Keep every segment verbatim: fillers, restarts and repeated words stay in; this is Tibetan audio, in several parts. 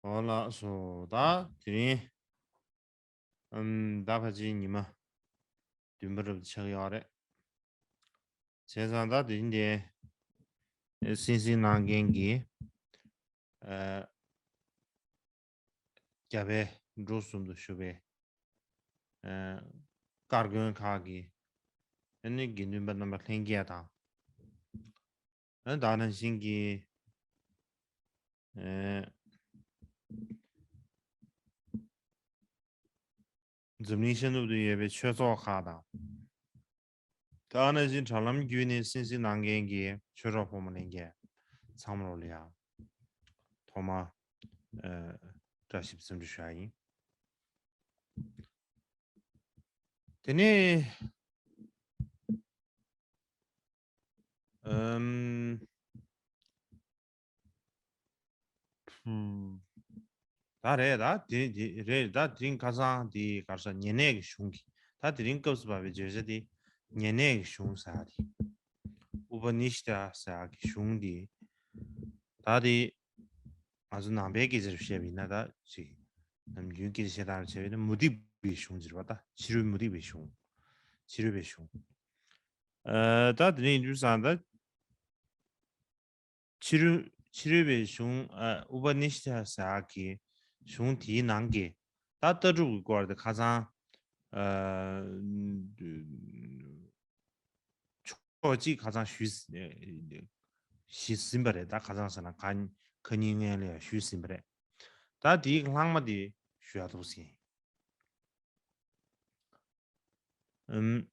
ཨོ་ལགས་སོ། ད་དེ་རིང་ཨམ་ད་ཕལ་ཆེར་ཉི་མ་བདུན་པ་རབ་ཆགས་ཡོད་རེད། བྱས་ཙང་ད་དེ་རིང་དེ་སིང་སིང་གནང་མཁན་གྱི་ཨ་རྒྱ་བལ་འབྲུག་གསུམ་དུ་བཞུགས་པའི་ཨ་བཀའ་དགོན་ཁག་གི་ཨ་ནི་དགེ་འདུན་པ་རྣམ་པ་ལྷན་རྒྱས་དང་། ཨ་ནི་ད་ནང་བཞིན་གྱི་ཨ་འཛམ་གླིང་ཤར་ནུབ་ཏུ་ཡོད་པའི་ཆོས་ཚོགས་ཁག་དང་། ད་ནང་བཞིན་དྲ་ལམ་བརྒྱུད་ནས་སིང་སིང་གནང་མཁན་གྱི་ཆོས་གྲོགས་ཕོ་མོ་ལྷན་རྒྱས་ཚང་མ་ལོ་ལ་ཡང་ཐོག་མ་ཨ་བཀྲ་ཤིས་བདེ་ལེགས་ཞུ་ཡ་ཡིན། དེ་ནས་ཨམ། ཧུམ། ད་རེད་ད་དེ་དེ་རེད་ད་དེ་རིང་ཁ་སང་དེ་གར་ས་ཉེ་གནས་ཀྱི་གཞུང་གི་ད་དེ་རིང་སྐབས་སུ་བབས་པའི་བརྗོད་བྱ་དེ་ཉེ་གནས་ཀྱི་གཞུང་ཟེར་ཡ་དེ། ཨུ་པ་ནི་ཤི་ཏ་ཟེར་ཡ་གི་གཞུང་དེ་ད་དེ་ང་ཚོ་ནང་པའི་སྐད་ཆ་རུ་བཤད་པ་ཡིན་ན་ད་ཅིག་ནམ་རྒྱུན་སྐད་ཆ་བཤད་སྟངས་རུ་བྱས་པ་ཡིན་ན་མུ་སྟེགས་པའི་གཞུང་ཟེར་བ་ད་ཕྱི་རོལ་མུ་སྟེགས་པའི་གཞུང་། ཕྱི་རོལ་པའི་གཞུང་། ཨ་ད་དེ་རིང་ཡིན་དུས་ཙང་ད། ཕྱི་རོལ་ཕྱི་རོལ་པའི་གཞུང་ཨ་ཨུ་པ་ནི་ཤི་ཏ་ཟེར་ཡག་གི་གཞུང་དེའི་ནང་གི་ད་ལྟ་གྲུབ་ཀྱི་སྐོར་དེ་ཁ་སང་ཨ་ཕྱོགས་གཅིག་ཁ་སང་ཞུས་ཞུས་ཟིན་པ་རེད། ད་ཁ་སང་ཟེར་ན་ཁ་ཁ་ཉིན་སྔོན་ལ་ཡང་ཞུས་ཟིན་པ་རེད། ད་དེའི་ལྷག་མ་དེ་ཞུ་ཡག་འདུག་ཟིན། ཨུམ།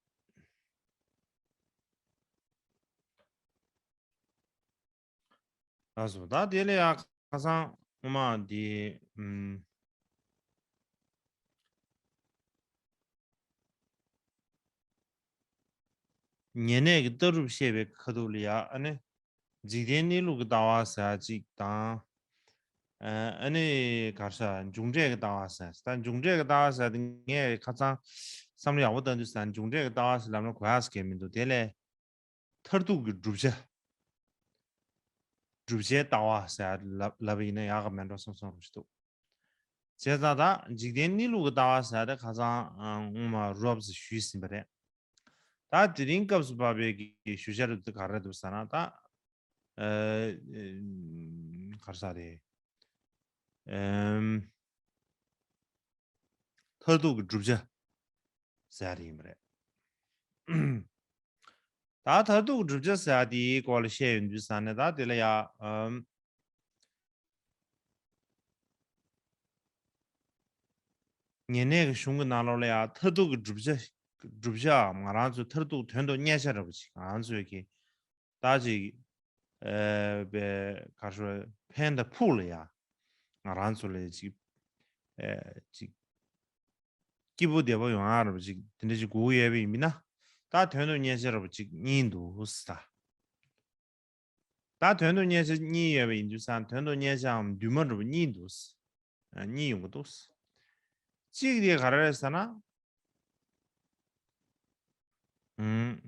ལགས་སོ། ད་དེ་ལ་ཡང་ཁ་སང་སྔོན་མ་དེ་ཨུམ། ཉེ་གནས་ཀྱི་ལྟ་གྲུབ་བཤད་པའི་ཁ་ཐུག་ལ་ཡང་ཨ་ནི། འཇིག་རྟེན་གནས་ལུགས་ཀྱི་ལྟ་བ་ཟེར་ཅིག་དང་། ཨ་ནི་ག་རེ་ཟེར་མཇུག་འབྲས་ཀྱི་ལྟ་བ་ཟེར། ད་མཇུག་འབྲས་ཀྱི་ལྟ་བ་ཟེར་དེ་ངས་ཁ་སང་བསམ་བློ་ཡག་པོ་བཏང་དུས་ཟེར་མཇུག་འབྲས་ཀྱི་ལྟ་བ་ཟེར་ལབ་ན་གོ་ཡག་ཟེར་མཁན་མི་འདུག་དེ་ལས་མཐར་ཐུག་གི་བསྒྲུབ་བྱ། བསྒྲུབ་བྱའི་ལྟ་བ་ཟེར་ལབ་ལབ་པ་ཡིན་ན་ཡག་ག་མེད་འགྲོ་བསམ་བསམ་རུ་ཞིག་འདུག་བྱས་ཙང་ད་འཇིག་རྟེན་གནས་ལུགས་ཀྱི་ལྟ་བ་ཟེར་དེ་ཁ་སང་སྔོན་མ་རོབ་ཙམ་ཞུས་ཟིན་པ་རེད། ད་དེ་རིང་སྐབས་སུ་བབས་པའི་གི་ཞུ་བྱ་རུ་དེ་ག་རེ་འདུག་ཟེར་ན་ད། ཨ་ག་རེ་ཟེར་རེད། ཨམ། མཐར་ཐུག་གི་བསྒྲུབ་བྱ་ཟེར་ཡ་དེ་ཡིན་པ་རེད། ད་མཐར་ཐུག་གི་བསྒྲུབ་བྱ་ཟེར་ཡ་དེའི་སྐོར་ལ་བཤད་ཡོང་དུས་ཙང་ནས་ད་དེ་ལ་ཡ་ཨམ། ཉེ་གནས་ཀྱི་གཞུང་གི་ནང་ལོགས་ལ་ཡང་མཐར་ཐུག་གི་བསྒྲུབ་བྱ། བསྒྲུབ་བྱའམ་ང་རང་ཚོའི་མཐར་ཐུག་དོན་དུ་གཉེར་བྱ་འདྲ་པོ་ཅིག་ང་རང་ཚོའི་གི་ད་ཅིག་ཨ་པའི་ག་རེ་ཕན་དང་ཕུགས་ལ་ཡང་ང་རང་ཚོ་ལ་ཅིག་ཨ་ཅིག་སྐྱིད་པོ་བདེ་པོ་ཡོང་ཡ་འདྲ་པོ་ཅིག་དེ་འདྲ་ཅིག་དགོས་ཀྱི་ཡོད་པ་ཡིན་མིན་ན་ད་དོན་དུ་གཉེར་བྱ་འདྲ་པོ་ཅིག་གཉིས་འདུག་ཟེར། ད་དོན་དུ་གཉེར་བྱ་གཉིས་ཡོད་པ་ཡིན་དུས་ཙང་དོན་དུ་གཉེར་བྱའམ་འདུན་མ་འདྲ་པོ་གཉིས་འདུག་ཨ་གཉིས་ཡོང་གི་འདུག་གཅིག་དེ་ག་རེ་རེད་ཟེར་ན། ཨུམ།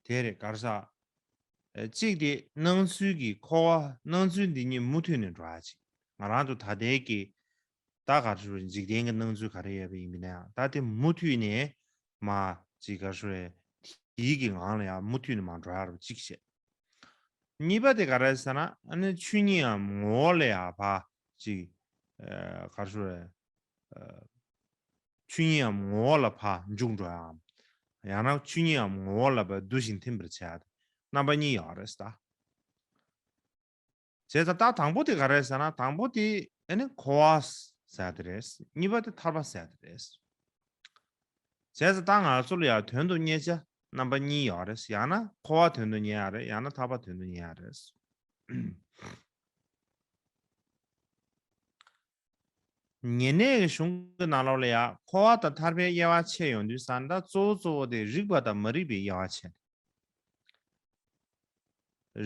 དེ་རེད་ག་རེ་ཟེར། ཨ་གཅིག་དེ་སྣང་ཚུལ་གྱི་འཁོར་བ་སྣང་ཚུལ་འདི་ཉིད་མུ་མཐུད་ནས་འགྲོ་ཡ་ཅིག་ང་རང་ཚོ་ད་ལྟའི་གི་ད་ག་རེ་ཞུ་རེད། འཇིག་རྟེན་གྱི་སྣང་ཚུལ་ག་རེ་ཡོད་པ་ཡིན་མིན་ན་ཡང་ད་དེ་མུ་མཐུད་ནས་མ་ཅིག་ག་རེ་ཞུ་རེད། དེའི་གི་ངང་ལ་ཡང་མུ་མཐུད་ནས་མ་འགྲོ་ཡ་རུ་གཅིག་བྱས། གཉིས་པ་དེ་ག་རེ་ཟེར་ན་ཨ་ནི་ཆོས་ཉིད་ཡང་ངོ་བོ་ལ་ཡང་ཕ་ཅིག་ཨ་ག་རེ་ཞུ་རེད། ཨ་ཆོས་ཉིད་ཡང་ངོ་བོ་ལ་ཕ་འཇུག་འགྲོ་ཡའམ། ཡང་ན་ཆོས་ཉིད་ཡང་ངོ་བོ་ལ་ཕ་འདུ་ཞིང་ཐིམ་པར་བྱེད་ཡ་དེ་རྣམ་པ་གཉིས་ཡོད་རེད་ད། བྱས་ཙང་ད་དང་པོ་དེ་ག་རེད་ཟེར་ན་དང་པོ་དེ་ཨ་ནི་འཁོར་བ་ཟེར་དེ་རེད། གཉིས་པ་དེ་ཐར་པ་ཟེར་དེ་རེད། བྱས་ཙང་ད་ང་ཚོ་ལ་ཡང་དོན་དུ་གཉེར་བྱ་རྣམ་པ་གཉིས་ཡོད་རེད། ཡང་ན་འཁོར་བ་དོན་དུ་གཉེར་ཡ་རེད། ཡང་ན་ཐར་པ་དོན་དུ་གཉེར་ཡ་རེད། ཉེ་གནས་ཀྱི་གཞུང་གི་ནང་ལོགས་ལ་ཡང་འཁོར་བ་དང་ཐར་པའི་དབྱེ་བ་ཕྱེ་ཡོང་དུས་ཙང་ད་གཙོ་བོ་གཙོ་བོ་དེ་རིག་པ་དང་མ་རིག་པའི་དབྱེ་བ་ཕྱེ།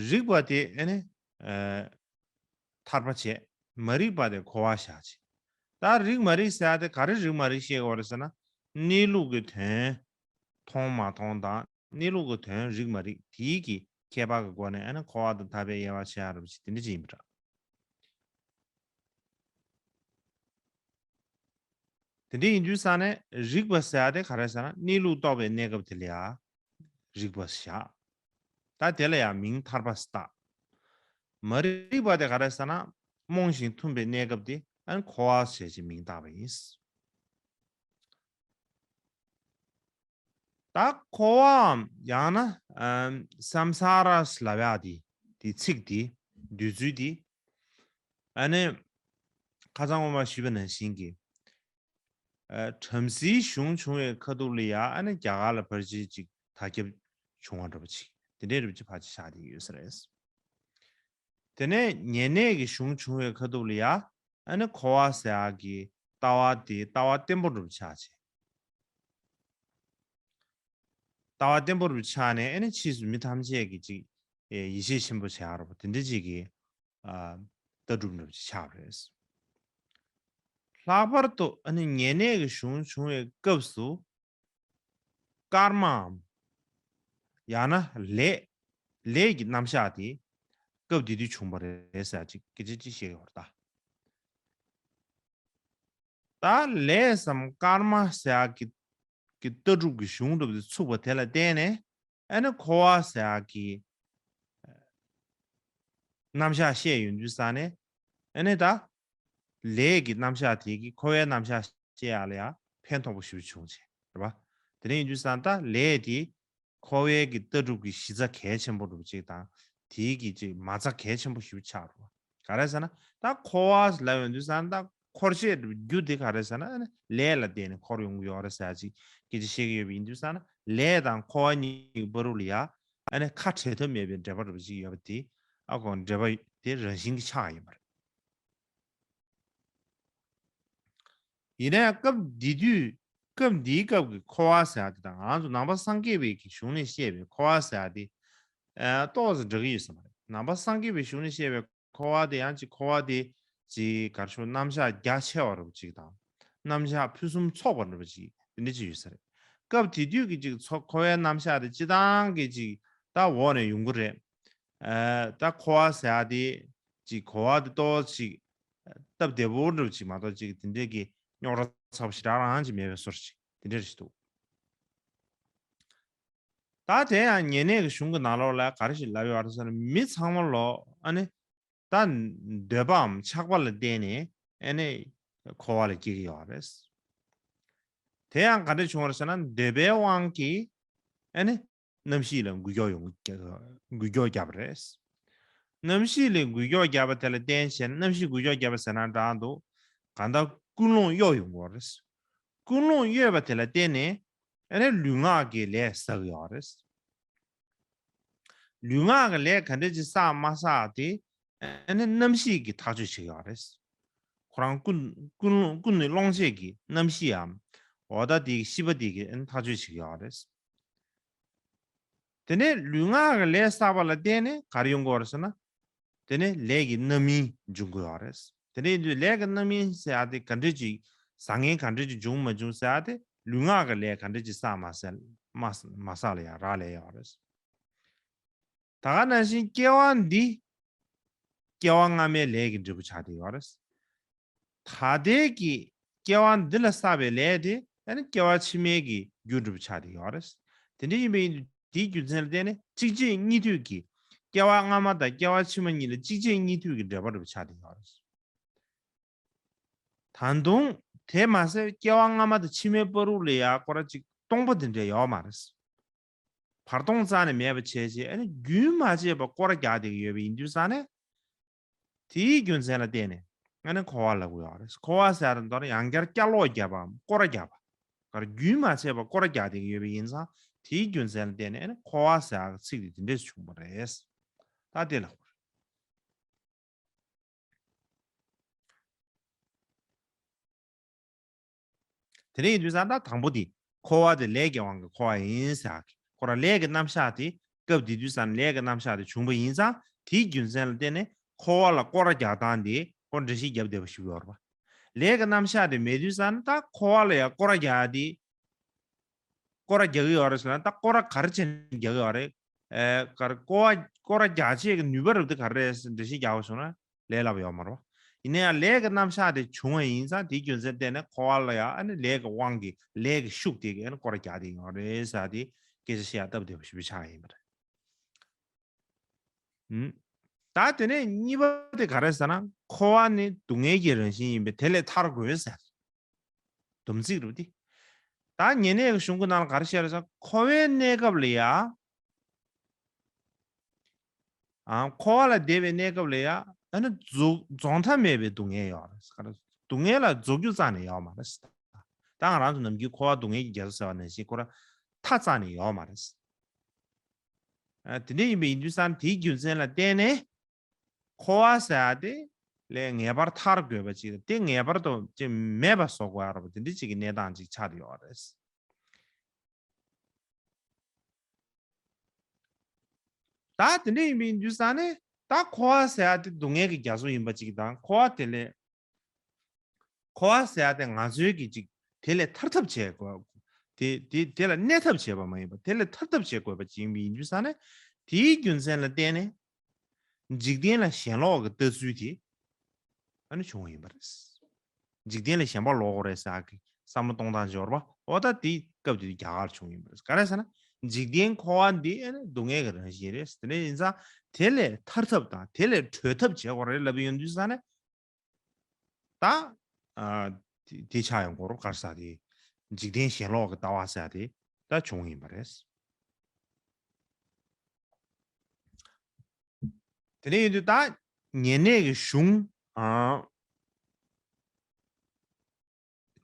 རིག་པ་དེ་ཨ་ནི་ཨ་ཐར་པ་བྱས། མ་རིག་པ་དེ་འཁོར་བ་བཞག་བྱས། ད་རིག་མ་རིག་ཟེར་ཡ་དེ་ག་རེ་རིག་མ་རིག་བཤད་དགོས་རེད་ཟེར་ན། གནས་ལུགས་ཀྱི་དོན་མཐོང་མ་མཐོང་དང་ གནས་ལུགས་ཀྱི་དོན་རིག་མ་རིག་དེའི་གི་ཁྱད་པར་གྱི་སྒོ་ནས་ཨ་ནི་འཁོར་བ་དང་ཐར་པའི་དབྱེ་བ་ཕྱེ་ཡ་རབ་ཅིག་དེ་འདྲ་ཅིག་ཡིན་པ་འདྲ། དེ་འདྲ་ཡིན་དུས་ས་ནས་རིག་པ་ཟེར་ཡ་དེ་ག་རེ་ཟེར་ན་གནས་ལུགས་རྟོགས་པའི་གནས་སྐབས་དེ་ལ་ཡ་རིག་པ་བཞག་ད་དེ་ལ་ཡང་མིང་ཐར་པ་ཟེར་བཏགས། མ་རིག་པ་དེ་ག་རེ་ཟེར་ན་རྨོངས་ཤིང་འཐུམས་པའི་གནས་སྐབས་དེ་ཨ་ནི་འཁོར་བ་ཞེས་ཀྱི་མིང་བཏགས་པ་ཡིན། ད་འཁོར་བའམ་ཡང་ན་ཨམ་སམ་ས་ར་ཟེར་ལབ་ཡག་དེ་དེ་ཚིག་དེ་འདོད་ཚུལ་དེ་ཨ་ནི་ཁ་སང་སྔོན་མ་ཞུས་པ་ནང་བཞིན་གྱི་ཨ་བྲམ་ཟེའི་གཞུང་བྱུང་བའི་ཁ་ཐུག་ལ་ཡ་ཨ་ནི་རྒྱ་གར་ལ་ཕར་ཕྱིན་ཅིག་དར་ཁྱབ་བྱུང་བ་འདྲ་པོ་ཅིག་དེ་འདྲའི་རིགས་ཅིག་ཕར་ཅིག་བཞག་བསྡད་ཡོད་ས་རེད། དེ་ནས་ཉེ་གནས་ཀྱི་གཞུང་བྱུང་བའི་ཁ་ཐུག་ལ་ཡ་ཨ་ནི་འཁོར་བ་ཟེར་ཡག་གི་ལྟ་བ་དེ་ལྟ་བ་བརྟན་པོ་འདྲ་པོ་ཆགས་བྱས། ལྟ་བ་བརྟན་པོ་རུ་ཆགས་ནས་ཨ་ནི་ཕྱིས་སུ་མི་ཐམས་ཅད་ཀྱི་ཅིག་ཨེ་ཡིད་ཆེས་ཆེན་པོ་བྱེད་ཡག་རུ་དེ་འདྲ་ཅིག་གི་ཨ་ལྟ་གྲུབ་འདྲ་པོ་ཅིག་ཆགས་པ་རེད། ལྷག་པར་དུ་ཨ་ནི་ཉེ་གནས་ཀྱི་གཞུང་བྱུང་བའི་སྐབས་སུ་ཀརྨའམ་ཡང་ན་ལས་ལས་ཀྱི་རྣམ་གཞག་དེ་སྐབས་དེ་དུས་བྱུང་བ་རེད་ཟེར་ཅིག་སྐད་ཆ་ཅིག་བཤད་ཡོད་རེད་ད། ད་ལས་སམ་ཀརྨ་ཟེར་ཡག་གི་གི་ལྟ་གྲུབ་ཀྱི་གཞུང་འདྲ་པོ་དེ་ཚུགས་པ་དེ་ལ་བརྟེན་ནས་ཨ་ནི་འཁོར་བ་ཟེར་ཡག་གི་རྣམ་གཞག་བཤད་ཡོང་དུས་ས་ནས་ཨ་ནི་ད་ལས་ཀྱི་རྣམ་གཞག་དེ་གི་འཁོར་བའི་རྣམ་གཞག་བཤད་ཡག་ལ་ཡང་ཕན་ཐོགས་པོ་ཞེ་པོ་བྱུང་བྱས་རེད་པ། དེ་འདྲ་ཡིན་དུས་ས་ད་ལས་དེ་འཁོར་བའི་གི་ལྟ་གྲུབ་ཀྱི་གཞི་རྩ་གལ་ཆེན་པོ་འདྲ་པོ་ཅིག་དང་དེའི་གི་ཅིག་མ་རྩ་གལ་ཆེན་པོ་ཞེ་པོ་ཆགས་འགྲོ་བ། ག་རེ་ཟེར་ན་ད་འཁོར་བ་ལབ་ཡོང་དུས་ས་ན་ད་འཁོར་བཤད་རྒྱུ་དེ་ག་རེ་ཟེར་ན་ཨ་ནི་ལས་ལ་བརྟེན་ནས་འཁོར་ཡོང་གི་ཡོད་རེད་ཟེར་ཅིག་སྐད་ཆ་བཤད་ཀྱི་ཡོད་པ་ཡིན་དུས་ས་ན་ལས་དང་འཁོར་བ་གཉིས་ཀྱི་བར་དུ་ལ་ཡ་ཨ་ནི་ཁ་བྲལ་ཐབས་མེད་པའི་འབྲེལ་བ་འདྲ་པོ་ཅིག་ཡོད་པ་དེ་ཨ་ཁོ་འབྲེལ་བ་དེ་རང་བཞིན་གྱི་ཆགས་ཡིན་པ་རེད། ཡིན་ནའི་སྐབས་འདི་དུས་སྐབས་འདིའི་སྐབས་ཀྱི་འཁོར་བ་ཟེར་ཡག་དེ་དང་ང་ཚོ་ནང་པ་སངས་རྒྱས་པའི་གི་གཞུང་ནས་བཤད་པའི་འཁོར་བ་ཟེར་ཡག་དེ་ཨ་ཏོག་ཙམ་འདྲ་གི་ཡོད་ས་མ་རེད། ནང་པ་སངས་རྒྱས་པའི་གཞུང་ནས་བཤད་པའི་འཁོར་བ་དེ་ཡང་ཅིག་འཁོར་བ་དེ་ཅིག་ག་རེ་ཞུ་རྣམ་གཞག་རྒྱ་ཆེ་བ་འདྲ་པོ་ཅིག་དང་རྣམ་གཞག་ཕུན་སུམ་ཚོགས་པ་འདྲ་པོ་ཅིག་དེ་འདྲ་ཅིག་ཡོད་ས་རེད། སྐབས་དེ་དུས་ཀྱི་ཅིག་ཚོ་འཁོར་བའི་རྣམ་གཞག་དེ་སྤྱི་བཏང་གི་ཅིག་ད་འོག་ནས་ཡོང་གི་རེད། ཨ་ད་འཁོར་བ་ཟེར་ཡག་དེ་ཅིག་གོ་བ་དེ་ཏོག་ཙམ་ཅིག་སྟབས་བདེ་པོ་འདྲ་པོ་ཅིག་མ་གཏོགས་ཅིག་དེ་འདྲའི་གི་རྙོག་དྲ་ཚ་པོ་ཞེ་དྲག་རང་ཅིག་མེད་པའི་བཟོ་འདྲ་ཅིག་དེ་འདྲ་རེད་འདུག་ད་དེ་ཡང་ཉེ་གནས་ཀྱི་གཞུང་གི་ནང་ལོགས་ལ་ག་རེ་ཞིག་ལབ་ཡོད་རེད་ཟེར་ན་མི་ཚང་མ་ལོ་ཨ་ནི་ད་འདོད་པའམ་ཆགས་པ་ལ་བརྟེན་ནས་ཨ་ནི་འཁོར་བ་ལ་སྐྱེ་གི་ཡོད་རེད། དེ་ཡང་ག་འདྲ་བྱུང་བ་རེད་ཟེར་ན་འདོད་པའི་དབང་གིས་ཨ་ནི་རྣམ་ཤེས་ལ་འགུལ་སྐྱོད་ཡོང་འགུལ་སྐྱོད་བརྒྱབ་པ་རེད། རྣམ་ཤེས་ལ་འགུལ་སྐྱོད་བརྒྱབ་པ་དེ་ལ་བརྟེན་བྱས་ན་རྣམ་ཤེས་འགུལ་སྐྱོད་བརྒྱབ་པ་ཟེར་ན་འདྲ་འདུག་གང་ལྟར་ཀུན་སློང་གཡོ་ཡོང་གི་ཡོད་རེད། ཀུན་སློང་གཡོས་པ་དེ་ལ་བརྟེན་ནས་ཨ་ནི་ལུས་ངག་གི་ལས་བསགས་ཀྱི་ཡོད་རེད། ལུས་ངག་གི་ལས་ག་འདྲ་ཅིག་བསགས་མ་བསགས་དེ་ཨ་ནི་རྣམ་ཤེས་ཀྱིས་ཐག་གཅོད་བྱེད་ཀྱི་ཡོད་རེད། ཁོ་རང་ཀུན་ཀུན་ཀུན་ནས་སློང་བྱེད་ཀྱི་རྣམ་ཤེས་འམ་འོ་ད་དེ་ཤེས་པ་དེ་གིས་ཨ་ནི་ཐག་གཅོད་བྱེད་ཀྱི་ཡོད་རེད། དེ་ནས་ལུས་ངག་གི་ལས་བསགས་པ་ལ་བརྟེན་ནས་ག་རེ་ཡོང་གི་ཡོད་རེད་ཟེར་ན། དེ་ནས་ལས་ཀྱི་རྣམ་སྨིན་འབྱུང་གི་ཡོད་རེད། དེ་འདྲ་ཡིན་དུས་ལས་ཀྱི་རྣམ་སྨིན་ཟེར་ཡག་དེ་ག་འདྲ་ཅིག་བཟང་ངན་ག་འདྲ་ཅིག་འབྱུང་མ་འབྱུང་ཟེར་ཡག་དེ་ལུས་ངག་གི་ལས་ག་འདྲ་ཅིག་བསགས་མ་བསགས་མ་མ་བསགས་ལ་ཡང་རག་ལས་ཡོད་རེད། ད་ག་ནང་བཞིན་སྐྱེ་བ་འདི་སྐྱེ་བ་སྔ་མའི་ལས་ཀྱི་འབྲས་བུ་ཆགས་བསྡད་ཡོད་རེད། ད་ལྟའི་གི་སྐྱེ་བ་འདི་ལ་བསགས་པའི་ལས་དེ་ཨ་ནི་སྐྱེ་བ་ཕྱི་མའི་གི་རྒྱུ་འབྲས་བུ་ཆགས་བསྡད་ཡོད་རེད། དེ་འདྲ་ཡིན་པའི་དེའི་རྒྱུ་མཚན་ལ་བརྟེན་ནས་གཅིག་རྗེས་གཉིས་མཐུད་ཀྱི་སྐྱེ་བ་སྔ་མ་དང་སྐྱེ་བ་ཕྱི་མ་གཉིས་ལ་གཅིག་རྗེས་གཉིས་མཐུད་ཀྱི་འབྲེལ་བ་འདྲ་པོ་ཆགས་བསྡད་ཡོད་རེད། ད་དུང་དེ་མ་ཟད་སྐྱེ་བ་སྔ་མ་དང་ཕྱི་མའི་བར་དུ་ལ་ཡ་སྐོར་ར་ཅིག་སྟོང་པ་དེ་འདྲ་ཡོད་མ་རེད། བར་སྟོང་རྩ་ནས་མེད་པ་བྱས་རྗེས་ཨ་ནི་རྒྱུན་མ་ཆད་པར་སྐོར་ར་རྒྱག་བསྡད་ཀྱི་ཡོད་པ་ཡིན་དུས་ཙང་ནས། དེའི་རྒྱུ་མཚན་ལ་བརྟེན་ནས་ཨ་ནི་འཁོར་བ་ལབ་ཀྱི་ཡོད་རེད། འཁོར་བ་ཟེར་བ་དེ་ཡང་བསྐྱར་བསྐྱར་ལོག་བརྒྱབ་པའམ་སྐོར་ར་རྒྱག་པ། ག་རེ་རྒྱུན་མ་ཆད་པར་སྐོར་ར་རྒྱག་བསྡད་ཀྱི་ཡོད་པ་ཡིན་ཙང་དེའི་རྒྱུ་མཚན་ལ་བརྟེན་ནས་ཨ་ནི་འཁོར་བ་ཟེར་བ་གི་ཚིག་དེ་དེ་འདྲས་བྱུང་བ་རེད། ད་དེ་ལ་གོ་རེད། དེ་འདྲ་ཡིན་དུས་ཙང་ད་དང་པོ་དེ་འཁོར་བ་དེ་ལས་ཀྱི་དབང་གིས་འཁོར་བ་ཡིན་ཟེར་གི་ཁོ་རང་ལས་ཀྱི་རྣམ་གཞག་དེ་སྐབས་དེ་དུས་ཙང་ལས་ཀྱི་རྣམ་གཞག་དེ་བྱུང་བ་ཡིན་ཙང་དེའི་རྒྱུ་མཚན་ལ་བརྟེན་ནས་འཁོར་བ་ལ་སྐོར་ར་རྒྱག་སྟངས་དེ་ཁོ་འགྲེལ་བཤད་བརྒྱབ་བསྡད་པ་ཞིག་ཡོད་རེད་པ། ལས་ཀྱི་རྣམ་གཞག་དེ་མེད་དུས་ཙང་ད་འཁོར་བ་ལ་ཡང་སྐོར་ར་རྒྱག་ཡ་དེ་ སྐོར་ར་རྒྱག་གི་ཡོད་རེད་ཟེར་ན། ད་སྐོར་ར་ག་རེ་བྱས་ནས་རྒྱག་གི་ཡོད་རེད། ཨེ་ག་རེ་སྐོར་བ་སྐོར་ར་རྒྱག་ཆེད་ཀྱི་ནུས་པ་རབ་དེ་ག་རེ་རེད་ཟེར་འགྲེལ་བཤད་རྒྱག་པ་བྱུང་ན་ལས་སླ་པོ་ཡོད་མ་རེད་པ། ཡིན་ན་ཡང་ལས་ཀྱི་རྣམ་གཞག་དེ་བྱུང་བ་ཡིན་ཙང་དེའི་རྒྱུ་མཚན་བརྟེན་ནས་འཁོར་བ་ལ་ཡང་ཨ་ནི་ལས་ཀྱི་དབང་གིས་ལས་ཀྱི་ཤུགས་དེ་གིས་ཨ་ནི་སྐོར་ར་རྒྱག་བསྡད་ཡོད་རེད་ཟེར་དེ་སྐད་ཆ་བཤད་ཡ་སྟབས་བདེ་པོ་ཞེ་པོ་ཆགས་ཡིན་པ་རེད། ད་དེ་ནས་གཉིས་པ་དེ་ག་རེ་ཟེར་ན། འཁོར་བ་ནི་སྡུག་བསྔལ་གྱི་རང་བཞིན་ཡིན་པས་དེ་ལས་ཐར་དགོས་ཟེར། སྡོམ་ཚིག་རེད་དེ། ད་ཉེ་གནས་ཀྱི་གཞུང་གི་ནང་ལ་ག་རེ་བཤད་རེད་ཟེར་ན། འཁོར་བའི་གནས་སྐབས་ལ་ཡ། ཨ་འཁོར་བ་ལ་བསྡད་པའི་གནས་སྐབས་ལ་ཡ། ཨ་ནི་རྫོགས་རྫོགས་མཐའ་མེད་པའི་སྡུག་བསྔལ་ཡོད་རེད། ག་རེ་སྡུག་བསྔལ་ལ་རྫོགས་རྒྱུ་རྩ་ནས་ཡོད་མ་རེད། ད་ང་རང་ཚོ་ནམ་རྒྱུན་འཁོར་བ་སྡུག་བསྔལ་གྱི་རྒྱ་མཚོ་ཟེར་བ་ནང་བཞིན་ཁོ་ར་མཐའ་རྩ་ནས་ཡོད་མ་རེད། ཨ་དེ་འདྲ་ཡིན་པ་ཡིན་དུས་ཙང་དེའི་རྒྱུ་མཚན་ལ་བརྟེན་ནས། འཁོར་བ་ཟེར་ཡ་དེ་ལས་ངེས་པར་ཐར་དགོས་པ་ཅིག་དང་། དེ་ངེས་པར་དུ་ཅིག་མེད་པ་བཟོ་དགོས་ཡ་རེད་པ། དེ་འདྲ་ཅིག་གི་གནས་སྟངས་ཅིག་ཆགས་བསྡད་ཡོད་རེད། ད་དེ་འདྲ་ཡིན་པ་ཡིན་དུས་ཙང་ནས་ད་འཁོར་བ་ཟེར་ཡ་དེ་སྡུག་བསྔལ་གྱི་རྒྱ་མཚོ་ཡིན་པ་ཅིག་དང་། འཁོར་བ་དེ་ལས། འཁོར་བ་ཟེར་ཡ་དེ་ང་ཚོའི་གི་ཅིག་དེ་ལས་ཐར་ཐབས་བྱེད་དགོས། དེ་དེ་དེ་ལ་གནས་ཐབས་བྱེད་པ་མ་ཡིན་པ། དེ་ལས་ཐར་ཐབས་བྱེད་དགོས་པ་ཅིག་ཡིན་པ་ཡིན་དུས་ཙང་ནས། དེའི་རྒྱུ་མཚན་ལ་བརྟེན་ནས་འཇིག་རྟེན་ལ་ཞེན་ལོག་གི་ལྟ་ཚུལ་དེ་ཨ་ནི་བྱུང་བ་ཡིན་པ་རེད། འཇིག་རྟེན་ལ་ཞེན་པ་ལོག་དགོས་རེད་ཟེར་ཡ་གི་བསམ་བློ་གཏོང་སྟངས་འབྱོར་བ། འོ་ད་དེའི་སྐབས་དེ་རྒྱ་གར་བྱུང་ཡིན་པ་རེད། ག་རེ་ཟེར་ན། འཇིག་རྟེན་འཁོར་བ་འདི་ཨ་ནི་སྡུག་བསྔལ་གྱི་རང་བཞིན་རེད། དེ་འདྲ་ཡིན་ཙང་དེ་ལས་ཐར་ཐབས་དང་དེ་ལས་གྲོལ་ཐབས་བྱེད་དགོས་རེད་ལབ་ཡོང་དུས་ཙང་ནས། ད། ཨ། དེ་དེ་ཆགས་ཡོང་གི་ཡོད་རེད། ག་རེ་ཟེར་དེ། འཇིག་རྟེན་ཞེན་ལོག་གི་ལྟ་བ་ཟེར་དེ་ད་བྱུང་ཡིན་པ་རེད། དེ་འདྲ་ཡིན་དུས་ད་ཉེ་གནས་ཀྱི་གཞུང་། ཨ།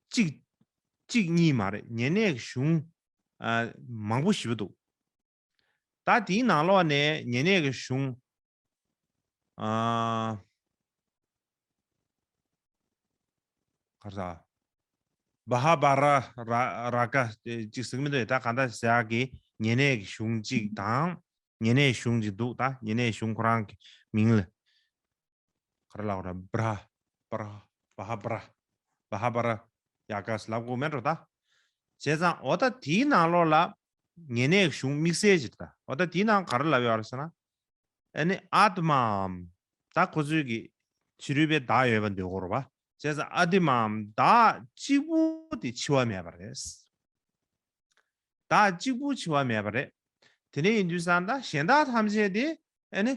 གཅིག་གཅིག་གཉིས་མ་རེད། ཉེ་གནས་ཀྱི་གཞུང་། ཨ། མང་པོ་ཞེ་པོ་འདུག་ད་དེའི་ནང་ལོགས་ནས་ཉེ་གནས་ཀྱི་གཞུང་། ཨ། ག་རེ་ཟ། བྷ་ཧ་བྷ་ར་ར་ར་ཀ་ཅིག་ཟེར་གྱི་མི་འདུག་ད་གང་ལྟར་ཟེར་ཡག་གི་ཉེ་གནས་ཀྱི་གཞུང་གཅིག་དང་། ཉེ་གནས་གཞུང་གཅིག་འདུག་ད་ཉེ་གནས་གཞུང་ཁོ་རང་གི་མིང་ལ། ག་རེ་ལབ་ར། བྷ་ར། བྷ་ར། བྷ་ཧ་བྷ་ར། བྷ་ཧ་བྷ་ར་ཡ་ག་ལབ་དགོས་མེད་འགྲོ་ད། བྱས་ཙང་འོ་ད་དེའི་ནང་ལོགས་ལ་ཉེ་གནས་གཞུང་དམིགས་བསལ་ཅིག་ད། འོ་ད་དེའི་ནང་ག་རེ་ལབ་ཡོད་རེད་ཟེར་ན། ཨ་ནི་ཨཱཏྨའམ། ད་ཁོ་ཚོས་ཀྱི་ཕྱི་རོལ་པའི་བདག་ཡོད་པ་འདོད་དགོས་རེད་པ། བྱས་ཙང་ཨཱཏྨའམ། བདག་གཅིག་པུ་དེ་འཆི་བ་མེད་པ་རེད། བདག་གཅིག་པུ་འཆི་བ་མེད་པ་རེད། དེ་འདྲ་ཡིན་དུས་ཙང་ད་གཞན་དག་ཐམས་ཅད་དེ་ཨ་ནི།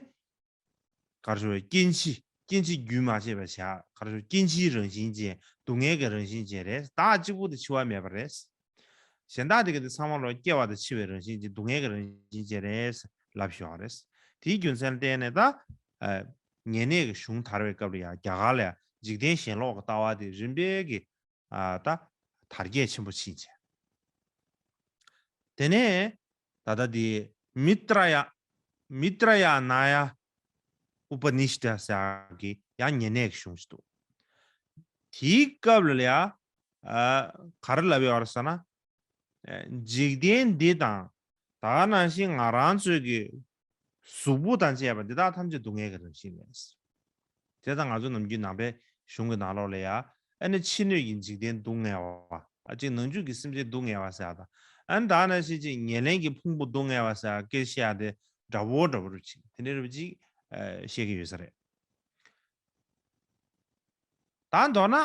ག་རེ་ཞུ། སྐྱེ་འཆི། སྐྱེ་འཆི་རྒྱུན་མ་ཆད་པར་བྱ། ག་རེ་ཞུ། སྐྱེ་འཆིའི་རང་བཞིན་ཅན། སྡུག་བསྔལ་གྱི་རང་བཞིན་ཅན་རེད། བདག་གཅིག་པུ་དེ་འཆི་བ་མེད་པ་རེད། གཞན་དག་དེ་ག་དེ་ཚང་མ་ལོ་སྐྱེ་བ་དང་འཆི་བའི་རང་བཞིན་ཅན། སྡུག་བསྔལ་གྱི་རང་བཞིན་ཅན་རེད་ལབ་བཞག་རེད། དེའི་རྒྱུ་མཚན་ལ་བརྟེན་ནས་ད། ཨ། ཉེ་གནས་ཀྱི་གཞུང་དར་བའི་སྐབས་ལ་ཡང་རྒྱ་གར་ལ་ཡང་འཇིག་རྟེན་ཞེན་ལོག་གི་ལྟ་བ་དེ་རིམ་པས་ཀྱིས། ཨ། ད་དར་རྒྱས་ཆེན་པོ་ཕྱིན་བྱས། དེ་ནས་ད་ལྟ་དེ་མི་ཏྲ་ཡ། མི་ཏྲ་ཡ་ན་ཡ་ཨུ་པ་ནི་ཤི་ད་ཟེར་གྱི་ཡང་ཉེ་གནས་ཀྱི་གཞུང་ཞིག་འདུག་དེའི་སྐབས་ལ་ཡ། ཨ། ག་རེ་ལབ་ཡོད་རེད་ཟེར་ན། ཨ། འཇིག་རྟེན་འདི་དང་། ད་ག་ནང་བཞིན་ང་རང་ཚོའི་གི་གཟུགས་པོ་དང་བཅས་པ་འདི་དག་ཐམས་ཅད་སྡུག་བསྔལ་གྱི་རང་བཞིན་རེད། དེ་ལྟར་ང་ཚོ་ནམ་རྒྱུན་ནང་པའི་གཞུང་གི་ནང་ལོགས་ལ་ཡ། ཨ་ནི་ཕྱི་སྣོད་ཀྱི་འཇིག་རྟེན་སྡུག་བསྔལ་བ། ཨ། ཅིག་ནང་བཅུད་ཀྱི་སེམས་ཅན་སྡུག་བསྔལ་བ་ཟེར་ཡ་དང་། ཨ་ནི་ད་ག་ནང་བཞིན་ཅིག་ཉེར་ལེན་གྱི་ཕུང་པོ་སྡུག་བསྔལ་བ་ཟེར་ཡ་སྐད་བཤད་ཡ་དེ་འདྲ་བོ་འདྲ་བོ་རུ་ཅིག་དེ་འདྲ་རུ་ཅིག་ཨ། བཤད་ཀྱི་ཡོད་ས་རེད། ད་མདོར་ན།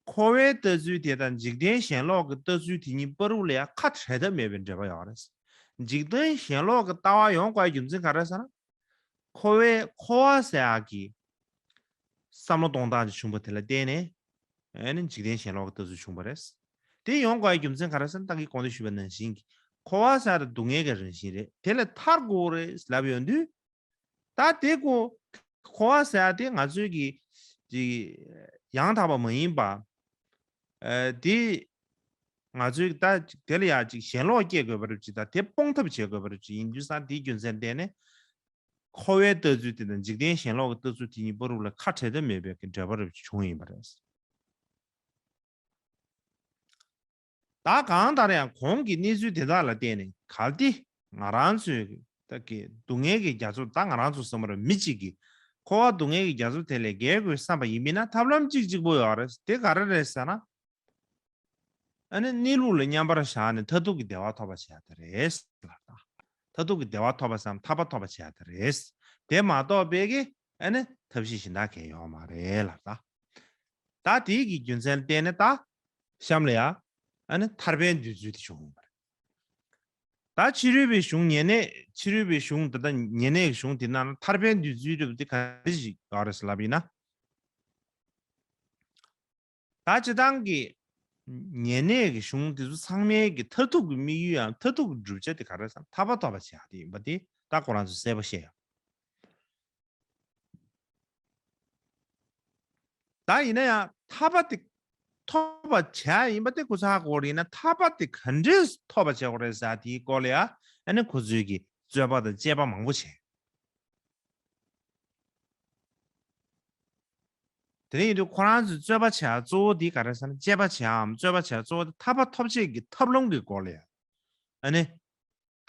འཁོར་བའི་ལྟ་ཚུལ་དེ་དང་འཇིག་རྟེན་ཞེན་ལོག་གི་ལྟ་ཚུལ་དེ་གཉིས་བར་དུ་ལ་ཡང་ཁ་བྲལ་ཐབས་མེད་པའི་འབྲེལ་བ་ཡོད་རེད། འཇིག་རྟེན་ཞེན་ལོག་གི་ལྟ་བ་ཡོང་དགོས་པའི་རྒྱུ་མཚན་ག་རེ་ཟེར་ན། འཁོར་བའི་འཁོར་བ་ཟེར་ཡག་གི་བསམ་བློ་གཏོང་སྟངས་ཅིག་བྱུང་བ་དེ་ལ་བརྟེན་ནས། ཨ་ནི་འཇིག་རྟེན་ཞེན་ལོག་གི་ལྟ་ཚུལ་བྱུང་བ་རེད། དེ་ཡོང་དགོས་པའི་རྒྱུ་མཚན་ག་རེ་ཟེར་ན། ད་གིན་གོང་དུ་ཞུས་པ་ནང་བཞིན་གྱི་འཁོར་བ་ཟེར་ཡག་དེ་སྡུག་བསྔལ་གྱི་རང་བཞིན་རེད། དེ་ལས་ཐར་དགོས་རེད་ལབ་ཡོང་དུས། ད་དེ་ཀོ་འཁོར་བ་ཟེར་ཡག་དེ་ང་ཚོའི་གི་ཅིག་ཡང་དག་པ་མ་ཡིན་པ། ཨ། དེ་ང་ཚོའི་ད་དེ་ལ་ཡ་ཅིག་ཞེན་ལོག་སྐྱེ་དགོས་པ་རེད་ཅིག་ད་དེ་སྤོང་ཐབས་བྱེད་དགོས་པ་རེད་ཅིག་ཡིན་དུས་ཙང་དེའི་རྒྱུ་མཚན་བརྟེན་ནས། འཁོར་བའི་ལྟ་ཚུལ་དེ་དང་འཇིག་རྟེན་ཞེན་ལོག་གི་ལྟ་ཚུལ་དེ་གཉིས་བར་དུ་ལ་ཁ་བྲལ་ཐབས་མེད་པའི་གི་འབྲེལ་བ་རེད་ཅིག་བྱུང་ཡིན་པ་རེད། ད་གང་ལྟར་ཡང་གོང་གི་གནས་ཚུལ་དེ་དག་ལ་བརྟེན་ནས་གལ་ཏེ་ང་རང་ཚོས་ད་གི་སྡུག་བསྔལ་གྱི་རྒྱ་མཚོ། ད་ང་རང་ཚོ་བསམ་པར་མི་གཅིག་གིས་འཁོར་བ་སྡུག་བསྔལ་གྱི་རྒྱ་མཚོ་དེ་ལས་རྒལ་དགོས་བསམ་པ་ཡིན་པས་ན། ཐབས་ལམ་གཅིག་གཅིག་པོ་ཡོད་རེད། དེ་ག་རེ་རེད་ཟེར་ན། ཨ་ནི་གནས་ལུགས་ལ་མཉམ་པར་བཞག་ནས་མཐར་ཐུག་གི་བདེ་བ་ཐོབ་པ་བྱས་ཏེ་རེད་ལ། མཐར་ཐུག་གི་བདེ་བ་ཐོབ་པ་སམ་ཐར་པ་ཐོབ་པ་བྱས་ཏེ་རེད། དེ་མ་གཏོགས་པའི་གི་ཨ་ནི་ཐབས་ཤེས་གཞན་དག་གང་ཡང་ཡོད་མ་རེད་ལ། ད་དེའི་གི་རྒྱུ་མཚན་བརྟེན་ནས་ད་གཤམ་ལ་ཡ་ཨ་ནི་ཐར་པའི་འདོད་ཚུལ་དེ་བྱུང་ཡོད་པ་རེད། ད་ཕྱི་རོལ་པའི་གཞུང་ཉེ་གནས་ཕྱི་རོལ་པའི་གཞུང་དེ་དག་ཉེ་གནས་ཀྱི་གཞུང་དེ་ནང་ན་ཐར་པའི་འདོད་ཚུལ་རེད་པ་དེ་ག་རེ་ཞིག་ཡོད་རེད་ཟེར་ལབ་ཡིན་ན། ད་སྤྱིར་བཏང་གི་ཉེ་གནས་ཀྱི་གཞུང་དེ་ཚོ་ཚང་མའི་གི་མཐར་ཐུག་གི་དམིགས་ཡུལ་ཡང་མཐར་ཐུག་གི་བསྒྲུབ་བྱ་དེ་ག་རེ་ཟེར་ན་ཐར་པ་ཐོབ་པ་བྱེད་ཡག་དེ་ཡིན་པ་དེ་ད་ཁོ་རང་ཚོས་གསལ་པོ་བཤད་ཡོད། ད་ཡིན་ན་ཡང་ཐར་པ་དེ་ཐོབ་པ་བྱེད་ཡག་ཡིན་པ་དེ་ཁོ་ཚོ་ཧ་གོ་རེད་ཡིན་ན་ཐར་པ་དེ་ག་འདྲས་ཐོབ་པ་བྱེད་དགོས་རེད་ཟེར་དེའི་སྐོར་ལ་ཡ་ཨ་ནི་ཁོ་ཚོས་ཀྱི་རྩོད་པ་དང་དཔྱད་པ་མང་པོ་བྱས། དེ་ཡིན་དུས་ཁོ་རང་ཚོས་རྩོད་པ་བྱེད་ཡག་གཙོ་བོ་འདི་ག་རེ་ཟེར་ན་དཔྱད་པ་བྱེད་ཡག་གམ་རྩོད་པ་བྱེད་ཡག་གཙོ་བོ་དེ་ཐར་པ་ཐོབ་བྱེད་ཀྱི་ཐབས་ལམ་གྱི་སྐོར་ལ་ཡ། ཨ་ནི།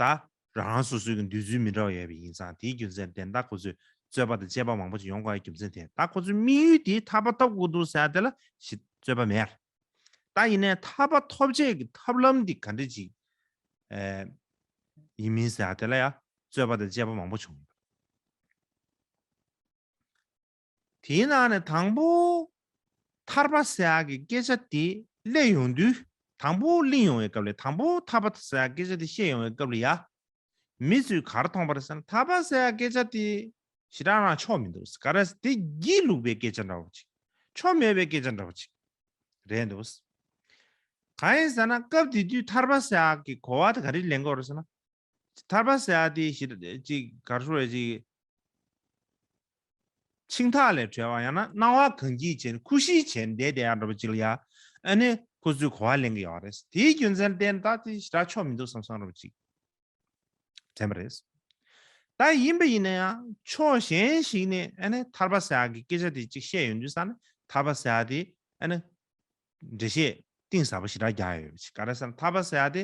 ད་རང་རང་སོ་སོའི་གི་འདོད་ཚུལ་མི་འདྲ་བ་ཡོད་པ་ཡིན་ཙང་དེའི་རྒྱུ་མཚན་དེ་ད་ཁོ་ཚོས་རྩོད་པ་དང་དཔྱད་པ་མང་པོ་ཅིག་ཡོང་དགོས་ཡག་རྒྱུ་མཚན་དེ་ད་ཁོ་ཚོའི་དམིགས་ཡུལ་དེ་ཐར་པ་ཐོབ་དགོས་འདུག་ཟེར་ཡག་དེ་ལ་ཞིག་རྩོད་པ་མེད། ད་ཡིན་ནའི་ཐར་པ་ཐོབ་བྱེད་ཀྱི་ཐབས་ལམ་འདི་ག་འདྲ་ཅིག་ཨེ་ཡིན་མིན་ཟེར་ཡག་དེ་ལ་ཡ་རྩོད་པ་དང་དཔྱད་པ་མང་པོ་བྱུང་ཡོད། དེའི་ནང་ནས་དང་པོ་ཐར་པ་ཟེར་ཡག་གི་སྐད་ཆ་དེ་སླེབས་ཡོང་དུས་དང་པོ་གླེང་ཡོང་བའི་སྐབས་ལ་དང་པོ་ཐར་པ་ཟེར་ཡག་སྐད་ཆ་དེ་བཤད་ཡོང་བའི་སྐབས་ལ་ཡ། མི་ཚོས་ག་རེ་མཐོང་བ་རེད་ཟེར་ན་ཐར་པ་ཟེར་ཡག་སྐད་ཆ་དེ་ཞེ་དྲག་རང་ཆོག་མི་འདུག་ག་རེ་ཟེར་དེ་སྒྱིད་ལུག་པའི་སྐད་ཆ་འདྲ་བོ་ཅིག་ཆོ་མེད་པའི་སྐད་ཆ་འདྲ་བོ་ཅིག་རེད་འདུག་གང་ཡིན་ཟེར་ན་སྐབས་དེ་དུས་ཐར་པ་ཟེར་ཡག་གི་གོ་བ་དེ་ག་རེ་ལེན་དགོས་རེད་ཟེར་ན། ཐར་པ་ཟེར་ཡག་དེ་ཞེ་དྲག་ཅིག་ག་རེ་ཞུ་དགོས་རེད་ཅིག་འཆིང་ཐག་ལས་གྲོལ་བ་ཡང་ན་སྣང་བ་གང་སྐྱིད་བྱས་ནས་ཁུ་ཤིག་བྱས་ནས་བསྡད་བསྡད་ཡག་འདྲ་པོ་ཅིག་ལ་ཡ། ཨ་ནི་ཁོ་ཚོས་གོ་བ་ལེན་གྱི་ཡོད་རེད། དེའི་རྒྱུ་མཚན་བརྟེན་ད་དེ་ཞེ་དྲག་ཆོ་མི་འདུག་བསམ་བསམ་འདྲ་པོ་ཅིག་དྲན་པ་རེད། ད་ཡིན་པ་ཡིན་ན་ཡང་ཕྱོགས་གཞན་ཞིག་ནས་ཨ་ནི་ཐར་པ་ཟེར་ཡག་གི་སྐད་ཆ་དེ་ཅིག་བཤད་ཡོང་དུས་ཙང་ནས་ཐར་པ་ཟེར་ཡག་དེ་ཨ་ནི་འགྲེལ་བཤད་གཏིང་ཟབ་པོ་ཞེ་དྲག་རྒྱག་ཡོད་པ་ཅིག་ག་རེ་ཟེར་ན་ཐར་པ་ཟེར་ཡག་དེ་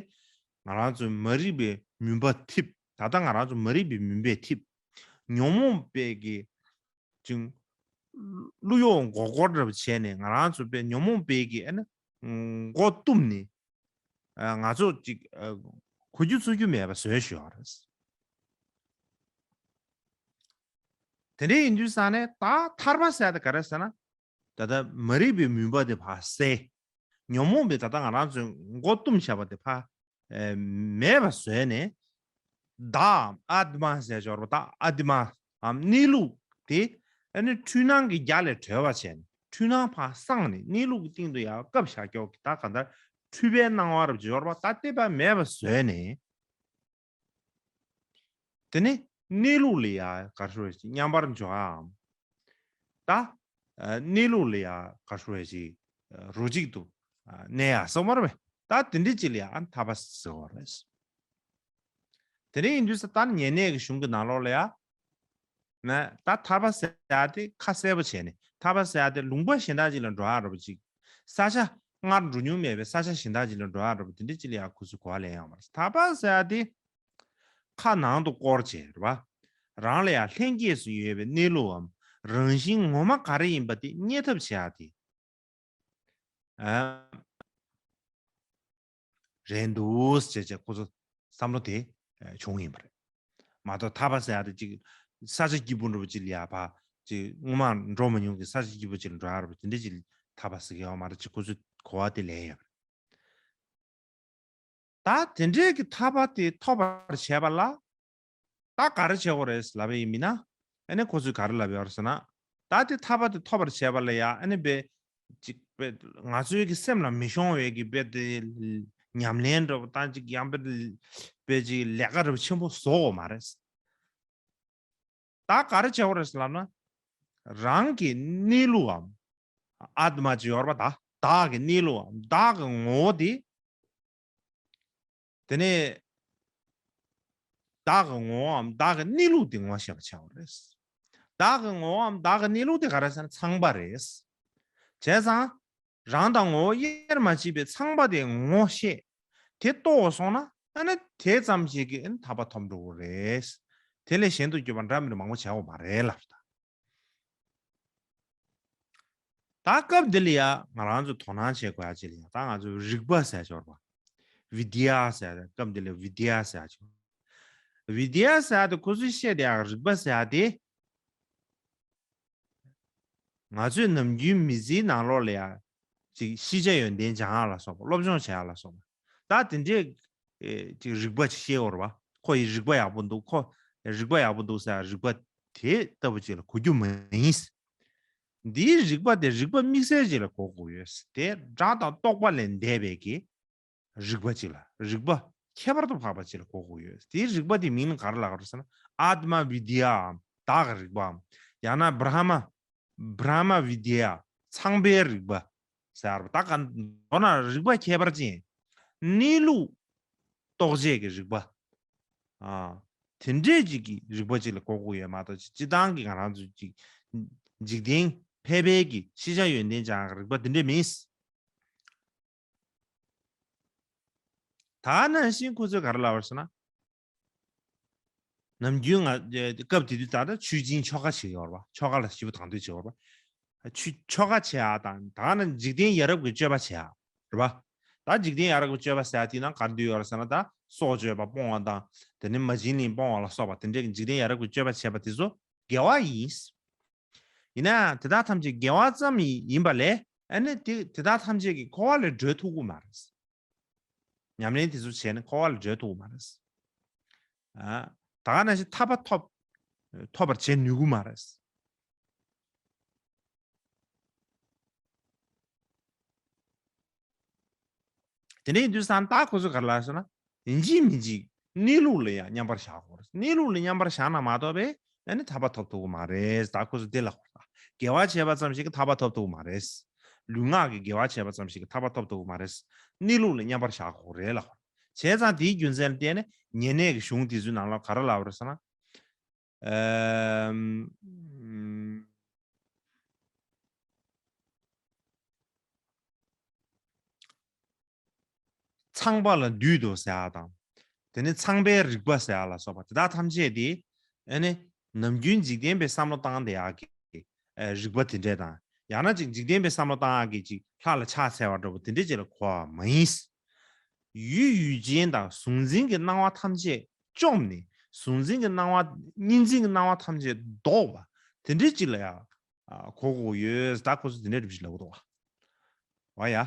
ང་རང་ཚོའི་མ་རིག་པའི་མུན་པ་འཐིབས། ད་ལྟ་ང་རང་ཚོ་མ་རིག་པའི་མུན་པས་འཐིབས། ཉོན་མོངས་པའི་གི་ཅིང་། བློ་གཡོག་མགོ་སྐོར་འདྲ་པོ་བྱས་ནས་ང་རང་ཚོ་དཔེ་ཉོན་མོངས་པའི་གི་ཨ་ནི་མགོ་བཏུམས་ནས་ང་ཚོ་ཅིག་གོ་རྒྱུ་ཚོར་རྒྱུ་མེད་པ་བཟོས་ཞོར་རེད། དེ་འདྲ་ཡིན་དུས་ཙང་ནས་ད་ཐར་པ་ཟེར་ཡག་དེ་ག་རེ་ཟེར་ན། ད་ལྟ་མ་རིག་པའི་མུན་པ་དེ་ཕར་བསལ། ཉོན་མོངས་པའི་ད་ལྟ་ང་རང་ཚོའི་མགོ་བཏུམས་བཞག་པ་དེ་ཕར་ཨེ་མེད་པ་བཟོས་ནས། བདག་ཨཱཏྨ་ཟེར་ཡག་ཡོད་རེད་པ། ད་ཨཱཏྨ་འམ་གནས་ལུགས་དེ་ཨ་ནི་འཁྲུལ་སྣང་གི་རྒྱ་ལས་གྲོལ་བ་བྱས་ནས་འཁྲུལ་སྣང་ཕར་སངས་ནས་གནས་ལུགས་ཀྱི་སྟེང་དུ་ཡར་བཀབ་བཞག་ཡག་གི་ད་གང་ལྟར་འཁྲུལ་པའི་སྣང་བ་རབ་ཅིག་ཡོད་རེད་པ། ད་དེ་ཕར་མེད་པ་བཟོས་ནས། དེ་ནས་གནས་ལུགས་ལ་ཡ་ག་རེ་ཞུ་དགོས་རེད་ཅིག་མཉམ་པར་འཇོག་ཡག་གམ། ད་གནས་ལུགས་ལ་ཡ་ག་རེ་ཞུ་དགོས་རེད་ཅིག་རོ་གཅིག་ཏུ་གནས་ཡག་སོགས་མ་རེད་པས། ད་དེ་འདྲ་ཅིག་ལ་ཡ་ཐར་པ་ཟེར་བ་རེད། དེ་འདྲ་ཡིན་དུས་ཙང་ད་ཉེ་གནས་ཀྱི་གཞུང་གི་ནང་ལོགས་ལ་ཡ། ན་ད་ཐར་པ་ཟེར་ཡག་དེ་ཁ་གསལ་པོ་བྱས་ནས་ཐར་པ་ཟེར་ཡག་དེ་ལུང་པ་གཞན་དག་ཅིག་ལ་འགྲོ་ཡག་འདྲ་པོ་ཅིག་ས་ཆ་སྔར་འགྲོ་མྱོང་མེད་པའི་ས་ཆ་གཞན་དག་ཅིག་ལ་འགྲོ་ཡག་འདྲ་པོ་དེ་འདྲ་ཅིག་ལ་ཡ་ཁོ་ཚོས་གོ་བ་ལེན་ཡོད་མ་རེད། ཐར་པ་ཟེར་ཡག་དེ་ཁ་ནང་དུ་བསྐོར་བྱས་རེད་པ། རང་ལ་ཡ་ལྷན་སྐྱེས་སུ་ཡོད་པའི་གནས་ལུགས་འམ་རང་བཞིན་ངོ་མ་ག་རེ་ཡིན་པ་དེ་རྙེད་ཐབས་བྱེད་ཡག་དེ། ཨ། རེད་འདུག་ཟེར་བྱས་ཁོ་ཚོ་བསམ་བློ་དེ་ཨ་བྱུང་ཡིན་པ་རེད། མ་གཏོགས་ཐར་པ་ཟེར་ཡག་དེ་ཅིག་ས་ཆ་སྐྱིད་པོ་འདྲ་པོ་ཅིག་ལ་ཡ་ཕར་ཅིག་སྔོན་མ་འགྲོ་མ་མྱོང་གི་ས་ཆ་སྐྱིད་པོ་ཅིག་ལ་འགྲོ་ཡག་འདྲ་པོ་དེ་འདྲ་ཅིག་ཐར་པ་ཟེར་གྱི་ཡོད་མ་རེད། ཅིག་ཁོ་ཚོས་གོ་བ་དེ་ལེན་ཡོད་པ་རེད། ད་དེ་འདྲའི་གི་ཐར་པ་དེ་ཐོབ་པར་བྱེད་པ་ལ། ད་ག་རེ་བྱེད་དགོས་རེད་ལབ་པ་ཡིན་ན། ཨ་ནི་ཁོ་ཚོས་ག་རེ་ལབ་ཡོད་རེད་ཟེར་ན། ད་དེ་ཐར་པ་དེ་ཐོབ་པར་བྱེད་པ་ལ་ཡ་ཨ་ནི་དཔེ། ཅིག་དཔེ་ང་ཚོའི་གི་སེམས་ལ་མི་ཤོང་བའི་གི་དཔེ་དེ། ཉམས་ལེན་འདྲ་པོ་དང་ཅིག་ཡང་དཔེ། དཔེ་ཅིག་ལས་ཀ་འདྲ་པོ་ཆེན་པོ་བཟོ་དགོས་མ་རེད། ད་ག་རེ་བྱེད་དགོས་རེད་ཟེར་ལབ་ན། རང་གི་གནས་ལུགས་འམ། ཨཱཏྨ་ཅིག་ཡོད་རེད་པ། ད་བདག་གི་གནས་ལུགས་འམ་བདག་གི་ངོ་བོ་དེ། དེ་ནས་བདག་གི་ངོ་བོའམ་བདག་གི་གནས་ལུགས་དེ་ངོ་ཤེས་པ་བྱ་དགོས་རེད། བདག་གི་ངོ་བོའམ་བདག་གི་གནས་ལུགས་དེ་ག་རེ་ཟེར་ན་ཚངས་པ་རེད། བྱས་ཙང་རང་དང་ངོ་བོ་དབྱེར་མ་མཆིས་པའི་ཚངས་པ་དེ་ངོ་ཤེས། དེ་རྟོགས་སོང་ན་ཨ་ནི་དེ་ཙམ་ཞིག་གིས་ཨ་ནི་ཐར་པ་ཐོབ་འགྲོ་གི་རེད། དེ་ལས་གཞན་དུ་གྱུར་པ་འདྲ་མི་འདྲ་མང་པོ་བྱ་དགོས་མ་རེད་ལབ་ད། ད་སྐབས་འདི་ལ་ཡ་ང་རང་ཚོ་དོ་སྣང་བྱེད་དགོས་ཡ་ཅིག་ལ་ཡ། ད་ང་ཚོ་རིག་པ་ཟེར་ཆོག་པ། བི་དི་ཡ་ཟེར་ཡ། སྐབས་འདི་ལ་བི་དི་ཡ་ཟེར་ཡ་ཅིག། བི་དི་ཡ་ཟེར་ཡ་དེ་ཁོ་ཚོས་བཤད་བསྡད་ཡ་རིག་པ་ཟེར་ཡ་དེ། ང་ཚོས་ནམ་རྒྱུན་མི་ཚེའི་ནང་ལོགས་ལ་ཡ། ཅིག་ཤེས་བྱ་ཡོན་ཏན་སྦྱང་ཡ་ལ་སོགས་པ། སློབ་སྦྱོང་བྱེད་ཡ་ལ་སོགས་པ། ད་དེ་འདྲའི་ཨེ་ཅིག་རིག་པ་ཅིག་ཤེས་དགོས་རེད་པ། ཁོ་ཡི་རིག་པ་ཡག་པོ་འདུག་ཁོ་རིག་པ་ཡག་པོ་འདུག་ཟེར་ཡ་རིག་པ་དེ་ལྟ་བུ་ཅིག་ལ་གོ་རྒྱུ་མ་ཡིན། འདིའི་རིག་པ་དེ་རིག་པ་དམིགས་བསལ་ཅིག་ལ་གོ་དགོས་ཡོད། དེ་སྒྲ་དང་རྟོག་པ་ལས་འདས་པའི་གི་རིག་པ་ཅིག་ལ། རིག་པ་ཁྱད་པར་དུ་འཕགས་པ་ཅིག་ལ་གོ་དགོས་ཡོད། དེའི་རིག་པ་དེ་མིང་ལ་ག་རེ་ལབ་དགོས་རེད་ཟེར་ན། ཨཱཏྨ་བི་དི་ཡའམ་བདག་གི་རིག་པའམ། ཡང་ན་བྷྲ་མ། བྷྲ་མ་བི་དི་ཡ། ཚངས་པའི་རིག་པ་ཟེར་བ། ད་ག་མདོར་ན་རིག་པ་ཁྱད་པར་ཅན། གནས་ལུགས་རྟོགས་བྱེད་ཀྱི་རིག་པ། ཨ། དེ་འདྲས་ཅིག་གི་རིག་པ་ཅིག་ལ་གོ་དགོས་ཡོད་མ་གཏོགས། སྤྱིར་བཏང་གི་ང་རང་ཚོ་ཅིག་འཇིག་རྟེན་ཕལ་པའི་གི་ཤེས་བྱ་ཡོན་ཏན་སྦྱང་ཡག་རིག་པ་དེ་འདྲས་མིན། ད་ནང་བཞིན་ཁོ་ཚོས་ག་རེ་ལབ་པ་རེད་ཟེར་ན། ནམ་རྒྱུན་ང་སྐབས་དེ་དུས་ད་ལྟ་ཆོས་སྦྱིན་ཆོ་ག་བྱེད་ཀྱི་ཡོད་རེད་པ། ཆོ་ག་ལ་ཞེ་པོ་དང་དོད་བྱེད་ཀྱི་ཡོད་རེད་པ། ཆོས་ཆོ་ག་བྱེད་ཡག་དང་། ད་ནི་འཇིག་རྟེན་ཡ་རབས་ཀྱི་སྤྱོད་པ་བྱེད་ཡག་རེད་པ། ད་འཇིག་རྟེན་ཡ་རབས་ཀྱི་སྤྱོད་པ་ཟེར་ཡག་དེ་ནང་ག་རེ་འདུས་ཡོད་རེད་ཟེར་ན། ད་སྲོག་གཅོད་པ་སྤོང་བ་དང་། དེ་ནས་མ་བྱིན་ལེན་སྤོང་བ་ལ་སོགས་པ་དེ་འདྲའི་འཇིག་རྟེན་ཡ་རབས་ཀྱི་སྤྱོད་པ་བྱེད་པ་དེ་ཚོ་དགེ་བ་ཡིན། ཡིན་ན་ཡང་དེ་དག་ཐམས་ཅད་དགེ་བ་ཙམ་ཡིན་པ་ལས། ཨ་ནི་དེ་དེ་དག་ཐམས་ཅད་ཀྱིས་འཁོར་བ་ལས་སྒྲོལ་ཐུབ་ཀྱི་མ་རེད། ཉམས་ལེན་དེ་ཚོ་བྱས་ནས་འཁོར་བ་ལས་སྒྲོལ་ཐུབ་ཀྱི་མ་རེད། ཨ། ད་ག་ནང་བཞིན་ཐར་པ་ཐོབ། ཐོབ་པར་བྱེད་ནུས་ཀྱི་མ་རེད། དེ་འདྲ་ཡིན་དུས་ཙང་ད་ཁོ་ཚོས་ག་རེ་ལབ་ཟེར་ན། ཡིན་གཅིག་མིན་གཅིག་གནས་ལུགས་ལ་ཡང་མཉམ་པར་བཞག་དགོས་རེད། གནས་ལུགས་ལ་མཉམ་པར་བཞག་ན་མ་གཏོགས་པའི་ཨ་ནི་ཐར་པ་ཐོབ་ཐུབ་ཀྱི་མ་རེད། ད་ཁོ་ཚོས་དེ་ལབ་དགོས་རེད། དགེ་བ་བྱས་པ་ཙམ་ཞིག་གིས་ཐར་པ་ཐོབ་ཐུབ་ཀྱི་མ་རེད། ལུས་ངག་གི་དགེ་བ་བྱས་པ་ཙམ་ཞིག་གིས་ཐར་པ་ཐོབ་ཐུབ་ཀྱི་མ་རེད། གནས་ལུགས་ལ་མཉམ་པར་བཞག་དགོས་རེད་ལབ་དགོས་རེད། བྱས་ཙང་དེའི་རྒྱུ་མཚན་ལ་བརྟེན་ནས་ཉེ་གནས་ཀྱི་གཞུང་དེ་ཚོའི་ནང་ལ་ག་རེ་ལབ་རེད་ཟེར་ན། ཨམ། ཚངས་པ་ལ་འདུད་དོ་ཟེར་ཡག་དང་། དེ་ནས་ཚངས་པའི་རིག་པ་ཟེར་ཡག་ལ་སོགས་པ་དེ་དག་ཐམས་ཅད་དེ། ཨ་ནི་ནམ་རྒྱུན་འཇིག་རྟེན་པའི་བསམ་བློ་བཏང་བསྡད་ཡག་གི་ཨ་རིག་པ་དེ་འདྲས་དང་། ཡང་ན་ཅིག་འཇིག་རྟེན་པའི་བསམ་བློ་བཏང་ཡག་གི་ཅིག་ལྷ་ལ་ཕྱག་འཚལ་བ་འདྲ་པོ་དེ་འདྲས་ཅིག་ལ་གོ་བ་མ་ཡིན། ཡུལ་ཡུལ་ཅན་དང་གཟུང་འཛིན་གྱི་སྣང་བ་ཐམས་ཅད་བཅོམ་ནས། གཟུང་འཛིན་གྱི་སྣང་བ། གཉིས་འཛིན་གྱི་སྣང་བ་ཐམས་ཅད་ལྡོག་པ་དེ་འདྲས་ཅིག་ལ་ཡང་ཨ་གོ་དགོས་ཡོད། ད་ཁོ་ཚོས་དེ་འདྲས་འདྲ་པོ་ཞིག་ལབ་ཀྱི་འདུག་བ། བ་ཡ།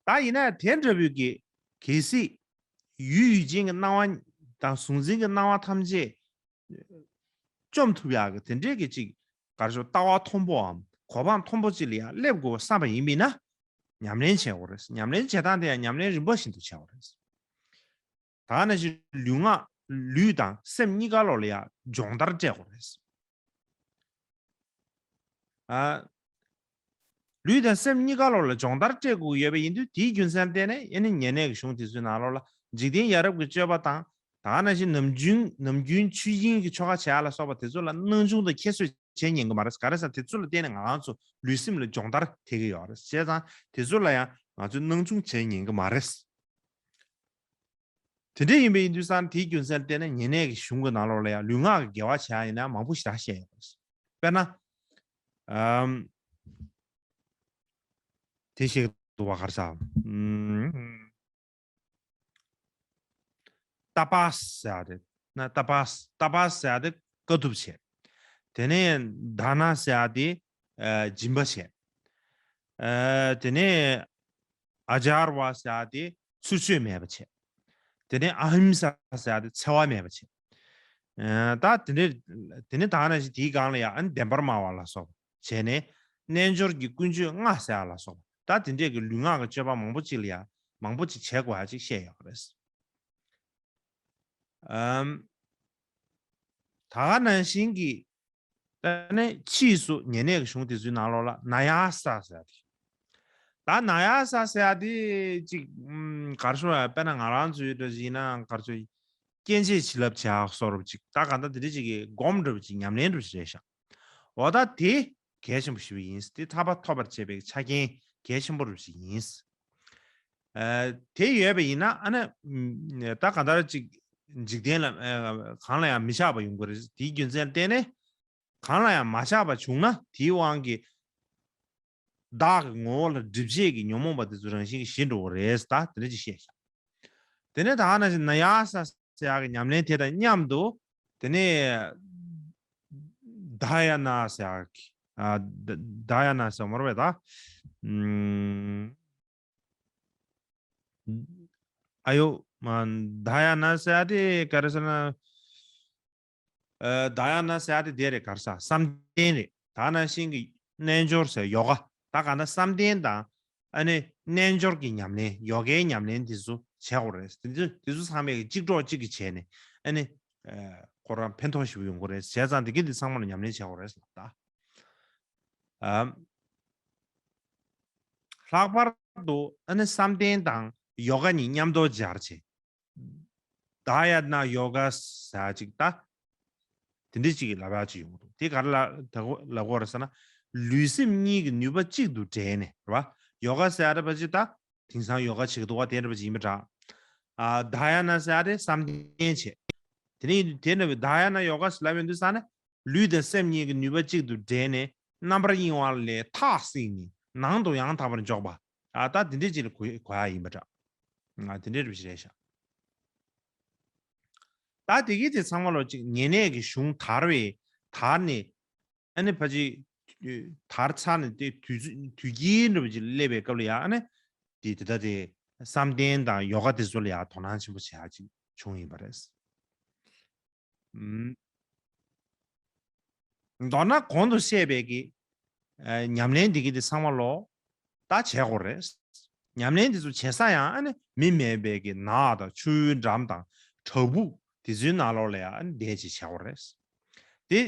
ད་ཡིན་ན་དེ་འདྲ་བོའི་གི་གལ་སྲིད་ཡུལ་ཡུལ་ཅན་གྱི་སྣང་བ་དང་གཟུང་འཛིན་གྱི་སྣང་བ་ཐམས་ཅད་བཅོམ་ཐུབ་ཡག་གི་དེ་འདྲའི་གི་ཅིག་ག་རེ་ཞུ། ལྟ་བ་མཐོན་པོའམ་གོ་འཕང་མཐོན་པོ་ཅིག་ལ་ཡང་སླེབས་དགོས་བསམ་པ་ཡིན་པས་ན། ཉམས་ལེན་བྱེད་དགོས་རེད། ཉམས་ལེན་བྱེད་སྟངས་དེ་ཡང་ཉམས་ལེན་རིམ་པ་བཞིན་དུ་བྱེད་དགོས་རེད། ད་ག་ནང་བཞིན་ལུས་ངག་ལུས་དང་སེམས་གཉིས་ཀ་ལོག་ལ་ཡང་སྦྱོང་བརྡར་སྤྲད་དགོས་རེད། ཨ། ལུས་དང་སེམས་གཉིས་ཀ་ལོག་ལ་སྦྱོང་བརྡར་སྤྲད་དགོས་ཡོད་པ་ཡིན་དུས། དེའི་རྒྱུ་མཚན་བརྟེན་ནས་ཨ་ནི་ཉེ་གནས་ཀྱི་གཞུང་དེ་ཚོའི་ནང་ལོགས་ལ་འཇིག་རྟེན་ཡ་རབས་ཀྱི་སྤྱོད་པ་དང་། ད་ག་ནང་བཞིན་ནམ་རྒྱུན་ནམ་རྒྱུན་ཆོས་དབྱིངས་ཀྱི་ཆོ་ག་བྱེད་ཡག་ལ་སོགས་པ་དེ་ཚོ་ལ་སྣང་ཆུང་དང་ཁྱད་གསོད་བྱེད་ཉན་གྱི་མ་རེད། ག་རེ་ཟེར་ན་དེ་ཚོ་ལ་བརྟེན་ནས་ང་རང་ཚོ་ལུས་སེམས་ལ་སྦྱོང་བརྡར་ཐེབས་ཀྱི་ཡོད་རེད། བྱས་ཙང་དེ་ཚོ་ལ་ཡང་ང་ཚོས་སྣང་ཆུང་བྱེད་ཉན་གྱི་མ་རེད། དེ་འདྲ་ཡིན་པ་ཡིན་དུས་ཙང་དེའི་རྒྱུ་མཚན་ལ་བརྟེན་ནས་ཉེ་གནས་ཀྱི་གཞུང་གི་ནང་ལོགས་ལ་ཡང་ལུས་ངག་གི་དགེ་བ་བྱེད་ཡག་ཡིན་ན་མང་པོ་ཞེ་དྲག་བཤད་ཡོད་རེད། དཔེར་ན། ཨམ། དེ་ཞིག་འདུག་བ། ག་རེ་ཟེར། ཨམ། ཏ་པ་ཟེར་ཡག་དེ། ན་ཏ་པ། ཏ་པ་ཟེར་ཡག་དེ་དཀའ་ཐུབ་བྱེད། དེ་ནས་དཱ་ན་ཟེར་ཡག་དེ་ཨ་སྦྱིན་པ་བྱེད། ཨ་དེ་ནས་ཨ་ཙར་བ་ཟེར་ཡག་དེ་ཚུར་གཅོད་མེད་པ་བྱེད། དེ་ནས་ཨ་ཧིམ་ས་ཟེར་ཡག་དེ་འཚེ་བ་མེད་པ་བྱེད། ཨ་ད་དེ་ནས་དེ་ནས་ད་ག་ནང་བཞིན་དེའི་སྒང་ལ་ཡང་ཨ་ནི་བདེན་པར་སྨྲ་བ་ལ་སོགས་བྱས་ནས། རྣལ་འབྱོར་གྱི་ཀུན་སྤྱོད་ལྔ་ཟེར་ཡག་ལ་སོགས་པ། ད་དེ་འདྲས་ཀྱི་ལུས་ངག་གི་སྤྱོད་པ་མང་པོ་ཅིག་ལ་ཡང་མང་པོ་ཅིག་བྱེད་དགོས་ཡག་ཅིག་བཤད་ཡོད་རེད། ཨམ། ད་ག་ནང་བཞིན་གྱི། ད་ནི་ཕྱིས་སུ་ཉེ་གནས་ཀྱི་གཞུང་དེ་ཚོའི་ནང་ལོགས་ལ་ན་ཡ་ས་ཟེར་ཡག་དེ། ད་ན་ཡ་ས་ཟེར་ཡག་དེ་ཅིག་ཨམ། ག་རེ་ཞུ་དགོས། དཔེར་ན་ང་རང་ཚོའི་འདྲ་ཞིག་ཡིན་ན་ག་རེ་ཞུ། སྐྱེ་མཆེད་བྱིན་རླབས་བྱེད་ཡག་བཟོ་འདྲ་ཅིག། ད་གང་ལྟར་དེ་འདྲ་ཅིག་གི་སྒོམ་འདྲ་ཅིག། ཉམས་ལེན་འདྲ་ཅིག་རེད་ཤག། འོ་ད་དེ་གལ་ཆེན་པོ་ཞེ་པོ་ཡིན། དེ་ཐར་པ་ཐོབ་པར་བྱེད་པའི་ཆ་རྐྱེན་གལ་ཆེན་པོ་འདྲ་ཅིག་ཡིན། ཨ་དེ་ཡོད་པ་ཡིན་ན་ཨ་ནི་ད་གང་ལྟར་ཅིག་འཇིག་རྟེན་ལ་ཨ་གང་ལ་ཡང་མི་ཆགས་པ་ཡོང་གི་རེད། དེའི་རྒྱུ་མཚན་ལ་བརྟེན་ནས། གང་ལ་ཡང་མ་ཆགས་པ་བྱུང་ན་དེའི་དབང་གིས་ བདག་གི་ངོ་བོ་ལ་སྒྲིབ་བྱེད་ཀྱི་ཉོན་མོངས་པ་དེ་ཚོ་རང་བཞིན་གྱིས་ཞི་འགྲོ་གི་རེད། ད་དེ་འདྲ་ཅིག་བཤད་ཤག་དེ་ནས་ད་ན་ན་ཡ་ས་ཟེར་ཡག་གི་ཉམས་ལེན་དེ་དང་མཉམ་དུ། དེ་ནས་ད་ཡ་ན་ཟེར་ཡག་གི་ཨ་ད་ད་ཡ་ན་ཟེར་མ་རེད་པས་ད། ཨུམ། ཨ་ཡོ། མ་ད་ཡ་ན་ཟེར་ཡག་དེ་ག་རེ་ཟེར་ན། ཨ་ད་ཡ་ན་ཟེར་ཡག་དེ་དེ་རེད། ག་རེ་ཟེར། བསམ་གཏན་རེད། ད་ནང་བཞིན་གྱི་རྣལ་འབྱོར་ཟེར་ཡོ་ག་ད་ག་ན་བསམ་གཏན་དང་། ཨ་ནི་རྣལ་འབྱོར་གྱི་ཉམས་ལེན། ཡོ་གའི་ཉམས་ལེན་དེ་ཚོ་བྱེད་དགོས་རེད། དེ་ཚོ་དེ་ཚོ་ཚང་མས་གཅིག་གྲོགས་གཅིག་གིས་བྱས་ནས། ཨ་ནི་ཨ་ཁོ་རང་ཕན་ཐོགས་ཞེ་པོ་ཡོང་གི་རེད། བྱས་ཙང་དེ་གི་དེ་ཚང་མ་ལ་ཉམས་ལེན་བྱེད་དགོས་རེད་ལབ་ད། ཨ། ལྷག་པར་དུ་ཨ་ནི་བསམ་གཏན་དང་ཡོ་ག་གཉིས་མཉམ་དུ་སྦྱར་བྱས། ད་ཡ་ན་ཡོ་ག་ཟེར་ཅིག་ད། དེ་འདྲ་ཅིག་ལབ་ཡག་ཅིག་ཡོང་གི་འདུག་དེ་ག་རེ་ལབ་ད་གོ་ལབ་དགོས་རེད་ཟེར་ན། ལུས་སེམས་གཉིས་ཀྱི་ནུས་པ་གཅིག་ཏུ་འདྲེས་ནས་རེད་བ། ཡོ་ག་ཟེར་ཡག་རེད་པ་ཅིག་ད། དེང་སང་ཡོ་ག་བྱེད་ཀྱི་འདུག་བ། དེ་འདྲ་པ་ཅིག་ཡིན་པ་འདྲ། ཨ་ད་ཡ་ན་ཟེར་ཡག་དེ་བསམ་གཏན་བྱས། དེ་ནས་དེ་འདྲ་བའི་ད་ཡ་ན་ཡོ་ག་ཟེར་ལབ་ཡོང་དུས་ཙ་ན། ལུས་དང་སེམས་གཉིས་ཀྱི་ནུས་པ་གཅིག་ཏུ་འདྲེས་ནས་རྣམ་པར་གཡེང་བ་ལས་ཐག་བསྲིངས་ནས་ནང་དུ་ཡང་དག་པར་འཇོག་པ། ཨ་ད་དེ་འདྲས་ཅིག་ལ་གོ་གོ་ཡག་ཡིན་པ་འདྲ། ང་དེ་འདྲས་རེད་ཤག་ད་དེ་གི་དེ་ཚང་མ་ལོ་ཅིག་ཉེ་གནས་ཀྱི་གཞུང་དར་བའི་དར་ནས། ཨ་ནི་ཕ་ཅིག་དར་ཚར་ནས་དེ་དུས་ཚོད་དུས་དཀྱིལ་འདྲ་པོ་ཅིག་སླེབས་པའི་སྐབས་ལ་ཡ། ཨ་ནི་དེ་དེ་ད་དེ་བསམ་གཏན་དང་ཡོ་ག་དེ་ཚོ་ལ་ཡ་དོ་སྣང་ཆེན་པོ་བྱེད་ཡག་ཅིག་བྱུང་ཡིན་པ་རེད། ཨུམ། མདོར་ན་གོང་དུ་བཤད་པའི་གི་ཨ་ཉམས་ལེན་འདི་གི་དེ་ཚང་མ་ལོ་ད་བྱེད་དགོས་རེད། ཉམས་ལེན་འདི་ཚོ་བྱེད་ས་ཡང་ཨ་ནི་མི་མེད་པའི་གི་ནགས་དང་ཆུའི་འགྲམ་དང་བྲག་ཕུག་དེ་ཚོའི་ནང་ལོགས་ལ་ཡང་ཨ་ནི་བསྡད་ཅིག་བྱེད་དགོས་རེད། དེ་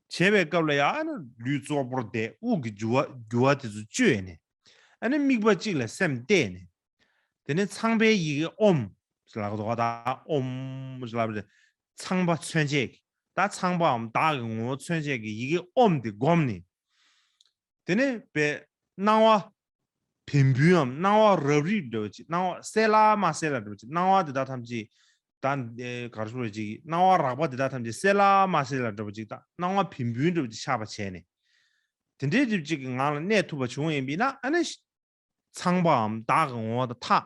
བྱེད་པའི་སྐབས་ལ་ཡང་ཨ་ནི་ལུས་བཙོག་པོར་བསྡད། དབུགས་ཀྱི་རྒྱུ་བ་རྒྱུ་བ་དེ་ཚོ་བཅོས་ནས། ཨ་ནི་དམིགས་པ་གཅིག་ལ་སེམས་གཏད་ནས། དེ་ནས་ཚངས་པའི་ཡི་གེ་ཨོཾ་ལབ་དགོས་ད། ཨོཾ་ལབ་རེད། ཚངས་པ་མཚོན་བྱེད་ཀྱི། ད་ཚངས་པའམ་བདག་གི་ངོ་བོ་མཚོན་བྱེད་ཀྱི་ཡི་གེ་ཨོཾ་དེ་བསྒོམས་ནས། དེ་ནས་པའི་སྣང་བ་བིམ་བུམ་འམ་སྣང་བ་རབ་རིབ་འདྲ་བོ་ཅིག་སྣང་བ་གསལ་ལ་མ་གསལ་ལ་འདྲ་བོ་ཅིག་སྣང་བ་དེ་དག་ཐམས་ཅད་ད་ཨེ་ག་རེ་ཞུ་དགོས་རེད། ཅིག་སྣང་བ་རགས་པ་དེ་དག་ཐམས་ཅད་གསལ་ལ་མ་གསལ་ལ་འདྲ་བོ་ཅིག་ད་སྣང་བ་བིམ་བུམ་འདྲ་བོ་ཅིག་ཆགས་པ་བྱས་ནས། དེ་འདྲའི་རིགས་ཅིག་གི་ངང་ལ་གནས་ཐུབ་པ་བྱུང་ཡིན་པས་ན། ཨ་ནི་ཚངས་པའམ་བདག་གི་ངོ་བོ་དང་ཐག་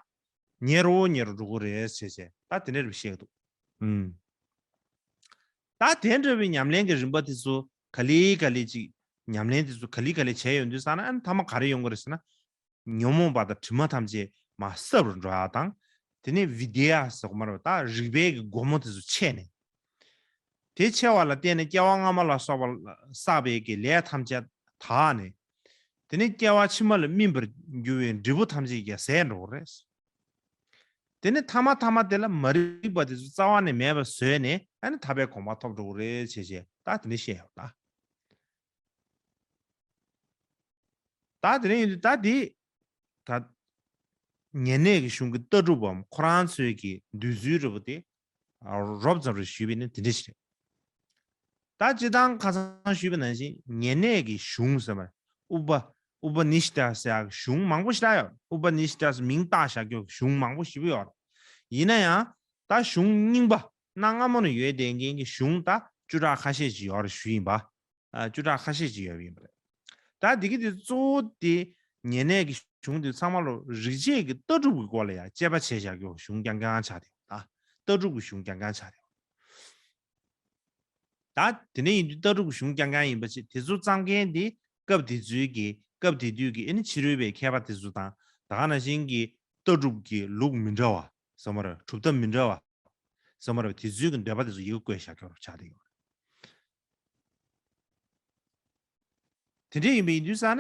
ཉེ་རུ་ཉེ་རུ་འགྲོ་གི་རེད་ཟེར་བྱས། ད་དེ་འདྲ་རེ་བཤད་ཀྱི་འདུག་ཨུམ། ད་དེ་འདྲ་བའི་ཉམས་ལེན་གྱི་རིམ་པ་དེ་ཚོ་ག་ལེ་ག་ལེ་ཅིག་ཉམས་ལེན་དེ་ཚོ་ག་ལེ་ག་ལེ་བྱས་ཡོང་དུས་ཙ་ན། ཨ་ནི་མཐའ་མ་ག་རེ་ཡོང་གི་རེད་ཟེར་ན། ཉོན་མོངས་པ་དང་དྲི་མ་ཐམས་ཅད་མར་སྲབ་རུ་འགྲོ་ཡག་དང་། དེ་ནས་བི་དེ་ཡ་ཟེར་གོ་མ་རེད་པ། ད་རིག་པའི་གི་སྒོ་མོ་དེ་ཚོ་ཕྱེ་ནས། དེ་ཕྱེ་བ་ལ་བརྟེན་ནས་སྐྱེ་བ་སྔ་མ་ལ་སོགས་པ་ལ་བསགས་པའི་གི་ལས་ཐམས་ཅད་དག་ནས། དེ་ནས་སྐྱེ་བ་ཕྱི་མ་ལ་སྨིན་པར་འགྱུར་བའི་འབྲས་བུ་ཐམས་ཅད་ཀྱང་ཟད་འགྲོ་གི་རེད། དེ་ནས་ཐ་མ་ཐ་མ་དེ་ལ་མ་རིག་པ་དེ་ཚོ་རྩ་བ་ནས་མེད་པ་བཟོས་ནས། ཨ་ནི་ཐར་པའི་གོ་འཕང་ཐོབ་འགྲོ་གི་རེད་བྱས་བྱས། ད་དེ་འདྲ་བཤད་ཡོད་ད། ད་དེ་རིང་ཡིན་དུས་ད་འདི་ད་ཉེ་གནས་ཀྱི་གཞུང་གི་ལྟ་གྲུབ་བམ་ཁོ་རང་ཚོའི་གི་འདོད་ཚུལ་འདྲ་པོ་དེ་རོབ་ཙམ་རེ་ཞུས་པ་ཡིན་ན་དེ་འདྲ་ཞིག་རེད། ད་སྤྱིར་བཏང་ཁ་སང་ཞུས་པ་ནང་བཞིན་ཉེ་གནས་ཀྱི་གཞུང་ཟེར་བ། ཨུ་པ་ཨུ་པ་ནི་ཤི་ཏ་ཟེར་ཡག་གཞུང་མང་པོ་ཞིག་ད་ཡོད། ཨུ་པ་ནི་ཤི་ཏ་ཟེར་མིང་བཏགས་བཞག་རྒྱུ་གཞུང་མང་པོ་ཞིག་ཡོད། ཡིན་ན་ཡང་ད་གཞུང་རྙིང་པ་གནའ་སྔ་མོ་ནས་ཡོད་བསྡད་མཁན་གྱི་གཞུང་ད་བཅུ་ཕྲག་ཁ་ཤས་ཅིག་ཡོད་རེད་ཞུས་ཡིན་པ། ཨ་བཅུ་ཕྲག་ཁ་ཤས་ཅིག་ཡོད་པ་ཡིན་པ་རེད། ད་འདི་གི་དེ་གཙོ་བོ་དེ་ཉེ་གནས་ཀྱི་གཞུང་དེ་ཚང་མ་ལོ་རིག་བྱེད་ཀྱི་ལྟ་གྲུབ་ཀྱི་སྐོར་ལ་ཡང་དཔྱད་པ་བྱས་བཞག་རྒྱུ་གཞུང་རྐྱང་རྐྱང་ཆགས་བསྡད་ཡོད། ད་ལྟ་གྲུབ་ཀྱི་གཞུང་རྐྱང་རྐྱང་ཆགས་བསྡད་ཡོད། ད་དེ་ནས་ཡིན་དུས་ལྟ་གྲུབ་ཀྱི་གཞུང་རྐྱང་རྐྱང་ཡིན་པ་ཅིག་དེ་ཚོ་བརྩམས་མཁན་དེ་སྐབས་དེ་ཚོའི་གི་སྐབས་དེ་དུས་ཀྱི་ཨ་ནི་ཕྱི་རོལ་པའི་མཁས་པ་དེ་ཚོ་དང་། ད་ག་ནང་བཞིན་གྱི་ལྟ་གྲུབ་ཀྱི་ལུགས་མི་འདྲ་བ་ཟེར་མ་རེད། གྲུབ་མཐའ་མི་འདྲ་བ་ཟེར་མ་རེད། དེ་ཚོའི་གི་འདོད་པ་དེ་ཚོ་ཡི་གེ་བཀོད་བཞག་རྒྱུ་རུ་ཆགས་བསྡད་ཡོད། དེ་འདྲ་ཡིན་པ་ཡིན་དུས་ཙ་ན་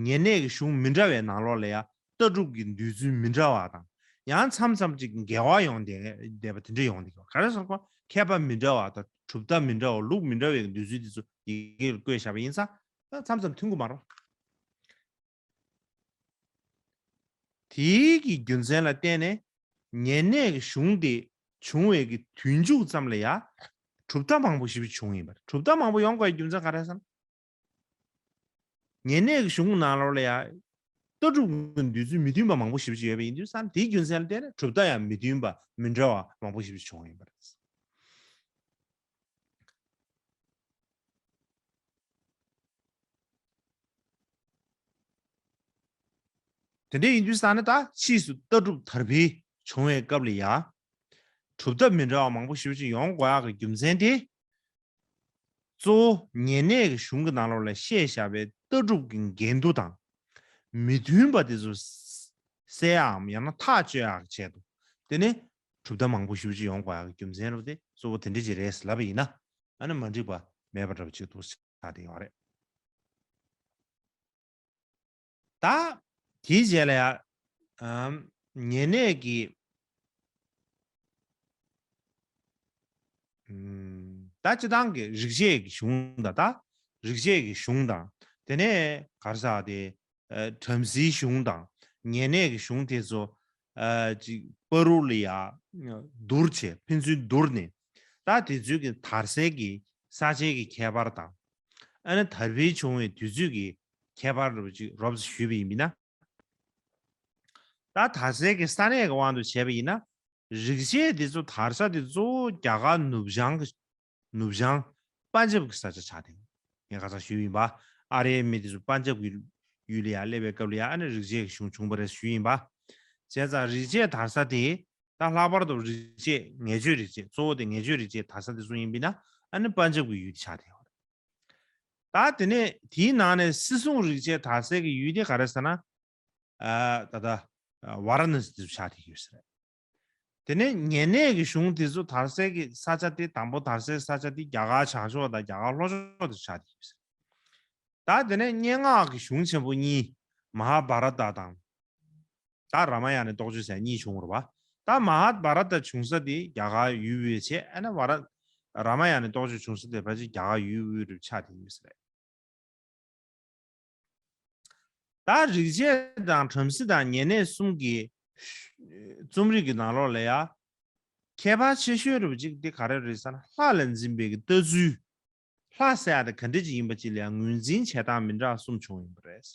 ཉེ་གནས་ཀྱི་གཞུང་མི་འདྲ་བའི་ནང་ལོགས་ལ་ཡང་ལྟ་གྲུབ་ཀྱི་འདོད་ཚུལ་མི་འདྲ་བ་དང་། ཡང་མཚམས་མཚམས་ཅིག་འགལ་བ་ཡོང་བསྡད་བསྡད་པ་དེ་འདྲ་ཡོང་བསྡད་ཀྱི་ཡོད། ག་རེ་ཟེར་ན་མཁས་པ་མི་འདྲ་བ་དང་གྲུབ་མཐའ་མི་འདྲ་བ། ལུགས་མི་འདྲ་བའི་འདོད་ཚུལ་དེ་ཚོ་ཡི་གེར་བཀོད་བཞག་པ་ཡིན་ཙང་མཚམས་མཚམས་མཐུན་གྱི་མ་རེད། དེའི་གི་རྒྱུ་མཚན་ལ་བརྟེན་ནས་ཉེ་གནས་ཀྱི་གཞུང་དེ་བྱུང་བའི་གི་དུས་མཇུག་ཙམ་ལ་ཡང་གྲུབ་མཐའ་མང་པོ་ཞེ་པོ་བྱུང་ཡིན་པ་རེད། གྲུབ་མཐའ་མང་པོ་ཡོང་དགོས་པའི་རྒྱུ་མཚན་ག་རེ་ཟེར་ན། ཉེ་གནས་ཀྱི་གཞུང་ནང་ལོགས་ལ་ཡང་ལྟ་གྲུབ་ཀྱི་འདོད་ཚུལ་མི་མཐུན་པ་མང་པོ་ཞེ་པོ་ཅིག་ཡོད་པ་ཡིན་དུས་ཙང་། དེའི་རྒྱུ་མཚན་ལ་བརྟེན་ནས་གྲུབ་མཐའ་ཡང་མི་མཐུན་པ་མི་འདྲ་བ་མང་པོ་ཞེ་པོ་ཅིག་བྱུང་ཡིན་པ་རེད། དེ་འདྲ་ཡིན་དུས་ཙང་ནས་ད་ཕྱིས་སུ་ལྟ་གྲུབ་དར་འཕེལ་བྱུང་བའི་སྐབས་ལ་ཡ། གྲུབ་མཐའ་མི་འདྲ་བ་མང་པོ་ཞེ་པོ་ཅིག་ཡོང་དགོས་ཡག་གི་རྒྱུ་མཚན་དེ། གཙོ་བོ་ཉེ་གནས་ཀྱི་གཞུང་གི་ནང་ལོགས་ལ་བཤད་བཞག་པའི་ལྟ་གྲུབ་ཀྱི་འགལ་འདུ་དང་། མི་མཐུན་པ་དེ་ཚོ་སེལ་ཡག་གམ་ཡང་ན་ཐག་གཅོད་ཡག་གི་ཆེད་དུ། དེ་ནས་གྲུབ་མཐའ་མང་པོ་ཞེ་པོ་ཅིག་ཡོང་དགོས་ཡག་གི་རྒྱུ་མཚན་རེད་པ། དེ་གཙོ་བོ་དེ་འདྲ་ཅིག་རེད་ལབ་པ་ཡིན་ན། ཨ་ནི་མ་འགྲིག་པ་མེད་པ་འདྲ་པོ་ཅིག་འདུག་ཆགས་བསྡད་ཡོད་རེད། ད་དེའི་རྗེས་ལ་ཡ། ཨམ། ཉེ་གནས་ཀྱི། ཨམ། ད་སྤྱིར་བཏང་གི་རིག་བྱེད་ཀྱི་གཞུང་དང་། ད་རིག་བྱེད་ཀྱི་གཞུང་དང་། དེ་ནས་ག་རེ་ཟེར་དེ། ཨ། བྲམ་ཟེའི་གཞུང་དང་ཉེ་གནས་ཀྱི་གཞུང་དེ་ཚོ། ཨ། ཅིག་བར་དུ་ལ་ཡ་བསྡུར་བྱས། ཕན་ཚུན་བསྡུར་ནས། ད་དེ་ཚོའི་གི་དར་སྲོལ་གྱི་ས་ཆའི་གི་ཁྱད་པར་དང་། ཨ་ནི་དར་འཕེལ་བྱུང་བའི་དུས་ཚོད་ཀྱི་ཁྱད་པར་རོབ་ཅིག་རོབ་ཙམ་ཞུས་པ་ཡིན་ན། ད་དར་སྲོལ་གྱི་ས་གནས་ཀྱི་དབང་དུ་བྱས་པ་ཡིན་ན། རིག་བྱེད་འདི་ཚོ་དར་ས་དེ་གཙོ་བོ་རྒྱ་གར་ནུབ་བྱང་གི། ནུབ་བྱང་པན་ཇབ་ཀྱི་ས་ཆ་ཆགས་བསྡད། ངས་ཁ་སང་ཞུས་ཡིན་པ། ཨ་རིའི་མི་དེ་ཚོ་པན་ཇབ་ཀྱི་ཡུལ་ལ་ཡ་སླེབས་པའི་སྐབས་ལ་ཡ། ཨ་ནི་རིག་བྱེད་ཀྱི་གཞུང་བྱུང་བ་རེད་ཞུས་ཡིན་པ། བྱས་ཙང་རིག་བྱེད་དར་ས་དེ། ད་ལྷག་པར་དུ་རིག་བྱེད། ངེས་བྱུས་རིག་བྱེད། གཙོ་བོ་དེ་ངེས་བྱུས་རིག་བྱེད་དར་ས་དེ་ཚོ་ཡིན་པས་ན། ཨ་ནི་པན་ཇབ་ཀྱི་ཡུལ་དེ་ཆགས་བསྡད་ཡོད་རེད། ད་དེ་ནས་དེའི་ནང་ནས་སྲིད་སྲུང་རིག་བྱེད་དར་སའི་གི་ཡུལ་དེ་ག་རེ་ཟེར་ན། ཨ། ད་ལྟ་ཝཱ་ར་ཎ་སི་དེ་ཚོ་ཆགས་བསྡད་ཡོད་ས་རེད། དེ་ནས་ཉེ་གནས་ཀྱི་གཞུང་དེ་ཚོ་དར་སའི་གི་ས་ཆ་དེ། དང་པོ་དར་སའི་ས་ཆ་དེ་རྒྱ་གར་བྱང་ཕྱོགས་དང་རྒྱ་གར་ལྷོ་ཕྱོགས་དེ་ཆགས་བསྡད་ཡོད་ས་རེད། ད་དེ་ནས་སྙན་ངག་གི་གཞུང་ཆེན་པོ་གཉིས། མ་ཧཱ་བྷ་ར་ཏ་དང་། ད་རཱ་མ་ཡ་ཎའི་རྟོགས་བརྗོད་ཟེར་གཉིས་བྱུང་བ་རེད་པ། ད་མ་ཧཱ་བྷ་ར་ཏ་བྱུང་ས་དེ་རྒྱ་གར་ཡུལ་དབུས་བྱས། ཨ་ནི་ཝཱ་ར། རཱ་མ་ཡ་ཎའི་རྟོགས་བརྗོད་བྱུང་ས་དེ་ཕལ་ཆེར་རྒྱ་གར་ཡུལ་དབུས་རུ་ཆགས་བསྡད་ཡོད་ས་རེད། ད་རིག་བྱེད་དང་བྲམ་ཟེ་དང་ཉེ་གནས་གསུམ་གྱི་རྩོམ་རིག་གི་ནང་ལོགས་ལ་ཡ། ཁྱད་པར་ཆེ་ཤོས་རུ་གཅིག་དེ་ག་རེ་རེད་ཟེར་ན། ལྷ་ལ་འཛིན་པའི་གི་ལྟ་ཚུལ། ལྷ་ཟེར་ཡ་དེ་ག་འདྲ་ཅིག་ཡིན་པ་ཅིག་ལ་ཡང་ངོས་འཛིན་བྱེད་སྟངས་མི་འདྲ་བ་གསུམ་བྱུང་ཡོད་པ་རེད།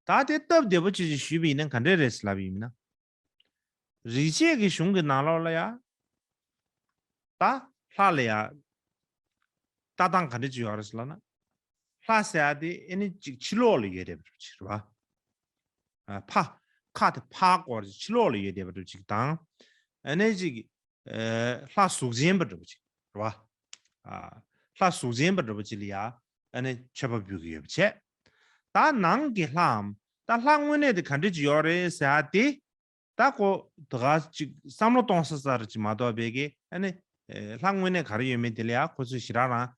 ད་དེ་སྟབས་བདེ་པོ་ཅིག་ཅིག་ཞུས་པ་ཡིན་ན་ག་འདྲ་རེད་ཟེར་ལབ་ཡིན་ན། རིག་བྱེད་ཀྱི་གཞུང་གི་ནང་ལོགས་ལ་ཡ། ད་ལྷ་ལ་ཡ་ལྟ་སྟངས་ག་འདྲ་ཅིག་ཡོད་རེད་ཟེར་ལབ་ན། ལྷ་ཟེར་ཡ་དེ་ཨེ་ནི་ཅིག་ཕྱི་ལོགས་ལ་ཡོད་བསྡད་པ་ཅིག་རེད་པ། ཨ། ཕ། ཁ་དེ་ཕར་སྐོར་ཅིག་ཕྱི་ལོགས་ལ་ཡོད་བསྡད་པ་འདྲ་ཅིག་དང་། ཨ་ནི་ཅིག་ཨ། ལྷ་གཟུགས་ཅན་པ་འདྲ་པོ་ཅིག་རེད་པ། ཨ། ལྷ་གཟུགས་ཅན་པ་འདྲ་པོ་ཅིག་ལ་ཡ། ཨ་ནི་མཆོད་པ་ཕུལ་གྱི་ཡོད་པ་བྱས། ད་ནང་གི་ལྷའམ། ད་ལྷ་དངོས་གནས་དེ་ག་འདྲ་ཅིག་ཡོད་རེད་ཟེར་ཡ་དེ། ད་ཁོ་དེ་ག་ཅིག་བསམ་བློ་གཏོང་ས་ས་རུ་ཅིག་མ་གཏོགས་པའི་གི། ཨ་ནི་ཨ། ལྷ་དངོས་གནས་ག་རེ་ཡོད་མེད་དེ་ལ་ཡ་ཁོ་ཚོས་ཞེ་དྲག་རང་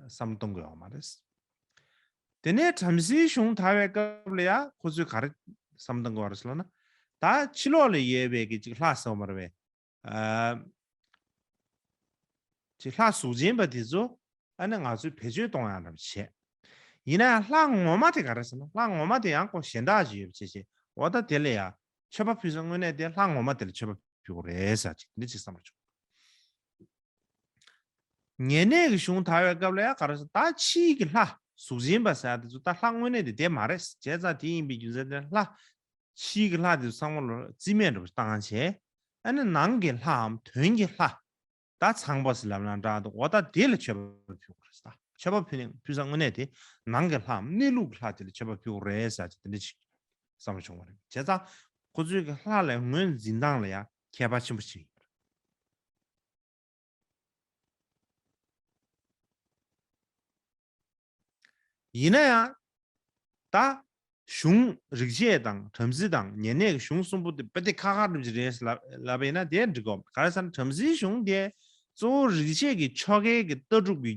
བསམ་བློ་གཏོང་གི་ཡོད་མ་རེད། དེ་ནས་བྲམ་ཟེའི་གཞུང་དར་བའི་སྐབས་ལ་ཡ་ཁོ་ཚོས་ག་རེ་བསམ་བློ་གཏོང་གི་ཡོད་རེད་ཟེར་ལབ་ན། ད་ཕྱི་ལོགས་ལ་ཡོད་པའི་གི་ཅིག་ལྷ་ཟེར་བ་མ་རེད་པས། ཨ། ཅིག་ལྷ་གཟུགས་ཅན་པ་དེ་ཚོ། ཨ་ནི་ང་ཚོས་བེད་སྤྱོད་གཏོང་ཡག་འདྲ་པོ་བྱས། ཡིན་ན་ཡང་ལྷ་ངོ་མ་དེ་ག་རེ་ཟེར་ན། ལྷ་ངོ་མ་དེ་ཡང་ཁོ་གཞན་དག་ཅིག་ཡོད་པ་བྱས་བྱས། འོ་ད་དེ་ལ་ཡ་མཆོད་པ་ཕུལ་ས་དངོས་གནས་དེ་ལྷ་ངོ་མ་དེ་ལ་མཆོད་པ་ཕུལ་དགོས་རེད་ཟེར་ཅིག་འདི་ཅིག་བསམ་བློ་བྱུང་། ཉེ་གནས་ཀྱི་གཞུང་དར་བའི་སྐབས་ལ་ཡ་ག་རེ་ཟེར། ད་ཕྱིའི་གི་ལྷ་གཟུགས་ཅན་པ་ཟེར་ཡ་དེ་ཚོ་ད་ལྷ་དངོས་གནས་དེ་དེ་མ་རེད། བྱས་ཙང་དེ་ཡིན་པའི་རྒྱུ་མཚན་དེ་ལྷ། ཕྱིའི་གི་ལྷ་དེ་ཚོ་ཚང་མ་ལ་རྩིས་མེད་འདྲ་པོ་བཏང་བྱས། ཨ་ནི་ནང་གི་ལྷའམ་དོན་གྱི་ལྷ། ད་ཚངས་པ་ཟེར་ལབ་ན་འདྲ་འདུག་འོ་ད་དེ་ལ་མཆོད་པ་ཕུལ་དགོས་རེད་ཟེར། མཆོད་པ་ཕུལ་ནས་ཕུལ་ས་དངོས་གནས་དེ་ནང་གི་ལྷའམ་གནས་ལུགས་ཀྱི་ལྷ་དེ་ལ་མཆོད་པ་ཕུལ་དགོས་རེད་ཟེར་ཅིག་དེ་འདྲ་ཅིག་བསམ་བློ་བྱུང་བ་རེད། བྱས་ཙང་ཁོ་ཚོའི་གི་ལྷ་ལ་ངོས་འཛིན་སྟངས་ལ་ཡང་ཁྱད་པར་ཆེན་པོ་ཞིག་ཡོད་པ་རེད། ཡིན་ན་ཡང་། ད་གཞུང་རིག་བྱེད་དང་བྲམ་ཟེ་དང་ཉེ་གནས་ཀྱི་གཞུང་གསུམ་པོ་དེ་དཔེ་དེ་ཁག་ཁག་འགྲུབ་ཀྱི་རེད་ལབ་ལབ་པ་ཡིན་ན་དེ་འགྲིག་གོ། ག་རེ་ཟེར་ན་བྲམ་ཟེའི་གཞུང་དེ་གཙོ་བོ་རིག་བྱེད་ཀྱི་ཆོ་གའི་གི་ལྟ་གྲུབ་ཀྱི་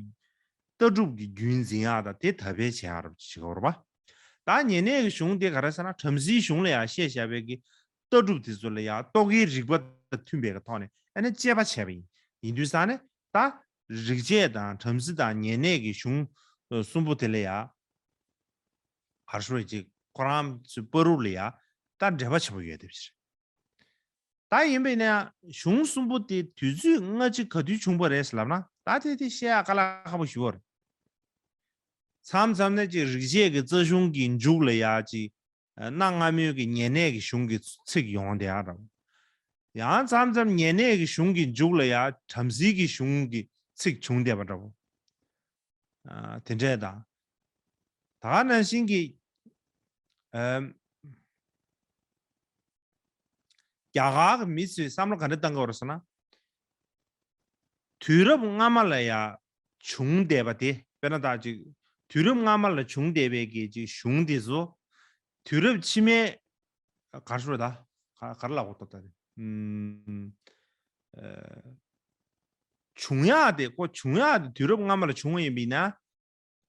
ལྟ་གྲུབ་ཀྱི་རྒྱུན་འཛིན་ཡག་དང་དེ་དར་སྤེལ་བྱེད་ཡག་རུ་བྱེད་ཀྱི་ཡོད་རེད་པ། ད་ཉེ་གནས་ཀྱི་གཞུང་དེ་ག་རེ་ཟེར་ན་བྲམ་ཟེའི་གཞུང་ལ་ཡང་བཤད་བཞག་པའི་གི་ལྟ་གྲུབ་དེ་ཚོ་ལ་ཡང་རྟོག་གེའི་རིག་པ་དང་མཐུན་པའི་གི་ཐོག་ནས་ཨ་ནི་དཔྱད་པ་བྱས་པ་ཡིན། ཡིན་དུས་ཙང་ནས་ད་རིག་བྱེད་དང་བྲམ་ཟེ་དང་ཉེ་གནས་ཀྱི་གཞུང་གསུམ་པོ་དེ་ལ་ཡང་ག་རེ་ཞུ་དགོས་རེད། ཅིག་ཁོ་རང་ཚོའི་བར་དུ་ལ་ཡང་ད་འབྲེལ་བ་ཆེན་པོ་ཡོད་བསྡད་པ་ཞིག་རེད། ད་ཡིན་པས་ན་གཞུང་གསུམ་པོ་དེ་དུས་ཚོད་སྔ་ཕྱི་ག་དུས་བྱུང་བ་རེད་ལབ་ན། ད་དེ་དེ་བཤད་ཡག་དཀའ་ལས་ཁག་པོ་ཞིག་ཡོད་རེད། མཚམས་མཚམས་ནས་ཅིག་རིག་བྱེད་ཀྱི་རྩ་གཞུང་གི་མཇུག་ལ་ཡ་ཅིག་གནའ་སྔ་མོའི་གི་ཉེ་གནས་ཀྱི་གཞུང་གི་ཚིག་ཡོང་བསྡད་ཡག་འདྲ་བོ། ཡང་མཚམས་མཚམས་ཉེ་གནས་ཀྱི་གཞུང་གི་མཇུག་ལ་ཡ་བྲམ་ཟེའི་གི་གཞུང་གི་ཚིག་བྱུང་བསྡད་པ་འདྲ་བོ། ཨ། དེ་འདྲས་དང་། ད་ག་ནང་བཞིན་གྱི། ཨམ། རྒྱ་གར་གྱི་མི་ཚོས་བསམ་བློ་ག་འདྲ་བཏང་གི་ཡོད་རེད་ཟེར་ན། དུས་རབས་སྔ་མ་ལ་ཡ་བྱུང་བསྡད་པ་དེ། དཔེར་ན་ད་ཅིག་དུས་རབས་སྔ་མ་ལ་བྱུང་བསྡད་པའི་གི་ཅིག་གཞུང་དེ་ཚོ། དུས་རབས་ཕྱི་མའི། ག་རེ་ཞུ་དགོས་རེད་ད། ག་ག་རེ་ལབ་དགོས་ད་ད་རེད། ཨམ། ཨ། བྱུང་ཡག་དེ། ཁོ་བྱུང་ཡག་དེ་དུས་རབས་སྔ་མ་ལ་བྱུང་བ་ཡིན་པ་ཡིན་ན།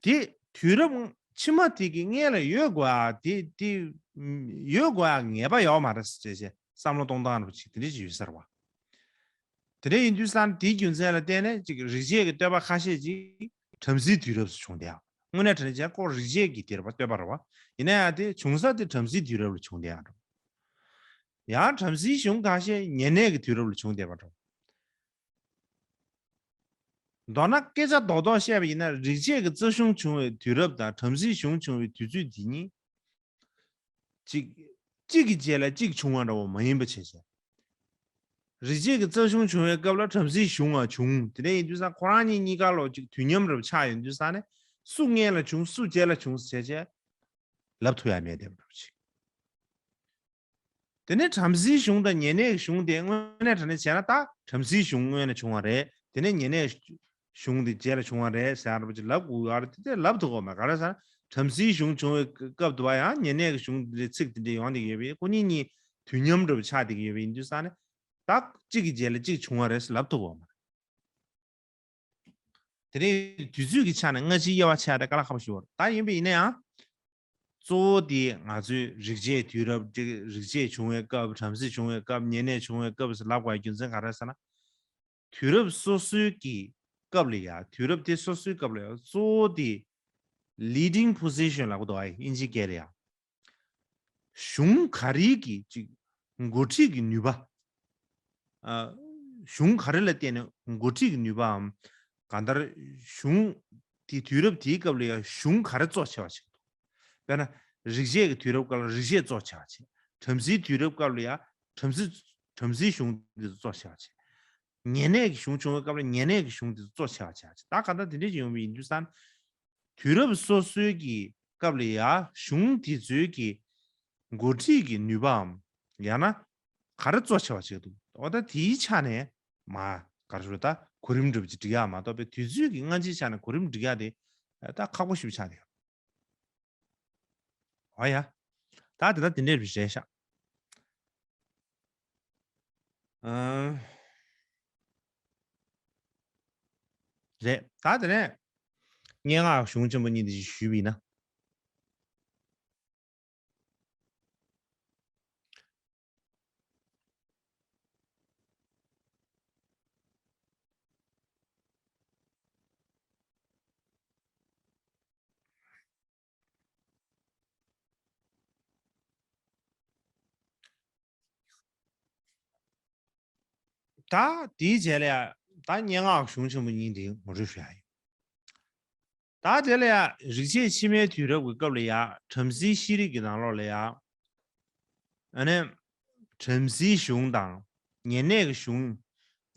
དེ་དུས་རབས་ཕྱི་མ་དེ་གི་སྔོན་ལ་ཡོད་དགོས་ཡག་དེ་དེ་ཡོད་དགོས་ཡག་ངེས་པ་ཡོད་མ་རེད་ཟེར་བྱས་བསམ་བློ་གཏོང་སྟངས་རུ་ཅིག་དེ་འདྲ་ཅིག་ཡོད་ས་རེད་བ། དེ་འདྲ་ཡིན་དུས་ཙང་དེའི་རྒྱུ་མཚན་ལ་བརྟེན་ནས་ཅིག་རིག་བྱེད་ཀྱི་བསྟོད་པ་ཁ་ཤས་ཅིག་བྲམ་ཟེའི་དུས་རབས་སུ་བྱུང་བསྡད་ཡག་དངོས་གནས་དྲང་གནས་བྱས་ན་ཁོ་རིག་བྱེད་ཀྱི་དེ་རེད་བ། བསྟོད་པ་རེད་བ། ཡིན་ན་ཡང་དེ་བྱུང་ས་དེ་བྲམ་ཟེའི་དུས་རབས་ལ་བྱུང་བསྡད་ཡག་འགྲོ། ཡང་བྲམ་ཟེའི་གཞུང་ཁ་ཤས་ཉེ་གནས་ཀྱི་དུས་རབས་ལ་བྱུང་བསྡད་པ་འགྲོ། མདོར་ན་སྐད་ཆ་རྡོག་རྡོག་བཤད་པ་ཡིན་ན། རིག་བྱེད་ཀྱི་རྩ་གཞུང་བྱུང་བའི་དུས་རབས་དང་བྲམ་ཟེའི་གཞུང་བྱུང་བའི་དུས་ཚོད་འདི་གཉིས་གཅིག་གཅིག་གི་རྗེས་ལ་གཅིག་བྱུང་བ་འདྲ་བོ་མ་ཡིན་པ་བྱས་བྱས། རིག་བྱེད་ཀྱི་རྩ་གཞུང་བྱུང་བའི་སྐབས་ལ་བྲམ་ཟེའི་གཞུང་ང་བྱུང་། དེ་འདྲ་ཡིན་དུས་ཙང་ཁོ་རང་གཉིས་གཉིས་ཀ་ལོ་གཅིག་དུས་མཉམ་རེད་ཆགས་ཡོང་དུས་ཙང་ནས། སུ་སྔོན་ལ་བྱུང་སུ་རྗེས་ལ་བྱུང་ཟེར་བྱས་བྱས་ལབ་ཐུབ་ཡ་མེད་བསྡད་པ་འདྲ་བོ་ཅིག་དེ་ནས་བྲམ་ཟེའི་གཞུང་དང་ཉེ་གནས་ཀྱི་གཞུང་དེ་དངོས་གནས་དྲང་གནས་བྱས་ན་ད་བྲམ་ཟེའི་གཞུང་སྔོན་ནས་བྱུང་བ་རེད། དེ་ནས་ཉེ་གནས་གཞུང་དེ་རྗེས་ལ་བྱུང་བ་རེད་ཟེར་ཡག་འདྲ་པོ་ཅིག་ལབ་དགོས་ཡག་རེད། དེ་དེ་ལབ་ཐུབ་ཀྱི་མེད། ག་རེ་ཟེར་ན་བྲམ་ཟེའི་གཞུང་བྱུང་བའི་སྐབས་དུ་བ་ཡང་ཉེ་གནས་ཀྱི་གཞུང་དེ་འདྲའི་ཚིག་དེ་འདྲ་ཡོང་བསྡད་ཀྱི་ཡོད་པས་ཁོ་གཉིས་གཉིས་དུས་མཉམ་འདྲ་པོ་ཆགས་བསྡད་ཀྱི་ཡོད་པ་ཡིན་དུས་ཙང་ནས། ད་གཅིག་གི་རྗེས་ལ་གཅིག་བྱུང་བ་རེད་ཟེར་ལབ་ཐུབ་ཀྱི་མེད། དེ་རིང་དུས་ཚོད་ཀྱི་ཆ་ནས་སྔ་ཕྱི་དབྱེ་བ་ཕྱེ་ཡག་དེ་དཀའ་ལས་ཁག་པོ་ཞིག་ཡོད་རེད། ད་ཡིན་པ་ཡིན་ན་ཡང་། གཙོ་བོ་དེ་ང་ཚོས་རིག་བྱེད་དུས་རབས། རིག་བྱེད་བྱུང་བའི་སྐབས། བྲམ་ཟེ་བྱུང་བའི་སྐབས། ཉེ་གནས་བྱུང་བའི་སྐབས་ཟེར་ལབ་དགོས་པའི་རྒྱུ་མཚན་ག་རེ་ཟེར་ན། དུས་རབས་སོ་སོའི་གི་སྐབས་ལ་ཡ། དུས་རབས་དེ་སོ་སོའི་སྐབས་ལ་ཡ་གཙོ་བོ་དེ་leading position ལབ་དགོས་འདུག་ཨ། དབྱིན་ཇིའི་སྐད་ལ་ཡ། གཞུང་ག་རེའི་གི་ཅིག་འགོ་ཁྲིད་ཀྱི་ནུས་པ། ཨ། གཞུང་ག་རེ་ལ་བརྟེན་ནས་འགོ་ཁྲིད་ཀྱི་ནུས་པའམ། གང་ལྟར་གཞུང་དེ་དུས་རབས་དེའི་སྐབས་ལ་ཡང་གཞུང་ག་རེ་གཙོ་ཆེ་བ་ཞིག་འདུག་དཔེར་ན། རིག་བྱེད་ཀྱི་དུས་རབས་སྐབས་ལ་རིག་བྱེད་གཙོ་ཆེ་བ་བྱས། བྲམ་ཟེའི་དུས་རབས་སྐབས་ལ་ཡང་བྲམ་ཟེ། བྲམ་ཟེའི་གཞུང་དེ་ཚོ་གཙོ་ཆེ་བ་བྱས། ཉེ་གནས་ཀྱི་གཞུང་བྱུང་བའི་སྐབས་ལ་ཉེ་གནས་ཀྱི་གཞུང་དེ་ཚོ་གཙོ་ཆེ་བ་བྱས། ད་གང་ལྟར་དེ་འདྲ་ཞིག་ཡོང་བ་ཡིན་དུས་ཙང་། དུས་རབས་སོ་སོའི་གི་སྐབས་ལ་ཡ་གཞུང་དེ་ཚོའི་གི་འགོ་ཁྲིད་ཀྱི་ནུས་པའམ། ཡང་ན་ག་རེ་གཙོ་ཆེ་བ་བྱེད་འདུག་འོ་ད་དེའི་ཆ་ནས་མ་ག་རེ་ཞུ། ད་གོ་རིམ་འདྲ་པོ་ཅིག་སྒྲིག་ཡག་མ་གཏོགས་པའི་དུས་ཚོད་ཀྱི་སྔ་ཕྱིའི་ཆ་ནས་གོ་རིམ་སྒྲིག་ཡག་དེ་ད་ཁག་པོ་ཞེ་པོ་ཆགས་བསྡད་ཡོད། འོ་ཡ། ད་དེ་ད་དེ་འདྲ་རེད་ཤག་ཨང་། རེད། ད་དེ་ནས་སྙན་ངག་གཞུང་ཆེན་པོ་གཉིས་འདི་ཞུས་པ་ཡིན་ན། ད་དེའི་རྗེས་ལ་ཡ། ད་སྙན་ངག་གཞུང་ཆེན་པོ་གཉིས་འདི་ངོ་སྤྲོད་ཞུ་ཡ་ཡིན། ད་དེ་ལ་ཡ་རིག་བྱེད་ཕྱི་མའི་དུས་རབས་ཀྱི་སྐབས་ལ་ཡ་བྲམ་ཟེའི་ཤེས་རིག་གི་ནང་ལོགས་ལ་ཡ། ཨ་ནི། བྲམ་ཟེའི་གཞུང་དང་ཉེ་གནས་ཀྱི་གཞུང་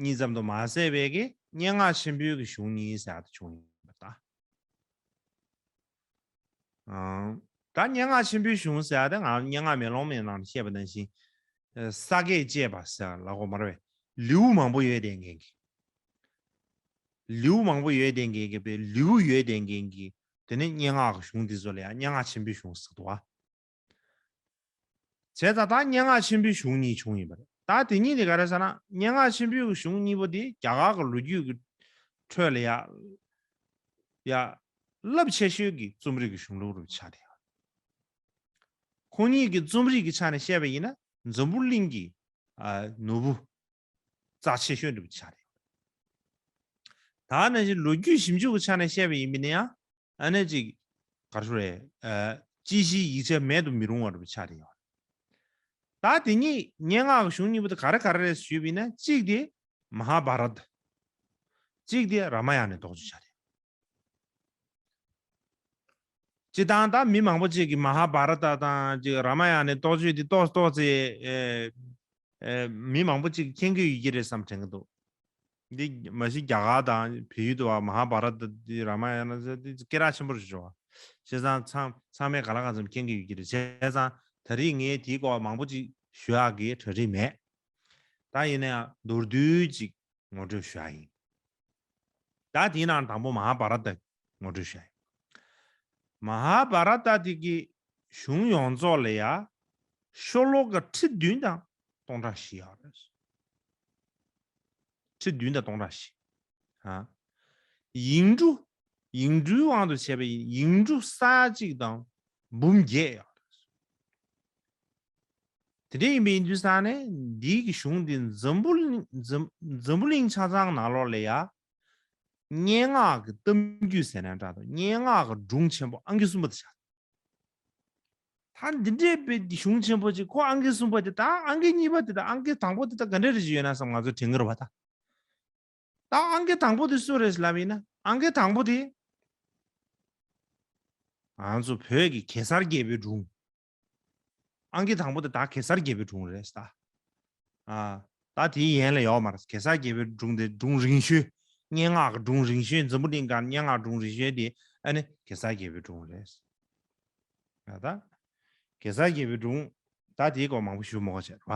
གཉིས་ཙམ་དུ་མ་ཟད་པའི་གི་སྙན་ངག་ཆེན་པོའི་གི་གཞུང་གཉིས་ཟེར་ཡག་དེ་བྱུང་ཡོད་པ་རེད་ད། ཨང་། ད་སྙན་ངག་ཆེན་པོའི་གཞུང་ཟེར་ཡག་དེ་ང་སྙན་ངག་མེ་ལོང་མའི་ནང་ནས་བཤད་པ་ནང་བཞིན། ས་དགེ་བཅས་པ་ཟེར་ལབ་དགོས་མ་རེད་པས། ལེའུ་མང་པོ་ཡོད་བསྡད་མཁན་གྱི། ལེའུ་མང་པོ་ཡོད་བསྡད་མཁན་གྱི་པའི་ལེའུ་ཡོད་བསྡད་མཁན་གྱི། དེ་ནས་སྙན་ངག་གི་གཞུང་འདི་ཚོ་ལ་ཡང་སྙན་ངག་ཆེན་པོའི་གཞུང་ཟེར་འདུག་བ། བྱས་ཙང་ད་སྙན་ངག་ཆེན་པོའི་གཞུང་གཉིས་བྱུང་ཡིན་པ་རེད། ད་དེ་གཉིས་དེ་ག་རེ་ཟེར་ན། སྙན་ངག་ཆེན་པོའི་གཞུང་གཉིས་པོ་དེ་རྒྱ་གར་གྱི་ལོ་རྒྱུས་ཀྱི་ཁྲོད་ལ་ཡ། ཡ། རླབས་ཆེ་ཤོས་ཀྱི་རྩོམ་རིག་གི་གཞུང་ལུགས་རུ་ཆགས་བསྡད་ཡོད། ཁོང་གཉིས་ཀྱི་རྩོམ་རིག་གི་ཆ་ནས་བཤད་པ་ཡིན་ན་འཛམ་བུ་གླིང་གི། ཨ། ནོར་བུ་རྩ་ཆེ་ཤོས་འདྲ་པོ་ཆགས་བསྡད་ཡོད། ད་ནང་བཞིན་ལོ་རྒྱུས་ཞིབ་འཇུག་གི་ཆ་ནས་བཤད་པ་ཡིན་པ་ཡིན་ན་ཡང་། ཨ་ནི་ཅིག་ག་རེ་ཞུ་རེད། ཨ། དཔྱད་གཞིའི་ཡིག་ཆ་མེད་དུ་མི་རུང་བ་འདྲ་པོ་ཆགས་བསྡད་ཡོད། ད་དེ་གཉིས་སྙན་ངག་གི་གཞུང་གཉིས་པོ་དེ་ག་རེ་ག་རེ་རེད་ཞུས་པ་ཡིན་ན། གཅིག་དེ་མ་ཧཱ་བྷ་རཏ། གཅིག་དེ་རཱ་མ་ཡ་ཎའི་རྡོག་རྫིས་ཆགས་བསྡད་ཡོད། སྤྱིར་བཏང་ད་མི་མང་པོ་ཅིག་གིས་མ་ཧཱ་བྷ་རཏ་དང་ཅིག་རཱ་མ་ཡ་ཎའི་རྡོག་རྫིས་དེ་ཏོག་ཙམ་ཏོག་ཙམ། ཨེ། ཨེ། མི་མང་པོ་ཅིག་མཁྱེན་གྱི་ཡོད་ཀྱི་རེད་བསམ་དྲན་གྱི་འདུག་འདི་མ་གཞི་རྒྱ་གར་དང་བལ་ཡུལ་དུ་བ་མ་ཧཱ་བྷ་རཏ་འདི་རཱ་མ་ཡ་ཎ་འདི་སྐད་གྲགས་ཆེན་པོ་རེད་ཤག་བ། བྱས་ཙང་ཚང་ཚང་མས་ག་ལ་ག་ཚོད་མཁྱེན་གྱི་ཡོད་ཀྱི་རེད། བྱས་ཙང་ད་རེས་ངས་དེའི་སྐོར་མང་པོ་ཅིག་ཞུ་ཡག་གི་གྲ་སྒྲིག་མེད། ད་ཡིན་ན་ཡང་མདོར་བསྡུས་ཅིག་ངོ་སྤྲོད་ཞུ་ཡག་ཡིན། ད་དེའི་ནང་དང་པོ་མ་ཧཱ་བྷ་ར་ཏ་ངོ་སྤྲོད་ཞུ་ཡག་ཡིན། མ་ཧཱ་བྷ་ར་ཏ་དེ་གི་གཞུང་ཡོངས་རྫོགས་ལ་ཡ་ཤོ་ལོ་ཀ་ཁྲི་བདུན་དང་སྟོང་ཕྲག་བཞི་ཡོད་རེད། ཁྲི་བདུན་དང་སྟོང་ཕྲག་བཞི། ཨ། ཡིག་འབྲུ། ཡིག་འབྲུའི་དབང་དུ་བྱས་པའི་ཡིག་འབྲུ་ས་གཅིག་དང་འབུམ་བརྒྱད་ཡོད་རེད། དེ་འདྲ་ཡིན་པ་ཡིན་དུས་ཙང་ནས་འདིའི་གི་གཞུང་འདི་འཛམ་བུ་གླིང་འཛམ་འཛམ་བུ་གླིང་ཆ་ཚང་ནང་ལོགས་ལ་ཡ། སྙན་ངག་གི་གཏམ་རྒྱུད་ཟེར་ན་འདྲ་འདུག་སྙན་ངག་གི་སྒྲུང་ཆེན་པོ་ཨང་ཀི་གསུམ་པ་དེ་ཆགས། ད་འདི་འདྲའི་དཔེ་འདི་གཞུང་ཆེན་པོ་ཅིག་ཁོ་ཨང་ཀི་གསུམ་པ་དེ་དང་ཨང་ཀི་གཉིས་པ་དེ་དང་ཨང་ཀི་དང་པོ་དེ་དང་ག་འདྲ་རེ་ཞིག་ཡོད་ན་བསམ་ང་ཚོ་དྲན་གི་རེད་བ་ད། ད་ཨང་ཀི་དང་པོ་དེ་སུ་རེད་ལབ་ཡིན་ན་ཨང་ཀི་དང་པོ་དེ་ང་ཚོ་བོད་ཀྱི་གེ་སར་རྒྱལ་པོའི་སྒྲུང་། ཨང་ཀི་དང་པོ་དེ་ད་གེ་སར་རྒྱལ་པོའི་སྒྲུང་རེད་ད། ཨ། ད་དེའི་ཡན་ལ་ཡོད་མ་རེད། གེ་སར་རྒྱལ་པོའི་སྒྲུང་དེ་སྒྲུང་རིང་ཤོས། སྙན་ངག་གི་སྒྲུང་རིང་ཤོས་འཛམ་བུ་གླིང་གང་སྙན་ངག་སྒྲུང་རིང་ཤོས་དེ་ཨ་ནི་གེ་སར་རྒྱལ་པོའི་སྒྲུང་རེད། ཡ་ད། གེ་སར་རྒྱལ་པོའི་སྒྲུང་། ད་དེའི་སྐོར་མང་པོ་ཞུ་མི་དགོས་བྱས་རེད་བ།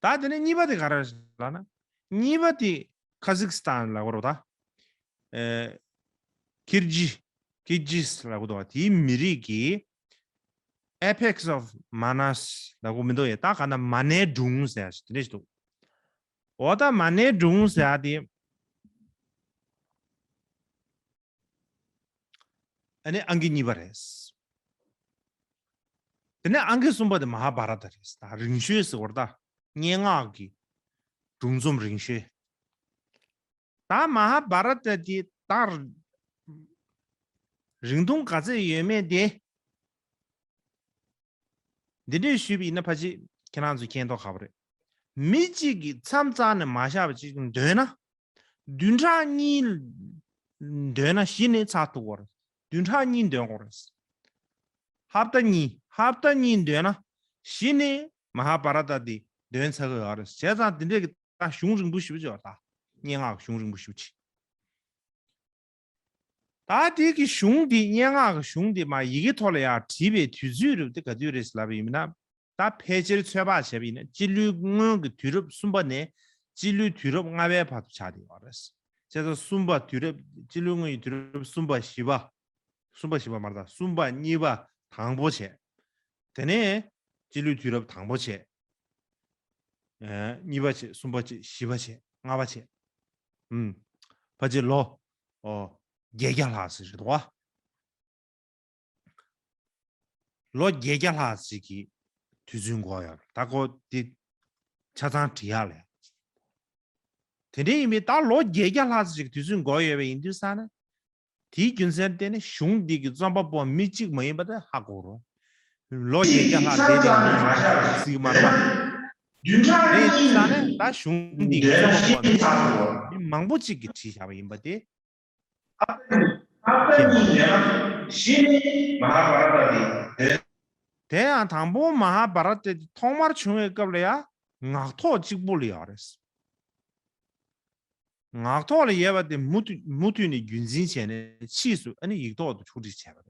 ད་དེ་ནས་གཉིས་པ་དེ་ག་རེ་རེད་ལབ་ན། གཉིས་པ་དེ་ཁ་ཟིག་སི་ཐན་ལབ་དགོས་རེད་ད། ཨེ། ཁིར་ཇི། ཁིར་ཇིས་ལབ་དགོས་འདུག་བ། དེའི་མི་རིགས་ཀྱི་Epics of Manas ལབ་དགོས་མི་འདུག་ཡ། ད་ག་ན་མ་ནའི་སྒྲུང་ཟེར་ཡ་ཞིག་དེ་འདྲ་ཞིག་འདུག་འོ་ད་མ་ནའི་སྒྲུང་ཟེར་ཡ་དེ། ཨ་ནི་ཨང་ཀི་གཉིས་པ་རེད། དེ་ནས་ཨང་ཀི་གསུམ་པ་དེ་མ་ཧཱ་བྷ་ར་ཏ་རེད། ད་རིང་ཤོས་ཟེར་བ་ད་སྙན་ངག་གི་སྒྲུང་རྩོམ་རིང་ཤོས། ད་མ་ཧཱ་བྷ་ར་ཏ་དེ་ད་རིང་ཐུང་ག་ཚོད་ཡོད་མེད་དེ། འདི་འདྲས་ཞུས་པ་ཡིན་ན་ཕལ་ཆེར་ཁྱེད་རང་ཚོས་མཁྱེན་མདོག་ཁ་པོ་རེད། མི་གཅིག་གིས་མཚམས་རྩ་ནས་མ་བཞག་པ་ཅིག་འདོན་ན། བདུན་ཕྲག་གཉིས་འདོན་ན་གཞི་ནས་ཚར་ཐུབ་ཀྱི་རེད། བདུན་ཕྲག་གཉིས་འདོན་དགོས་རེད། ཧབ་ཏ་གཉིས་ཧབ་ཏ་གཉིས་འདོན་ན་གཞི་ནས་མ་ཧཱ་བྷ་ར་ཏ་འདི་འདོན་ཚར་གི་ཡོད་རེད། བྱས་ཙང་འདི་འདྲས་ཀྱི་ད་གཞུང་རིང་པོ་ཞེ་པོ་ཅིག་ཡོད་ད། སྙན་ངག་གཞུང་རིང་པོ་ཞེ་པོ་ཅིག་ད་དེ་གི་གཞུང་འདི་སྙན་ངག་གི་གཞུང་འདི་མ་ཡི་གེ་ཐོག་ལ་ཡང་བྲིས་པའི་དུས་ཚོད་རབས་དེ་ག་དུས་རེད་ལབ་པ་ཡིན་ན། ད་ཕལ་ཆེར་ཚོད་དཔག་བྱས་པ་ཡིན་ན་སྤྱི་ལོའི་སྔོན་གྱི་དུས་རབས་གསུམ་པ་ནས་སྤྱི་ལོའི་དུས་རབས་ལྔ་པའི་བར་དུ་ཆགས་བསྡད་ཡོད་རེད། བྱས་ཙང་གསུམ་པ་དུས་རབས་སྤྱི་ལོའི་སྔོན་གྱི་དུས་རབས་གསུམ་པ་བཞི་པ། གསུམ་པ་བཞི་པ་མ་རེད་ད། གསུམ་པ་གཉིས་པ་དང་པོ་བྱས། དེ་ནས་སྤྱི་ལོའི་དུས་རབས་དང་པོ་བྱས། ཨེ། གཉིས་པ་བྱས། གསུམ་པ་བྱས། བཞི་པ་བྱས། ལྔ་པ་བྱས། ཨུམ། ཕལ་ཆེར་ལོ། ཨོ། བརྒྱད་བརྒྱ་ལྷག་ཙམ་རེད་འདུག་བ། ལོ་བརྒྱད་བརྒྱ་ལྷག་ཙམ་གྱི་དུས་ཚོད་འགོར་ཡོད་རེད། ད་ཁོ་དེ་ཆ་ཚང་བྲིས་ཡག་ལ་ཡ། དེ་འདྲ་ཡིན་པས་ད་ལོ་བརྒྱད་བརྒྱ་ལྷག་ཙམ་གྱི་དུས་ཚོད་འགོར་ཡོད་པ་ཡིན་དུས་ཙང་ནས། དེའི་རྒྱུ་མཚན་བརྟེན་ནས་གཞུང་འདི་གི་རྩོམ་པ་པོ་མི་གཅིག་མ་ཡིན་པ་དེ་ཧ་གོ་རོ། ལོ་བརྒྱད་བརྒྱ་ལྷག་བསྡད་ནས་མི་ཞིག་མ་རེད་པ། དེ་ཡིན་ཙང་ནས་ད་གཞུང་འདི་གི་རྩོམ་པ་པོ་མི་མང་པོ་གཅིག་གིས་བྲིས་བཞག་པ་ཡིན་པ་དེ། དེ་ཡང་དང་པོ་མ་ཧཱ་བྷ་ར་ཏ་དེ་ཐོག་མར་བྱུང་བའི་སྐབས་ལ་ཡང་ངག་ཐོག་གཅིག་པུ་ལ་ཡོད་རེད། ངག་ཐོག་ལ་ཡོད་པ་དེ་མུ་མཐུད་མུ་མཐུད་ནས་རྒྱུན་འཛིན་བྱས་ནས་ཕྱིས་སུ་ཨ་ནི་ཡིག་ཐོག་ཏུ་ཕྱོགས་སྒྲིག་བྱས་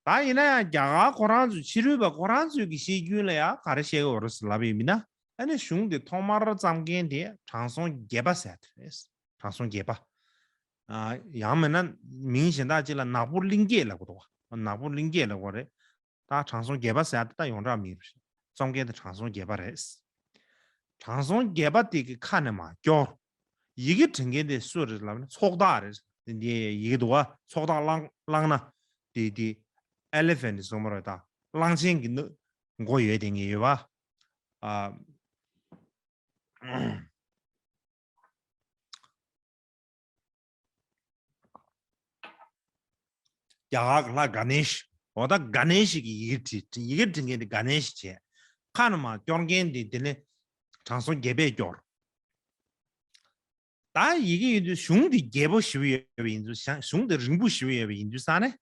པ་རེད། ད་ཡིན་ན་ཡང་རྒྱ་གར་ཁོ་རང་ཚོའི་ཕྱི་རོལ་པ་ཁོ་རང་ཚོའི་གི་བཤད་རྒྱུན་ལ་ཡང་ག་རེ་བཤད་ཀྱི་ཡོད་རེད་ལབ་པ་ཡིན་ན། ཨ་ནི་གཞུང་དེ་ཐོག་མར་བརྩམས་མཁན་དེ་དྲང་སྲོང་བརྒྱད་པ་ཟེར་དེ་རེད། དྲང་སྲོང་བརྒྱད་པ། ཨ། ཡང་མིན་ན་མིང་གཞན་དག་ཅིག་ལ་ནག་པོ་གླིང་རྒྱས་ལབ་ཀྱི་འདུག་བ། ནག་པོ་གླིང་རྒྱས་ལབ་ཀྱི་རེད། ད་དྲང་སྲོང་བརྒྱད་པ་ཟེར་ཡ་དེ་ད་ཡོངས་གྲགས་མིང་རེད། རྩོམ་མཁན་དེ་དྲང་སྲོང་བརྒྱད་པ་རེད། དྲང་སྲོང་བརྒྱད་པ་དེ་གི་ཁ་ནས་མར་སྐྱོར། ཡི་གེ་འབྲི་མཁན་དེ་སུ་རེད་ལབ་ན་ཚོགས་བདག་རེད། དེ་འདི་ཡི་གེ་འདུག་བ། ཚོགས་བདག་བླངས་བླངས་ན་དེ་དེ་elephant གསུངས་པ་རེད། ད་གླང་ཆེན་གྱི་མགོ་ཡོད་དེ་ངེས་ཡོད་བ། ཨ། རྒྱ་གར་གྱི་ལྷ་ག་ནེ་ཤི། འོ་ད་ག་ནེ་ཤི་གི་ཡི་གེ་བྲིས། ཡི་གེ་འབྲི་མཁན་དེ་ག་ནེ་ཤི་བྱས། ཁ་ནས་མར་སྐྱོར་མཁན་དེ་དེ་ནས་དྲང་སྲོང་བརྒྱད་པས་སྐྱོར། ད་ཡི་གེ་ཡིན་དུས་གཞུང་འདི་རྒྱས་པོ་ཞེ་པོ་ཡོད་པ་ཡིན་དུས། གཞུང་འདི་རིང་པོ་ཞེ་པོ་ཡོད་པ་ཡིན་དུས་ཙང་ནས།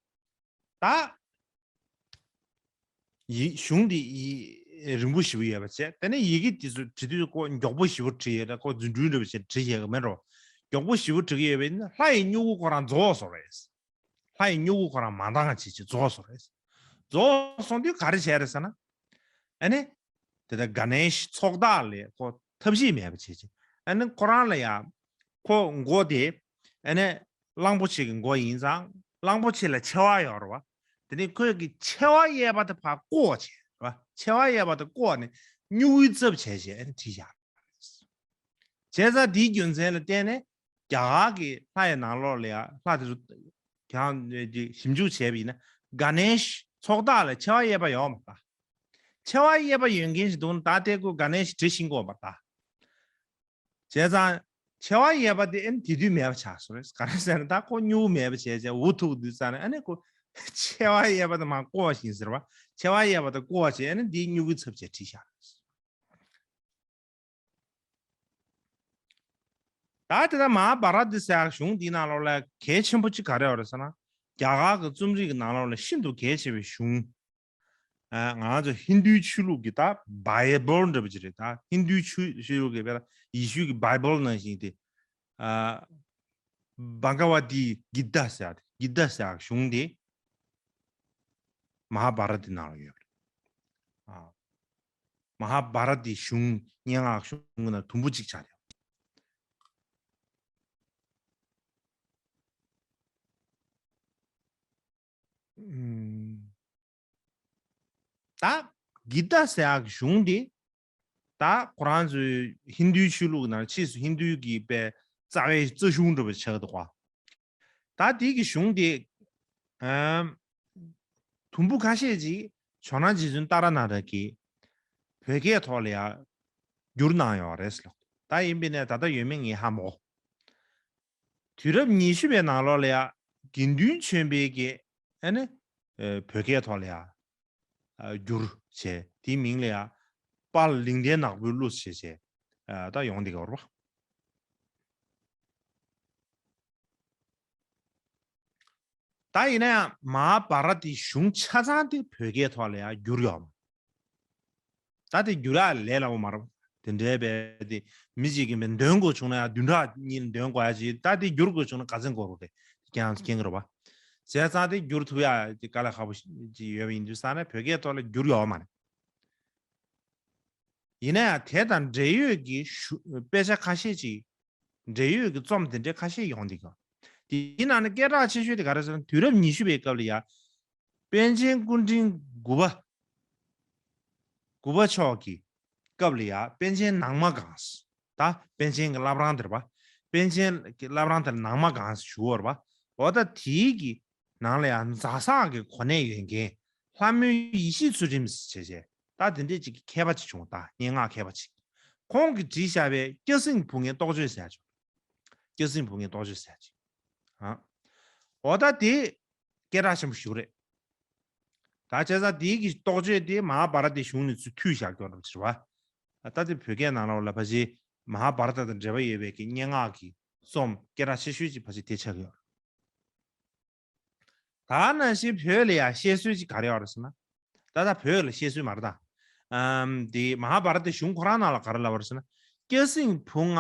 ད་ཡི་གཞུང་འདི་ཡི་རིང་པོ་ཞེ་པོ་ཡོད་པ་བྱས། དེ་ནས་ཡི་གེ་འདི་ཚོ་བྲིས་དུས་ཁོ་མགྱོགས་པོ་ཞེ་པོ་བྲིས་ཡོད་ན་ཁོ་རྫུན་སྒྲུང་འདྲ་པོ་བྱས་བྲིས་ཡོད་གི་མེད་འགྲོ། མགྱོགས་པོ་ཞེ་པོ་བྲིས་ཀྱི་ཡོད་པ་ཡིན་ན་ལྷ་ཡི་སྨྱུ་གུ་ཁོ་རང་རྫོགས་སོང་རེད། ལྷ་ཡི་སྨྱུ་གུ་ཁོ་རང་མ་འདང་བྱེད་ཅིག་རྫོགས་སོང་རེད། རྫོགས་སོང་དུས་ག་རེ་བྱས་རེད་ཟེར་ན། ཨ་ནི། དེ་ལྟར་ག་ནེཤ་ཚོགས་བདག་ལས་ཁོ་ཐབས་ཤེས་མེད་པ་བྱེད་ཅིག་ཨ་ནི་ཁོ་རང་ལ་ཡང་། ཁོ་མགོ་དེ། ཨ་ནི། གླང་པོ་ཆེ་གི་མགོ་ཡིན་ཙང་གླང་པོ་ཆེ་ལ་མཆེ་བ་ཡོད་རེད་བ། དེ་ནི་ཁོས་ཀྱི་མཆེ་བ་གཡས་པ་དེ་ཕར་བཀོག་བྱས་རེད་བ། མཆེ་བ་གཡས་པ་དེ་བཀོག་ནས་སྨྱུ་གུའི་རྩབ་བྱས་བྱས་ཨ་ནི་བྲིས་བཞག་བྱས་ཙང་དེའི་རྒྱུ་མཚན་ལ་བརྟེན་ནས་རྒྱ་གར་གྱི་ལྷ་ཡི་ནང་ལོགས་ལ་ཡང་ལྷ་དེ་ཚོ་ཀྱང་ཞིབ་འཇུག་བྱས་པ་ཡིན་ན་ག་ནེཤ་ཚོགས་བདག་ལ་མཆེ་བ་གཡས་པ་ཡོད་མ་རེད། མཆེ་བ་གཡས་པ་ཡོད་མཁན་ཞིག་འདུག་ན་ད་ལྟའི་ཁོ་ག་ནེཤ་བྲིས་ཤེས་ཀྱི་ཡོད་མ་རེད། བྱས་ཙང་། མཆེ་བ་གཡས་པ་དེ་ཨ་ནི་དེ་དུས་མེད་པ་ཆགས་སོང་རེད། ག་རེ་ཟེར་ན་ད་ཁོ་སྨྱུ་གུ་མེད་པ་བྱས་བྱས་འུ་ཐུག་དུས་ཙང་ནས་ཨ་ནི་ཁོ་མཆེ་བ་གཡས་པ་དེ་མར་བཀོག་བཞིན་ཟེར་བ། མཆེ་བ་གཡས་པ་དེ་བཀོག་བྱས་ཨ་ནི་འདིའི་སྨྱུ་གུའི་ཚབ་བྱས་བྲིས་བཞག་རེད། ད་དེ་ལྟར་མ་ཧཱ་བྷ་ར་ཏ་ཟེར་ཡག་གཞུང་འདིའི་ནང་ལོགས་ལ་གལ་ཆེན་པོ་གཅིག་ག་རེ་ཡོད་རེད་ཟེར་ན། རྒྱ་གར་གྱི་རྩོམ་རིག་གི་ནང་ལོགས་ལ་ཤིན་ཏུ་གལ་ཆེ་བའི་གཞུང་། ཨ། ང་ཚོ་ཧིན་རྡུའི་ཆོས་ལུགས་ཀྱི་ད་བྷའི་བལ་འདྲ་པོ་ཅིག་རེད། ད་ཧིན་རྡུའི་ཆོས་ཆོས་ལུགས་ཀྱི་བལ་ཡེ་ཤུ་གི་བྷའི་བལ་ནང་བཞིན་ཏེ། ཨ། བྷ་ག་ཝ་ཏི་གི་ཏཱ་ཟེར་ཡག་གི་ཏཱ་ཟེར་ཡག་གཞུང་དེ་མ་ཧཱ་བྷ་ར་ཏའི་ནང་ལ་ཡོད་རེད། ཨ། མ་ཧཱ་བྷ་ར་ཏའི་གཞུང་སྙན་ངག་གཞུང་ནང་དུམ་བུ་གཅིག་ཆགས་ཡོད། ཨུམ། ད་གི་ཏཱ་ཟེར་ཡག་གི་གཞུང་འདི་ད་ཁོ་རང་ཚོའི་ཧིན་རྡུའི་ཆོས་ལུགས་ནང་ཕྱིས་སུ་ཧིན་རྡུའི་གི་པའི་རྩ་བའི་རྩ་གཞུང་འདྲ་པོ་ཆགས་འདུག་ག་ད་དེ་གི་གཞུང་དེ་ཨམ། དུམ་བུ་ཁ་ཤས་ཅིག་ཇོ་ནང་རྗེ་བཙུན་ཏཱ་ར་ནཱ་ཐ་གིས་བོད་སྐད་ཐོག་ལ་ཡང་བསྒྱུར་གནང་ཡོད་རེད་ཟེར་ལ། ད་ཡིན་པས་ན་ད་ལྟ་ཡོད་མེད་ངས་ཧ་མ་གོ་དུས་རབས་ཉི་ཤུ་པའི་ནང་ལོགས་ལ་ཡང་དགེ་འདུན་ཆོས་འཕེལ་གྱིས་ཨ་ནི་ཨ་བོད་སྐད་ཐོག་ལ་ཡང་ཨ་བསྒྱུར་བྱས། དེའི་མིང་ལ་ཡང་དཔལ་ལིང་བརྡན་ནག་པོའི་གླུ་ཞེས་བྱས་ཨ་ད་ཡོང་འདི་ག་བར་བ། ད་ཡིན་ན་ཡང་མ་ཧཱ་བྷ་ར་ཏའི་གཞུང་ཆ་ཚང་དེ་བོད་སྐད་ཐོག་ལ་ཡང་བསྒྱུར་ཡོད་མ། ད་དེ་བསྒྱུར་ཡག་ལས་སླ་པོ་མ་རེད། དེ་འདྲའི་བས་དེ་མི་གཅིག་གིས་མི་འདོན་དགོས་བྱུང་ན་ཡང་བདུན་ཕྲག་གཉིས་འདོན་དགོས་ཡག་ཅིག་ད་དེ་བསྒྱུར་དགོས་བྱུང་ན་ག་ཚོད་འགོར་རེད། ཀྱང་ཀྱང་རེད་བ། བྱས་ཙང་དེ་བསྒྱུར་ཐུབ་ཡག་དེ་དཀའ་ལས་ཁག་པོ་ཅིག་ཡོད་པ་ཡིན་དུས་ཙང་ནས་བོད་སྐད་ཐོག་ལ་བསྒྱུར་ཡོད་མ་རེད། ཡིན་ན་ཡང་དེ་དང་འབྲེལ་ཡོད་ཀྱི་ཞུ་དཔེ་ཆ་ཁ་ཤས་ཅིག་འབྲེལ་ཡོད་ཀྱི་རྩོམ་དེ་འདྲའི་ཁ་ཤས་ཡོང་འདི་ག་དེའི་ནང་ནས་སྐད་གྲགས་ཆེ་ཤོས་དེ་ག་རེ་ཟེར་ན་དུས་རབས་ཉི་ཤུ་པའི་སྐབས་ལ་ཡ། པཎ་ཆེན་སྐུ་ཕྲེང་དགུ་པ། དགུ་པ་མཆོག་གི་སྐབས་ལ་ཡ་པཎ་ཆེན་ནང་མ་སྒང་། ད་པཎ་ཆེན་གྱི་བླ་བྲང་དེ་རེད་པ། པཎ་ཆེན་གྱི་བླ་བྲང་དེར་ནང་མ་སྒང་ཞུ་བ་རེད་པ། འོ་ད་དེའི་གི་ནང་ལ་ཡང་ཛ་སག་གི་གོ་གནས་ཡོད་མཁན་ལྷ་མོའི་ཡེ་ཤེས་ཚུལ་ཁྲིམས་ཟེར་བྱས་བྱས་ད་དེ་འདྲས་ཅིག་གི་མཁས་པ་ཅིག་བྱུང་། ད་སྙན་ངག་མཁས་པ་ཅིག་ཁོང་གིས་བྲིས་བཞག་པའི་སྐྱ་སེང་བུ་ངའི་རྟོགས་བརྗོད་ཟེར་ཡག་ཅིག་སྐྱ་སེང་བུ་ངའི་རྟོགས་བརྗོད་ཟེར་ཡག་ཅིག་ཨ། འོ་ད་དེ་སྐད་གྲགས་ཆེན་པོ་ཞིག་རེད། ད་བྱས་ཙང་དེའི་གི་རྟོགས་བརྗོད་དེ་མ་ཧཱ་བྷ་ར་ཏའི་གཞུང་ནས་ཚུར་བཏུས་བཞག་ཀྱོག་འགྲོ་ཕྱིར་བ། ད་དེ་བོད་སྐད་ནང་ལོགས་ལ་ཕལ་ཆེར་མ་ཧཱ་བྷ་ར་ཏ་དང་འབྲེལ་བ་ཡོད་པའི་གི་སྙན་ངག་གི་རྩོམ་སྐད་གྲགས་ཆེ་ཤོས་ཅིག་ཕལ་ཆེར་དེ་ཆགས་ཀྱི་ཡོད་རེད། ད་ནང་བཞིན་བོད་ལ་ཡང་བཤད་སྲོལ་ཅིག་ག་རེ་ཡོད་རེད་ཟེར་ན། ད་ལྟ་བོད་ལ་བཤད་སྲོལ་མ་རེད་ད། ཨམ། དེ་མ་ཧཱ་བྷ་ར་ཏའི་གཞུང་ཁོ་རང་ནང་ལ་ག་རེ་ལབ་པ་རེད་ཟེར་ན། སྐྱ་སེང་བུ་ང་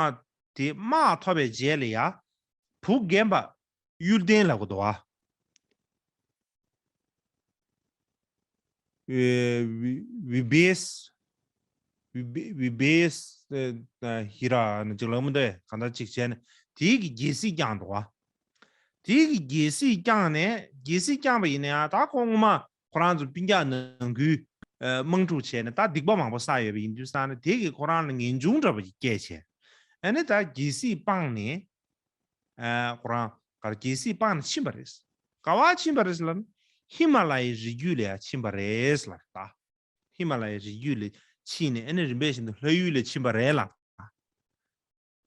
དེ་དམག་ཐོབ་པའི་རྗེས་ལ་ཡ། བུ་རྒན་པ་གཡུལ་ལྡན་ལབ་གི་འདུག་བ། ཨེ། བི་བི་བེས། བི་བི་བི་བེས། ཨེ། ཧི་ར་ནི་ཅིག་ལབ་མི་འདུག་ཨེ། གང་ལྟར་ཅིག་བྱས་ནས་དེའི་གི་རྒྱལ་སྲིད་བསྐྱངས་འདུག་བ། དེའི་གི་རྒྱལ་སྲིད་བསྐྱངས་ནས་རྒྱལ་སྲིད་བསྐྱངས་པ་ཡིན་ན་ཡང་ད་ཁོང་སྔོན་མ་ཁོ་རང་ཚོ་སྤུན་ཀྱག་ནང་ཁུལ་ཨ་དམག་འཁྲུག་བྱས་ནས་ད་སྡིག་པ་མང་པོ་བསགས་ཡོད་པ་ཡིན་དུས་ཙང་ནས་དེ་གིས་ཁོ་རང་ལ་ངེས་འབྱུང་འདྲ་པོ་ཞིག་སྐྱེས་བྱས། ཨ་ནི་ད་རྒྱལ་སྲིད་སྤངས་ནས་ཨ་ཁོ་རང་གར་རྒྱལ་སྲིད་སྤངས་ནས་ཕྱིན་པ་རེད། ག་བ་ཕྱིན་པ་རེད་ལབ་ན་ཧི་མ་ལ་ཡའི་རི་རྒྱུད་ལ་ཡང་ཕྱིན་པ་རེད་ལབ་ད། ཧི་མ་ལ་ཡའི་རི་རྒྱུད་ལ་ཕྱིན་ནས་ཨ་ནི་རིམ་པས་བཞིན་དུ་ལྷ་ཡུལ་ལ་ཕྱིན་པ་རེད་ལབ།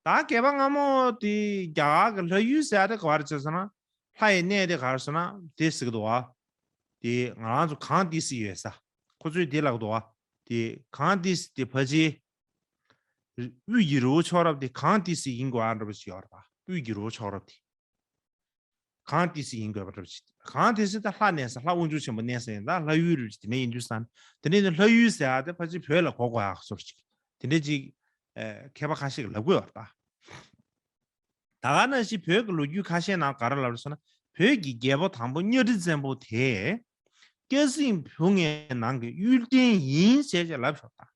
ད་གད་པ་སྔ་མོ་དེ་རྒྱ་གར་གྱི་ལྷ་ཡུལ་ཟེར་ཡ་དེ་ག་བར་བྱས་སོང་ན་ལྷ་ཡི་གནས་དེ་ག་རེ་སོང་ན་དེ་ཟེར་གི་འདུག་བ། དེ་ང་རང་ཚོ་གངས་ཏི་སེ་ཡོད་ས། ཁོ་ཚོས་དེ་ལབ་གི་འདུག་བ། དེ་གངས་ཏི་སེ་དེ་ཕལ་ཆེར་དབུས་ཀྱི་རི་བོ་མཆོག་རབ་དེ་གངས་ཏི་སེ་ཡིན་དགོས་ཨ་འདྲ་པོ་ཞིག་ཡོད་རེད་ད། དབུས་ཀྱི་རི་བོ་མཆོག་རབ་དེ། གངས་ཏི་སེ་ཡིན་དགོས་པ་འདྲ་པོ་ཞིག་གངས་ཏི་སེ་ད་ལྷ་གནས་ས་ལྷ་དབང་ཕྱུག་ཆེན་པོ་གནས་ས་ཡིན་ད་ལྷ་ཡུལ་རེད་དེ་ནས་ཡིན་དུས་ཙང་དེ་ནས་ཡིན་ན་ལྷ་ཡུལ་ཟེར་ཡ་དེ་ཕལ་ཆེར་བོད་ལ་གོ་དགོས་ཡག་བཟོ་ཅིག་དེ་འདྲ་ཅིག་ཨ་མཁས་པ་ཁ་ཤས་ཀྱིས་ལབ་གི་ཡོད་རེད་ད། ད་ག་ནང་བཞིན་བོད་ཀྱི་ལོ་རྒྱུས་ཁ་ཤས་ནང་ག་རེ་ལབ་རེད་ཟེར་ན། བོད་ཀྱི་རྒྱལ་པོ་དང་པོ་གཉའ་ཁྲི་བཙན་པོ་དེ་སྐྱ་སེང་བུ་ལྔའི་ནང་གི་གཡུལ་རྟེན་ཡིན་ཞེས་ཀྱང་ལབ་ཆོག་ད།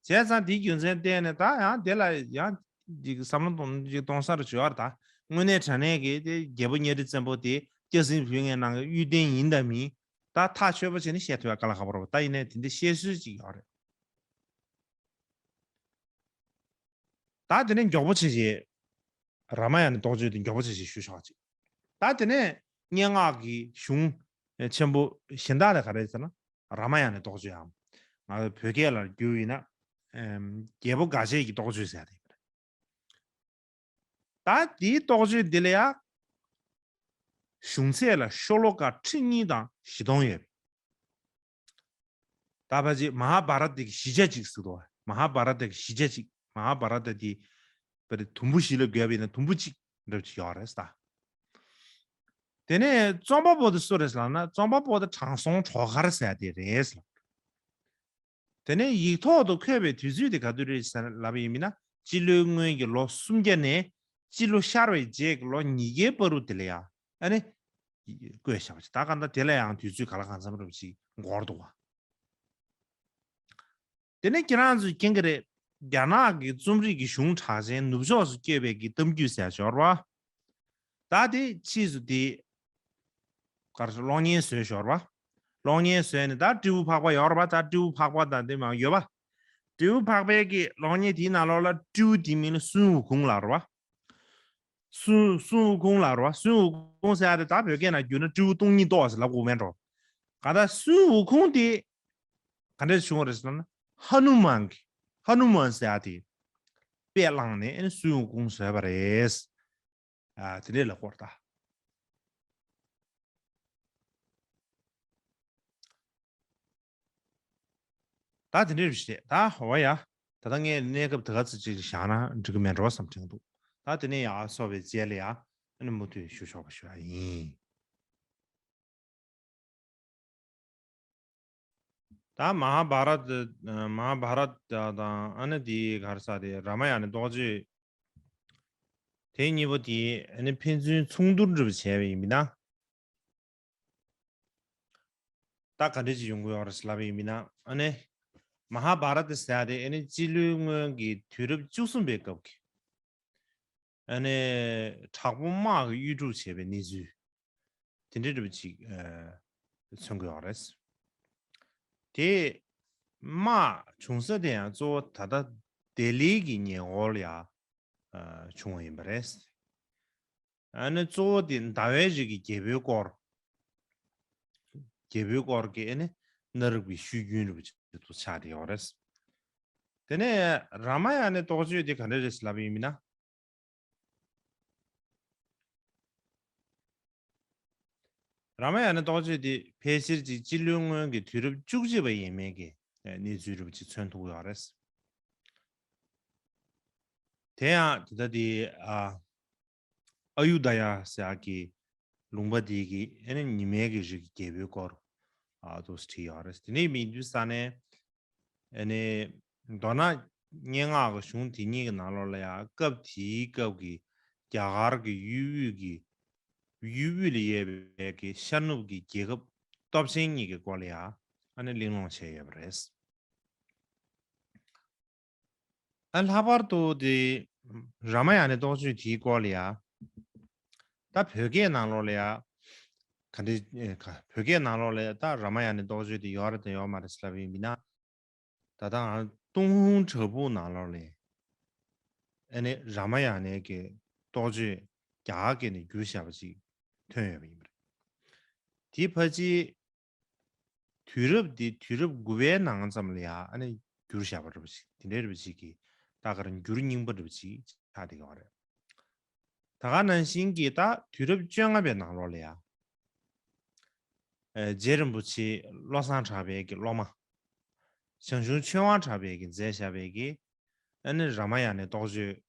བྱས་ཙང་དེའི་རྒྱུ་མཚན་བརྟེན་ནས་ད་ཡང་དེ་ལ་ཡང་ཅིག་བསམ་བློ་གཏོང་ཅིག་གཏོང་སར་བྱོས་ཨར་ད། དངོས་གནས་དྲང་གནས་ཀྱི་དེ་རྒྱལ་པོ་གཉའ་ཁྲི་བཙན་པོ་དེ་སྐྱ་སེང་བུ་ལྔའི་ནང་གི་གཡུལ་རྟེན་ཡིན་དང་མིན་ད་ཐག་ཆོད་པོ་བྱས་ནས་བཤད་ཐུབ་ཡ་དཀའ་ལས་ཁག་པོ་རེད་པ། ད་ཡིན་ནའི་དེ་འདྲའི་བཤད་སྲོལ་ཅིག་ཡོད་རེད། ད་དེ་ནས་མགྱོགས་པོ་བྱས་བྱས། རཱ་མ་ཡ་ནའི་རྟོགས་བརྗོད་དེ་མགྱོགས་པོ་བྱས་བྱས་ཞུ་ཆོག་ཅིག་ད་དེ་ནས་སྙན་ངག་གི་གཞུང་ཆེན་པོ་གཞན་དག་ལ་ག་རེ་ཟེར་ན། རཱ་མ་ཡ་ནའི་རྟོགས་བརྗོད་འམ། ང་ཚོ་བོད་སྐད་ལ་བསྒྱུར་ཡིན་ན། ཨེམ། རྒྱལ་པོ་དགའ་བྱེད་ཀྱི་རྟོགས་བརྗོད་ཟེར་ཡ་དེ་ཡིན་པ་རེད། ད་དེའི་རྟོགས་བརྗོད་འདི་ལ་ཡ། གཞུང་ཚད་ལ་ཤོ་ལོ་ཀ་ཁྲི་གཉིས་དང་བཞི་སྟོང་ཡོད་པས། ད་ཕལ་ཆེར་མ་ཧཱ་བྷ་ར་ཏ་གི་བཞི་ཆ་གཅིག་ཟེར་འདུག་མ་ཧཱ་བྷ་ར་ཏ་གི་བཞི་ཆ་གཅིག་མ་ཧཱ་བྷ་ར་ཏ་དེ་པར་དུམ་བུ་བཞི་ལ་བགོས་པ་ཡིན་ན་དུམ་བུ་གཅིག་འདྲ་ཅིག་ཡོད་རེད་ད། དེ་ནས་རྩོམ་པ་པོ་དེ་སུ་རེད་ལབ་ན། རྩོམ་པ་པོ་དེ་དྲང་སྲོང་གྲོག་མཁར་ཟེར་དེ་རེད་ལབ། དེ་ནས་ཡིག་ཐོག་ཏུ་འཁོད་པའི་དུས་ཚོད་དེ་ག་དུས་རེད་ཟེར་ལབ་པ་ཡིན་ན། སྤྱི་ལོའི་སྔོན་གྱི་ལོ་སུམ་བརྒྱ་ནས་སྤྱི་ལོ་ཤར་བའི་རྗེས་ཀྱི་ལོ་ཉིས་བརྒྱའི་བར་དུ་དེ་ལ་ཡ་ཨ་ནི་བཀོད་བཞག་པ་ཅིག་ད་ག་ད་དེ་ལ་ཡང་དུས་ཚོད་ག་ལ་གང་འཚམ་རེ་བ་ཅིག་འགོར་འདུག་བ། དེ་ནས་ཁྱེད་རང་ཚོས་མཁྱེན་གྱི་རེད། རྒྱ་ནག་གི་རྩོམ་རིག་གི་གཞུང་གྲགས་ཅན་ནུབ་ཕྱོགས་སུ་བསྐྱོད་པའི་གི་གཏམ་རྒྱུད་ཟེར་ཞོར་བ། ད་དེ་ཕྱིས་སུ་དེ་གར་གློག་བརྙན་བཟོས་ཞོར་བ། གློག་བརྙན་བཟོས་ནས་ད་སྤྲེའུ་ཕག་པ་ཡོད་རེད་པ། ད་སྤྲེའུ་ཕག་པ་དང་དེ་མང་ཡོད་པ། སྤྲེའུ་ཕག་པའི་གི་གློག་བརྙན་དེའི་ནང་ལོགས་ལ་སྤྲེའུ་དེའི་མིང་ལ་སུན་ཝུ་ཁུང་ལབ་རེད་པ། སུན་སུན་ཝུ་ཁུང་ལབ་རེད་པ། སུན་ཝུ་ཁུང་ཟེར་ཡ་དེ་ད་བོད་སྐད་ནང་བསྒྱུར་ན་སྤྲེའུ་སྟོང་ཉིད་རྟོགས་ཟེར་ལབ་དགོས་མེད་འགྲོ། ག་ད་སུན་ཝུ་ཁུང་དེ་ག་འདྲས་བྱུང་བ་རེད་ཟེར་ན། ཧ་ནུ་མན་གྱི་ཧ་ནུ་མན་ཟེར་ཡ་དེ་དཔེ་བླངས་ནས་ཨ་ནི་སུན་ཝུ་ཁུང་བཟོས་པ་རེད། ཨ་དེ་འདྲས་ལབ་དགོས་རེད་ད། ད་དེ་འདྲའི་རིགས་ཤིག་རེད། ད་འོ་ཡ། ད་ལྟ་ངས་གནས་སྐབས་དེ་ག་ཚོད་ཅིག་བཞག་ན་འགྲིག་གི་མེད་འགྲོ་བསམ་དྲན་འདུག་ད་དེ་ནས་ཡར་སོ་པའི་རྗེས་ལ་ཡ་ཨ་ནི་མུ་མཐུད་ཞུ་ཆོག་པ་ཞུ་ཡ་ཡིན། ད་མ་ཧཱ་བྷ་ར་ཏ་མ་ཧཱ་བྷ་ར་ཏ་དང་ཨ་ནི་དེའི་ག་རེ་ཟེར་དེ་རཱ་མ་ཡ་ནའི་རྟོགས་བརྗོད་དེ་གཉིས་པོ་དེ་ཨ་ནི་ཕན་ཚུན་མཚུངས་བསྡུར་འདྲ་པོ་བྱས་པ་ཡིན་ན། ད་ག་འདྲ་ཅིག་ཡོང་གི་ཡོད་རེད་ལབ་པ་ཡིན་ན། ཨ་ནི་མ་ཧཱ་བྷ་ར་ཏ་ཟེར་ཡ་དེ་ཨ་ནི་སྤྱི་ལོའི་སྔོན་གྱི་དུས་རབས་བཅུ་གསུམ་པའི་སྐབས་ཀྱི་ཨ་ནི་དྲག་པོ་དམག་གིས་གཡུལ་འགྲུལ་བྱས་པའི་གནས་ཚུལ་དེ་འདྲ་འདྲ་པོ་ཅིག་ཨ་མཚོན་གྱི་ཡོད་རེད། དེ་དམག་བྱུང་ས་དེ་ཡང་གཙོ་བོ་ད་ལྟ་ལྡི་ལིའི་གི་ཉེ་འཁོར་ལ་ཡ་ཨ་བྱུང་བ་ཡིན་པ་རེད། ཨ་ནི་གཙོ་བོ་དེ་ཟླ་བའི་རིགས་ཀྱི་རྒྱལ་པོའི་སྐོར། རྒྱལ་པོའི་སྐོར་གྱི་ཨ་ནི་གནའ་རབས་ཀྱི་ཤོད་རྒྱུན་རེད་པ་ཅིག་ཏུ་ཆགས་བསྡད་ཡོད་རེད། དེ་ནས་རཱ་མ་ཡ་ནའི་རྟོགས་བརྗོད་དེ་ག་འདྲ་རེད་ལབ་པ་ཡིན་ན། རཱ་མ་ཡ་ནའི་རྟོགས་བརྗོད་དེ་ཕལ་ཆེར་གྱི་སྤྱི་ལོའི་སྔོན་གྱི་དུས་རབས་བཅུ་གཅིག་པ་ཡས་མས་ཀྱི་གནས་ཚུལ་རེད་པ་ཅིག་མཚོན་ཐུབ་ཀྱི་ཡོད་རེད། དེ་ཡང་དེ་ལྟ་དེ་ཨ་ཨ་ཡུ་དྷ་ཡ་ཟེར་ཡག་གི་ལུང་པ་དེ་གི་ཨ་ནི་ཉི་མའི་གི་རིགས་ཀྱི་རྒྱལ་པོའི་སྐོར་ཨ་དུ་བྲིས་ཡོད་རེད། དེ་ནས་མིན་དུས་ས་ནས་ཨ་ནི་མདོར་ན་སྙན་ངག་གི་གཞུང་དེ་གཉིས་ཀྱི་ནང་ལོགས་ལ་ཡང་སྐབས་དེའི་སྐབས་ཀྱི་རྒྱ་གར་གྱི་ཡུལ་དབུས་ཀྱི་ཡུལ་དབུས་ལ་ཡོད་པའི་གི་ཤར་ནུབ་ཀྱི་རྒྱལ་ཁབ་སྟོབས་ཆེན་གཉིས་ཀྱི་སྐོར་ལ་ཡང་ཨ་ནི་གླེང་སློང་བྱས་ཡོད་པ་རེད། ཨ་ལྷག་པར་དུ་དེ་རཱ་མ་ཡ་ནའི་རྟོགས་བརྗོད་དེའི་སྐོར་ལ་ཡ། ད་བོད་སྐད་ནང་ལོགས་ལ་ཡ། ག་འདྲ་ཨེ་ག་བོད་སྐད་ནང་ལོགས་ལ་ཡ་ད་རཱ་མ་ཡ་ནའི་རྟོགས་བརྗོད་དེ་ཡོད་རེད་དང་ཡོད་མ་རེད་ལབ་ཡིན་མིན་ན། ད་ལྟ་ང་ཏུན་ཧོང་བྲག་ཕུག་ནང་ལོགས་ལ་ཨ་ནི་རཱ་མ་ཡ་ནའི་གི་རྟོགས་བརྗོད་རྒྱ་གར་སྐད་ནས་བསྒྱུར་བཞག་པ་ཅིག་ཐོན་ཡོད་པ་ཡིན་པ་རེད། དེ་ཕལ་ཆེར། དུས་རབས་འདི་དུས་རབས་དགུ་པའི་ནང་ཙམ་ལ་ཡང་ཨ་ནི་བསྒྱུར་བཞག་པ་རེད་པ་ཅིག་དེ་འདྲའི་རེད་པ་ཅིག་གིས་ད་གར་འགྱུར་རྙིང་པ་རེད་པ་ཅིག་ཆགས་བསྡད་ཡོད་རེད། ད་ག་ནང་བཞིན་གྱི་ད་དུས་རབས་བཅོ་ལྔ་པའི་ནང་ལོགས་ལ་ཡང་། ཨེ་རྗེ་རིན་པོ་ཆེ་བློ་བཟང་གྲགས་པའི་གི་སློབ་མ། ཞང་ཞུང་ཆོས་དབང་གྲགས་པའི་གི་མཛད་བཞག་པའི་གི་ཨ་ནི་རཱ་མ་ཡ་ནའི་རྟོགས་བརྗོད་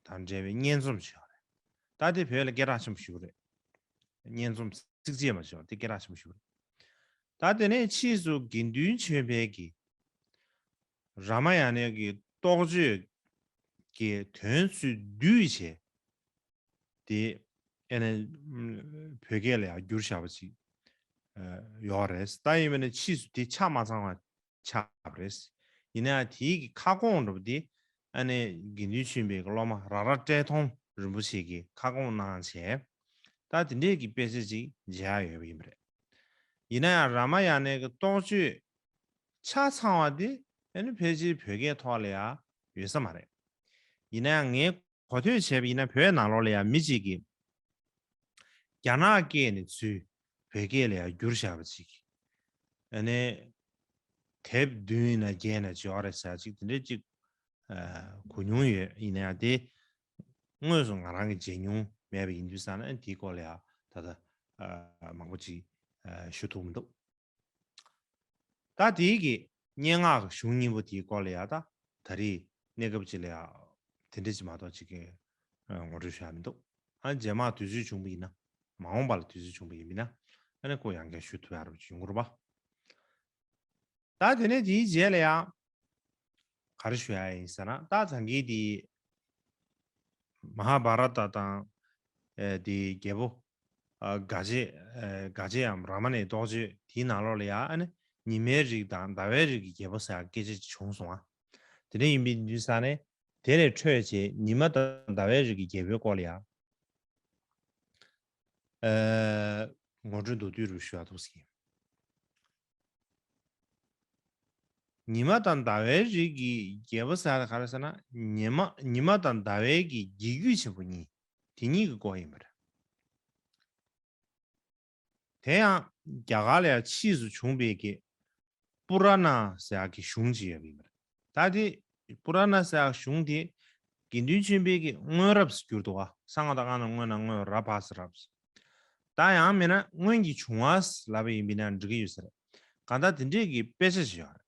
དང་འབྲེལ་བའི་སྙན་རྩོམ་ཞིག་ཡོད་རེད། ད་དེ་བོད་ལ་སྐད་གྲགས་ཆེན་པོ་ཞིག་རེད། སྙན་རྩོམ་ཚིགས་བཅད་མ་ཞིག་ཡོད་རེད། དེ་སྐད་གྲགས་ཆེན་པོ་ཞིག་རེད། ད་དེ་ནས་ཕྱིས་སུ་དགེ་འདུན་ཆོས་འཕེལ་གྱིས་རཱ་མ་ཡ་ནའི་གི་རྟོགས་བརྗོད་ཀྱི་དོན་ཚུལ་བསྡུས་བྱས། དེ་ ཨེ་ནས་བོད་སྐད་ལ་ཡང་བསྒྱུར་བཞག་པ་ཅིག་ཡོད་རེད། ད་ཡིན་པ་ན་ཕྱིས་སུ་དེ་ཆ་མ་ཚང་བ་ཆགས་པ་རེད། ཡིན་ན་ཡང་དེའི་གི་ཁ་སྐོང་འདྲ་པོ་དེ་ཨ་ནི་དགེ་འདུན་ཆོས་འཕེལ་གྱི་སློབ་མ་ར་ར་བཀྲས་མཐོང་རིན་པོ་ཆེ་གིས་ཁ་སྐོང་གནང་བྱས། ད་དེ་འདྲས་ཀྱི་དཔེ་ཆ་ཅིག་མཇལ་ཡག་ཡོད་པ་ཡིན་པ་རེད། ཡིན་ན་ཡང་རཱ་མ་ཡ་ཎའི་གི་རྟོགས་བརྗོད་ཆ་ཚང་བ་དེ་ཨ་ནི་ཕལ་ཆེར་བོད་སྐད་ཐོག་ལ་ཡང་ཡོད་ས་མ་རེད། ཡིན་ན་ཡང་ངས་གོ་ཐོས་བྱས་པ་ཡིན་ན་བོད་ནང་ལོགས་ལ་ཡང་མི་གཅིག་གིས་རྒྱ་ནག་སྐད་ནས་ཚུར་བོད་སྐད་ལ་ཡང་བསྒྱུར་བཞག་པ་ཅིག་ཨ་ནི་དེབ་བདུན་ཡིན་ན་བརྒྱད་ཡིན་ན་ཅིག་ཡོད་རེད་ཟེར་ཅིག་དེ་འདྲས་ཅིག་གོ་མྱོང་ཡོད། ཡིན་ན་ཡང་དེ་དངོས་སུ་ང་རང་གིས་མཇལ་མྱོང་མེད་པ་ཡིན་དུས་ཙང་ན་དེའི་སྐོར་ལ་ཡང་ད་ལྟ་མང་པོ་ཅིག་ཞུ་ཐུབ་མི་འདུག་ད་དེའི་གི་སྙན་ངག་གི་གཞུང་སྙིང་པོ་དེའི་སྐོར་ལ་ཡང་ད་ད་རེས་གནས་སྐབས་ཅིག་ལ་ཡང་དེ་འདྲ་ཅིག་མ་གཏོགས་ཅིག་གི་ངོ་སྤྲོད་ཞུ་ཡ་མི་འདུག་ཨ་རྗེས་མ་དུས་ཚོད་བྱུང་བ་ཡིན་ན། མ་འོངས་པ་ལ་དུས་ཚོད་བྱུང་བ་ཡིན་ན་ཨ་ནི་ཁོ་ཡང་བསྐྱར་ཞུ་ཐུབ་ཡ་རུ་ཅིག་ཡོང་གི་རེད་པ། ད་དེ་ནས་དེའི་རྗེས་ལ་ཡང་ག་རེ་ཞུ་ཡ་ཡིན་ཟེར་ན། ད་ད་གིན་དེ་མ་ཧཱ་བྷ་ར་ཏ་དང་ཨེ་དེ་རྒྱལ་པོ་ཨ་ག་ཇེ་ཨེ་ག་ཇེའམ་རཱ་མ་ཎའི་རྟོགས་བརྗོད་དེའི་ནང་ལོགས་ལ་ཡང་ཨ་ནི་ཉི་མའི་རིགས་དང་ཟླ་བའི་རིགས་ཀྱི་རྒྱལ་པོ་ཟེར་ཡ་སྐད་ཆ་ཅིག་བྱུང་སོང་ཨ། དེ་འདྲ་ཡིན་པའི་དུས་ཙང་ནས་དེ་ལས་འཕྲོས་བྱས་ཉི་མ་དང་ཟླ་བའི་རིགས་ཀྱི་རྒྱལ་པོའི་སྐོར་ལ་ཡང་ཨེ་ངོ་སྤྲོད་མདོར་བསྡུས་རུ་ཞུ་བ་འདུག་ཟེར། ཉི་མ་དང་ཟླ་བའི་རིགས་ཀྱི་རྒྱལ་པོ་ཟེར་ཡ་ག་རེ་ཟེར་ན། ཉི་མ་ཉི་མ་དང་ཟླ་བའི་གི་རྒྱལ་རྒྱུད་ཆེན་པོ་གཉིས་དེ་གཉིས་ཀྱི་སྐོར་ཡིན་པ་རེད། དེ་ཡང་རྒྱ་གར་ལ་ཡང་ཕྱིས་སུ་བྱུང་བའི་གི་པུ་ར་ན་ཟེར་ཡག་གི་གཞུང་ཅིག་ཡོད་པ་ཡིན་པ་རེད། ད་དེ་པུ་ར་ན་ཟེར་ཡག་གཞུང་དེ་དགེ་འདུན་ཆོས་འཕེལ་གྱི་སྔོན་རབས་སུ་གྱུར་འདུག་བ། ས་ང་བཏགས་སྔ་ན་སྔོན་ན་སྔོན་རབས་པ་ཟེར་རབས། ད་ཡང་མིན་ན་སྔོན་གྱི་བྱུང་བ་ལབ་པ་ཡིན་པ་ཡིན་ན་འགྲིག་གི་ཡོད་ས་རེད། གང་ལྟར་དེ་འདྲས་ཀྱི་དཔེ་ཆ་ཞིག་ཡོད་རེད།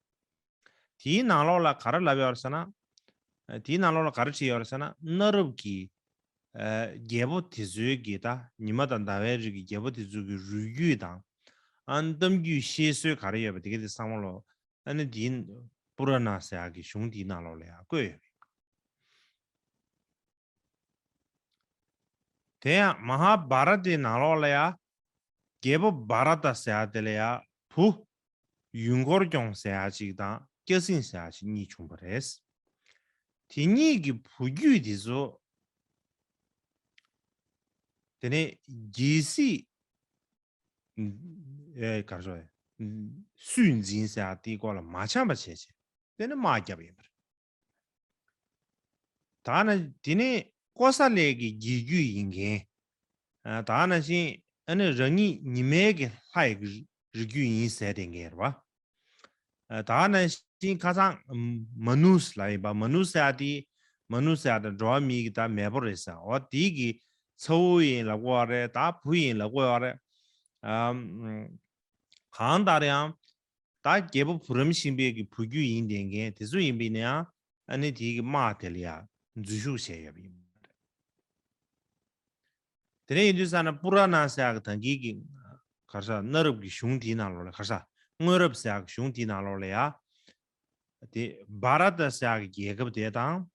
དེའི་ནང་ལོགས་ལ་ག་རེ་ལབ་ཡོད་རེད་ཟེར་ན། དེའི་ནང་ལོགས་ལ་ག་རེ་བྲིས་ཡོད་རེད་ཟེར་ན། གནའ་རབས་ཀྱི་ཨ་རྒྱལ་པོ་དེ་ཚོའི་གི་ད་ཉི་མ་དང་ཟླ་བའི་རིགས་ཀྱི་རྒྱལ་པོ་དེ་ཚོའི་གི་རུས་རྒྱུད་དང་། ཨ་གཏམ་རྒྱུད་བཤད་སྲོལ་ག་རེ་ཡོད་པ་དེ་ག་དེ་ཚང་མ་ལོ། ཨ་ནི་དེའི་པུ་ར་ན་ཟེར་ཡག་གི་གཞུང་དེའི་ནང་ལོགས་ལ་ཡང་བཀོད་ཡོད་པ་ཡིན། དེ་ཡང་མ་ཧཱ་བྷ་ར་ཏའི་ནང་ལོགས་ལ་ཡང་རྒྱལ་པོ་བྷ་ར་ཏ་ཟེར་ཡག་དེ་ལ་ཡང་བུ་ཡུལ་འཁོར་སྐྱོང་ཟེར་ཡག་ཅིག་དང་སྐྱ་སེང་ཟེར་ཡག་ཅིག་གཉིས་བྱུང་བ་རེད། དེ་གཉིས་ཀྱི་བུ་རྒྱུད་དེ་ཚོ་དེ་ནས་རྒྱལ་སྲིད་ཨེ་ག་རེ་ཟེར། སུས་འཛིན་ཟེར་ཡག་དེའི་སྐོར་ལ་མ་འཆམ་པ་བྱས་བྱས་དེ་ནས་དམག་བརྒྱབ་ཡིན་པ་རེད། ད་ནི་དེ་ནས་ཀོ་ས་ལའི་གི་རྒྱལ་རྒྱུད་ཡིན་མཁན། ཨ་ད་ནང་བཞིན་ཨ་ནི་རང་ཉིད་ཉི་མའི་གི་ལྷ་ཡི་གི་རིགས་རྒྱུད་ཡིན་ཟེར་དེ་མཁན་རེད་པ། ཨ་ད་ནང་བཞིན་ཁ་སང་མ་ནུ་ལབ་ཡིན་པ། མ་ནུ་ཟེར་ཡག་དེ་མ་ནུ་ཟེར་ཡག་དེ་འགྲོ་བ་མིའི་གི་ད་མེས་པོ་རེད་ཟེར། འོ་དེའི་གི་ཚ་བོ་ཡིན་ལབ་ཀྱི་ཡོད་རེད། ད་བུ་ཡིན་ལབ་ཀྱི་ཡོད་རེད། ཨ་གང་ལྟར་ཡང་། ད་རྒྱལ་པོ་བུ་རམ་ཤིང་པའི་གི་བུ་རྒྱུད་ཡིན་བསྡད་མཁན་དེ་ཚོ་ཡིན་པ་ཡིན་ན་ཡང་ཨ་ནི་དེའི་གི་དམག་དེ་ལ་ཡང་འཛུལ་ཞུགས་བྱས་ཡོད་པ་ཡིན། དེ་ནས་ཡིན་དུས་ཙང་ན་པུ་ར་ན་ཟེར་ཡག་གི་ད་གིན་གི་ག་རེ་ཟེར་གནའ་རབས་ཀྱི་གཞུང་དེའི་ནང་ལོགས་ལ་ག་རེ་ཟེར་སྔོན་རབས་ཟེར་ཡག་གི་གཞུང་དེའི་ནང་ལོགས་ལ་ཡང་དེ་བྷ་ར་ཏ་ཟེར་ཡག་གི་རྒྱལ་ཁབ་དེ་དང་།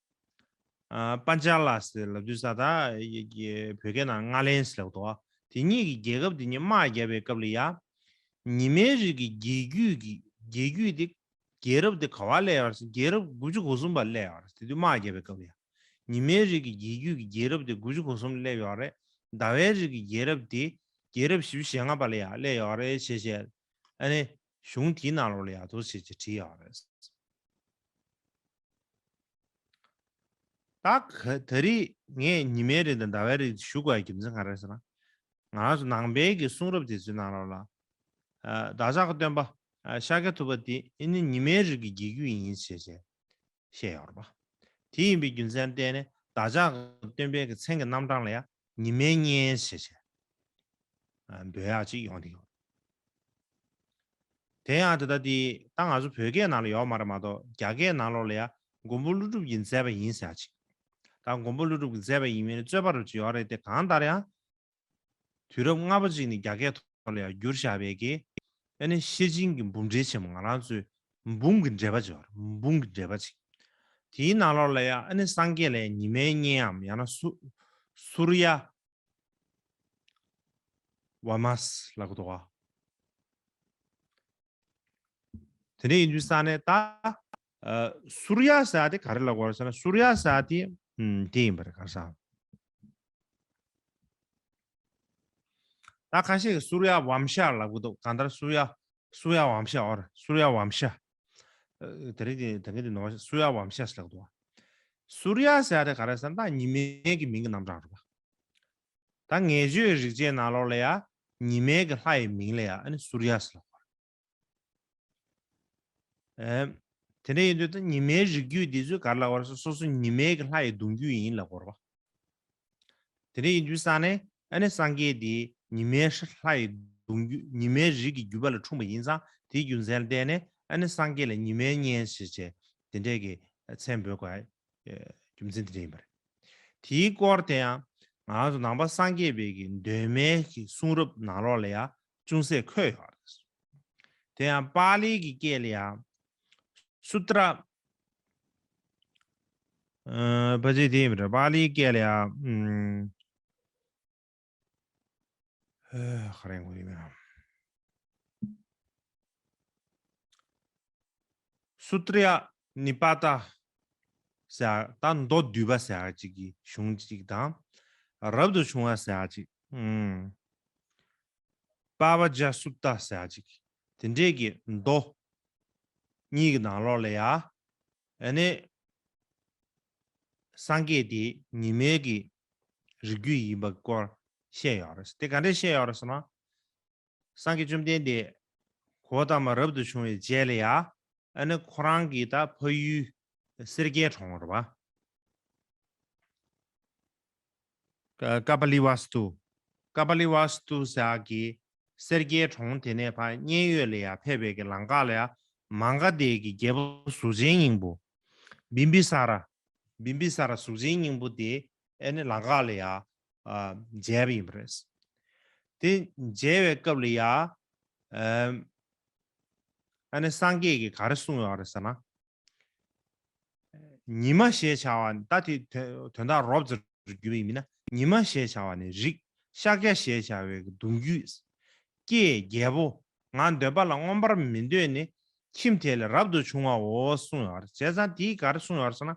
ཨ་པཱན་ཅ་ལ་ཟེར་ལབ་དུས་ཙང་ད་ཡ་ཡ་བོད་སྐད་ནང་ལྔ་ལན་ཟེར་ལབ་འདུག་དེ་གཉིས་ཀྱི་རྒྱལ་ཁབ་དེ་གཉིས་དམག་བརྒྱབ་པའི་སྐབས་ལ་ཡ། ཉི་མའི་རིགས་ཀྱི་རྒྱལ་རྒྱུད་ཀྱི་རྒྱལ་རྒྱུད་དེ་རྒྱལ་རབས་དེ་ག་པར་སླེབས་ཡོད་རེད་ཟེར། རྒྱལ་རབས་དགུ་བཅུ་གོ་གསུམ་པར་སླེབས་ཡོད་རེད། དེ་དུས་དམག་བརྒྱབ་པའི་སྐབས་ལ་ཡ། ཉི་མའི་རིགས་ཀྱི་རྒྱལ་རྒྱུད་ཀྱི་རྒྱལ་རབས་དེ་དགུ་བཅུ་གོ་གསུམ་ལ་སླེབས་ཡོད་རེད། ཟླ་བའི་རིགས་ཀྱི་རྒྱལ་རབས་དེ་རྒྱལ་རབས་བཞི་བཅུ་ཞེ་ལྔ་པ་ལ་ཡ་སླེབས་ཡོད་རེད་ཞེས་བཤད། ཨ་ནི་གཞུང་དེའི་ནང་ལོགས་ལ་ཡ་འདུག་སེ་བྱས་བྲིས་ཡོད་རེད། ད་ག་ད་རེས་ངས་ཉི་མའི་རིགས་དང་ཟླ་བའི་རིགས་ཞུ་དགོས་ཡ་རྒྱུ་མཚན་ག་རེ་ཟེར་ན། ང་རང་ཚོ་ནང་པའི་གི་གསུང་རབ་དེ་ཚོའི་ནང་ལོགས་ལ། ཨ་བདག་ཅག་གི་སྟོན་པ་ཨ་ཤཱཀྱ་ཐུབ་པ་དེ་ཨ་ནི་ཉི་མའི་རིགས་ཀྱི་རྒྱལ་རྒྱུད་ཡིན་ཞེས་བཤད་བཤད་ཡོད་རེད་པ། དེ་ཡིན་པའི་རྒྱུ་མཚན་བརྟེན་ནས་བདག་ཅག་གི་སྟོན་པའི་གི་མཚན་གྱི་རྣམ་གྲངས་ལ་ཡང་ཉི་མའི་གཉེན་ཞེས་བཤད། ཨ་འབོད་ཡག་ཅིག་ཡོང་གི་ཡོད། དེ་ཡང་ད་ལྟ་དེ་ད་ང་ཚོ་བོད་སྐད་ནང་ལ་ཡོད་མ་རེད་མ་གཏོགས། རྒྱ་སྐད་ནང་ལོགས་ལ་ཡ་མགོན་པོ་ཀླུ་སྒྲུབ་ཀྱིས་མཛད་པ་ཡིན་ཟེར་ཡག་ཅིག་ད་མགོན་པོ་ཀླུ་སྒྲུབ་ཀྱིས་མཛད་པ་ཡིན་མིན་རྩོད་པ་རུ་ཅིག་ཡོད་རེད་དེ། གང་ལྟར་ཡང་དུས་རབས་ལྔ་པ་ཅིག་ནས་རྒྱ་སྐད་ཐོག་ལ་ཡ་བསྒྱུར་བཞག་པའི་གི་ཨ་ནི་ཤེར་ཕྱིན་གྱི་འབུམ་འགྲེལ་ཆེན་མོ། ང་རང་ཚོའི་འབུམ་གྱི་འགྲེལ་པ་ཅིག་ཡོད་རེད། འབུམ་གྱི་འགྲེལ་པ་ཅིག་དེའི་ནང་ལོགས་ལ་ཡ་ཨ་ནི་སངས་རྒྱས་ལ་ཡ་ཉི་མའི་གཉེན་འམ་ཡང་ན་སུ་སུ་རི་ཡ། བ་མ་སི་ལབ་གི་འདུག་ག། དེ་འདྲ་ཡིན་དུས་ས་ནས་ད། ཨ། སུར་ཡ་ཟེར་ཡ་དེ་ག་རེ་ལབ་དགོས་རེད་ཟེར་ན། སུར་ཡ་ཟེར་ཡ་དེ། ཨུམ། དེ་ཡིན་པ་རེད། ག་རེ་ཟེར། ད་ཁ་ཤས་ཀྱིས་སུར་ཡ་བམ་ཤ་ལབ་གི་འདུག། གང་ལྟར་སུར་ཡ། སུར་ཡ་བམ་ཤ། ཨོ་རེད། སུར་ཡ་བམ་ཤ། ཨ། དེ་རིང་དེ་དེ་ག་དེ་ནོར། སུར་ཡ་བམ་ཤ་ཟེར་ལབ་གི་འདུག། སུར་ཡ་ཟེར་ཡ་དེ་ག་རེ་ཟེར་ན། ད་ཉི་མའི་གི་མིང་གི་རྣམ་གྲངས་རེད་པ། ད་ངེས་བརྗོད་རིགས་ཆད་ནང་ལོགས་ལ་ཡ། ཉི་མའི་གི་ལྷ་ཡི་མིང་ལ་ཡ། ཨ་ནི་སུར་ཡ་ཟེར་ལབ་གི་རེད། ཨེ། དེ་འདྲ་ཡིན་དུས་ད་ཉི་མའི་རིགས་རྒྱུད་འདི་ཚོས་ག་རེ་ལབ་པ་རེད་ཟེར། སོ་སོ་ཉི་མའི་གི་ལྷ་ཡི་གདུང་རྒྱུད་ཡིན་ལབ་ཀྱི་ཡོད་རེད་པ། དེ་འདྲ་ཡིན་དུས་ས་ནས་ཨ་ནི་སངས་རྒྱས་འདི་ཉི་མའི་ལྷ་ཡི་གདུང་རྒྱུད། ཉི་མའི་རིགས་ཀྱི་བརྒྱུད་པ་ལས་འཁྲུངས་པ་ཡིན་ཙང་། དེའི་རྒྱུ་མཚན་ལ་བརྟེན་ནས་ཨ་ནི་སངས་རྒྱས་ལ་ཉི་མའི་གཉེན་ཞེས་བྱས་དེ་འདྲའི་གི་མཚན་འབོད་དགོས་ཡ་རྒྱུ་མཚན་དེ་འདྲ་ཡིན་པ་རེད། དེའི་སྐོར་དེ་ཡང་ང་ཚོ་ནང་པ་སངས་རྒྱས་པའི་གི་གདོད་མའི་གི་གསུང་རབ་ནང་ལོགས་ལ་ཡང་ཅུང་ཟད་འཁོད་ཡོད་རེད། དེ་ཡང་པཱ་ལིའི་གི་སྐད་ལ་ཡང་སུ་ཏྲ། ཨ། ཕལ་ཆེར་དེ་ཡིན་པ་རེད། པཱ་ལིའི་སྐད་ལ་ཡང་། ཨུམ། ཨེ། ག་རེ་ཡིན་དགོས་རེད་མིན། སུ་ཏྲ་ནི་པ་ཏ་ཟེར་ཡ། ད་མདོ་སྡུད་པ་ཟེར་ཡ་ཅིག་གི་གཞུང་ཅིག་དང་། རབ་ཏུ་བྱུང་བ་ཟེར་ཡ་ཅིག། ཨུམ། པ་བ་ཇ་སུ་ཏ་ཟེར་ཡ་ཅིག། དེ་འདྲས་ཀྱི་མདོ་གཉིས་ཀྱི་ནང་ལོགས་ལ་ཡ། ཨ་ནི་སངས་རྒྱས་དེ་ཉི་མའི་གི་རིགས་རྒྱུད་ཡིན་པའི་སྐོར་བཤད་ཡོད་རེད། དེ་ག་འདྲས་བཤད་ཡོད་རེད་ཟེར་ན། སངས་རྒྱས་བཅོམ་ལྡན་འདས་གོའུ་ཏ་མ་རབ་ཏུ་བྱུང་བའི་རྗེས་ལ་ཡ། ཨ་ནི་ཁོ་རང་གི་ད་ཕ་ཡུལ་སེར་སྐྱའི་གྲོང་རེད་པ། ཀ་ཀ་པ་ལི་ཝ་སྟུ། ཀ་པ་ལི་ཝ་སྟུ་ཟེར་ཡ་གི་སེར་སྐྱའི་གྲོང་དེ་ནས་ཕར་མཉན་ཡོད་ལ་ཡ་ཕེབས་པའི་གི་ལམ་ཁ་ལ་ཡ། མ་ག་དྷའི་གི་རྒྱལ་པོ་གཟུགས་ཅན་སྙིང་པོ། བིམ་བི་ས་ར། བིམ་བི་ས་ར་གཟུགས་ཅན་སྙིང་པོ་དེ་ཨ་ནི་ལམ་ཁ་ལ་ཡ། ཨ། མཇལ་བ་ཡིན་པ་རེད། དེ་མཇལ་བའི་སྐབས་ལ་ཡ། ཨ། ཨ་ནི་སངས་རྒྱས་ཀྱིས་ག་རེ་གསུངས་ཡོད་རེད་ཟེར་ན། ཉི་མ་ཞེས་བྱ་བ་ནི། ད་དེ་དོན་དོན་དག་རོབ་ཙམ་བརྒྱུད་པ་ཡིན་ན། ཉི་མ་ཞེས་བྱ་བ་ནི་རིགས། ཤཱཀྱ་ཞེས་བྱ་བའི་གདུང་རྒྱུད་ཀྱི་རྒྱལ་པོ། ང་འདོད་པ་ལ་མངོན་པར་མི་འདོད་ནི། ཁྱིམ་དེ་ལས་རབ་ཏུ་བྱུང་བའོ་གསུངས་ཡོད་རེད། བྱས་ཙང་དེས་ག་རེ་གསུངས་ཡོད་རེད་ཟེར་ན།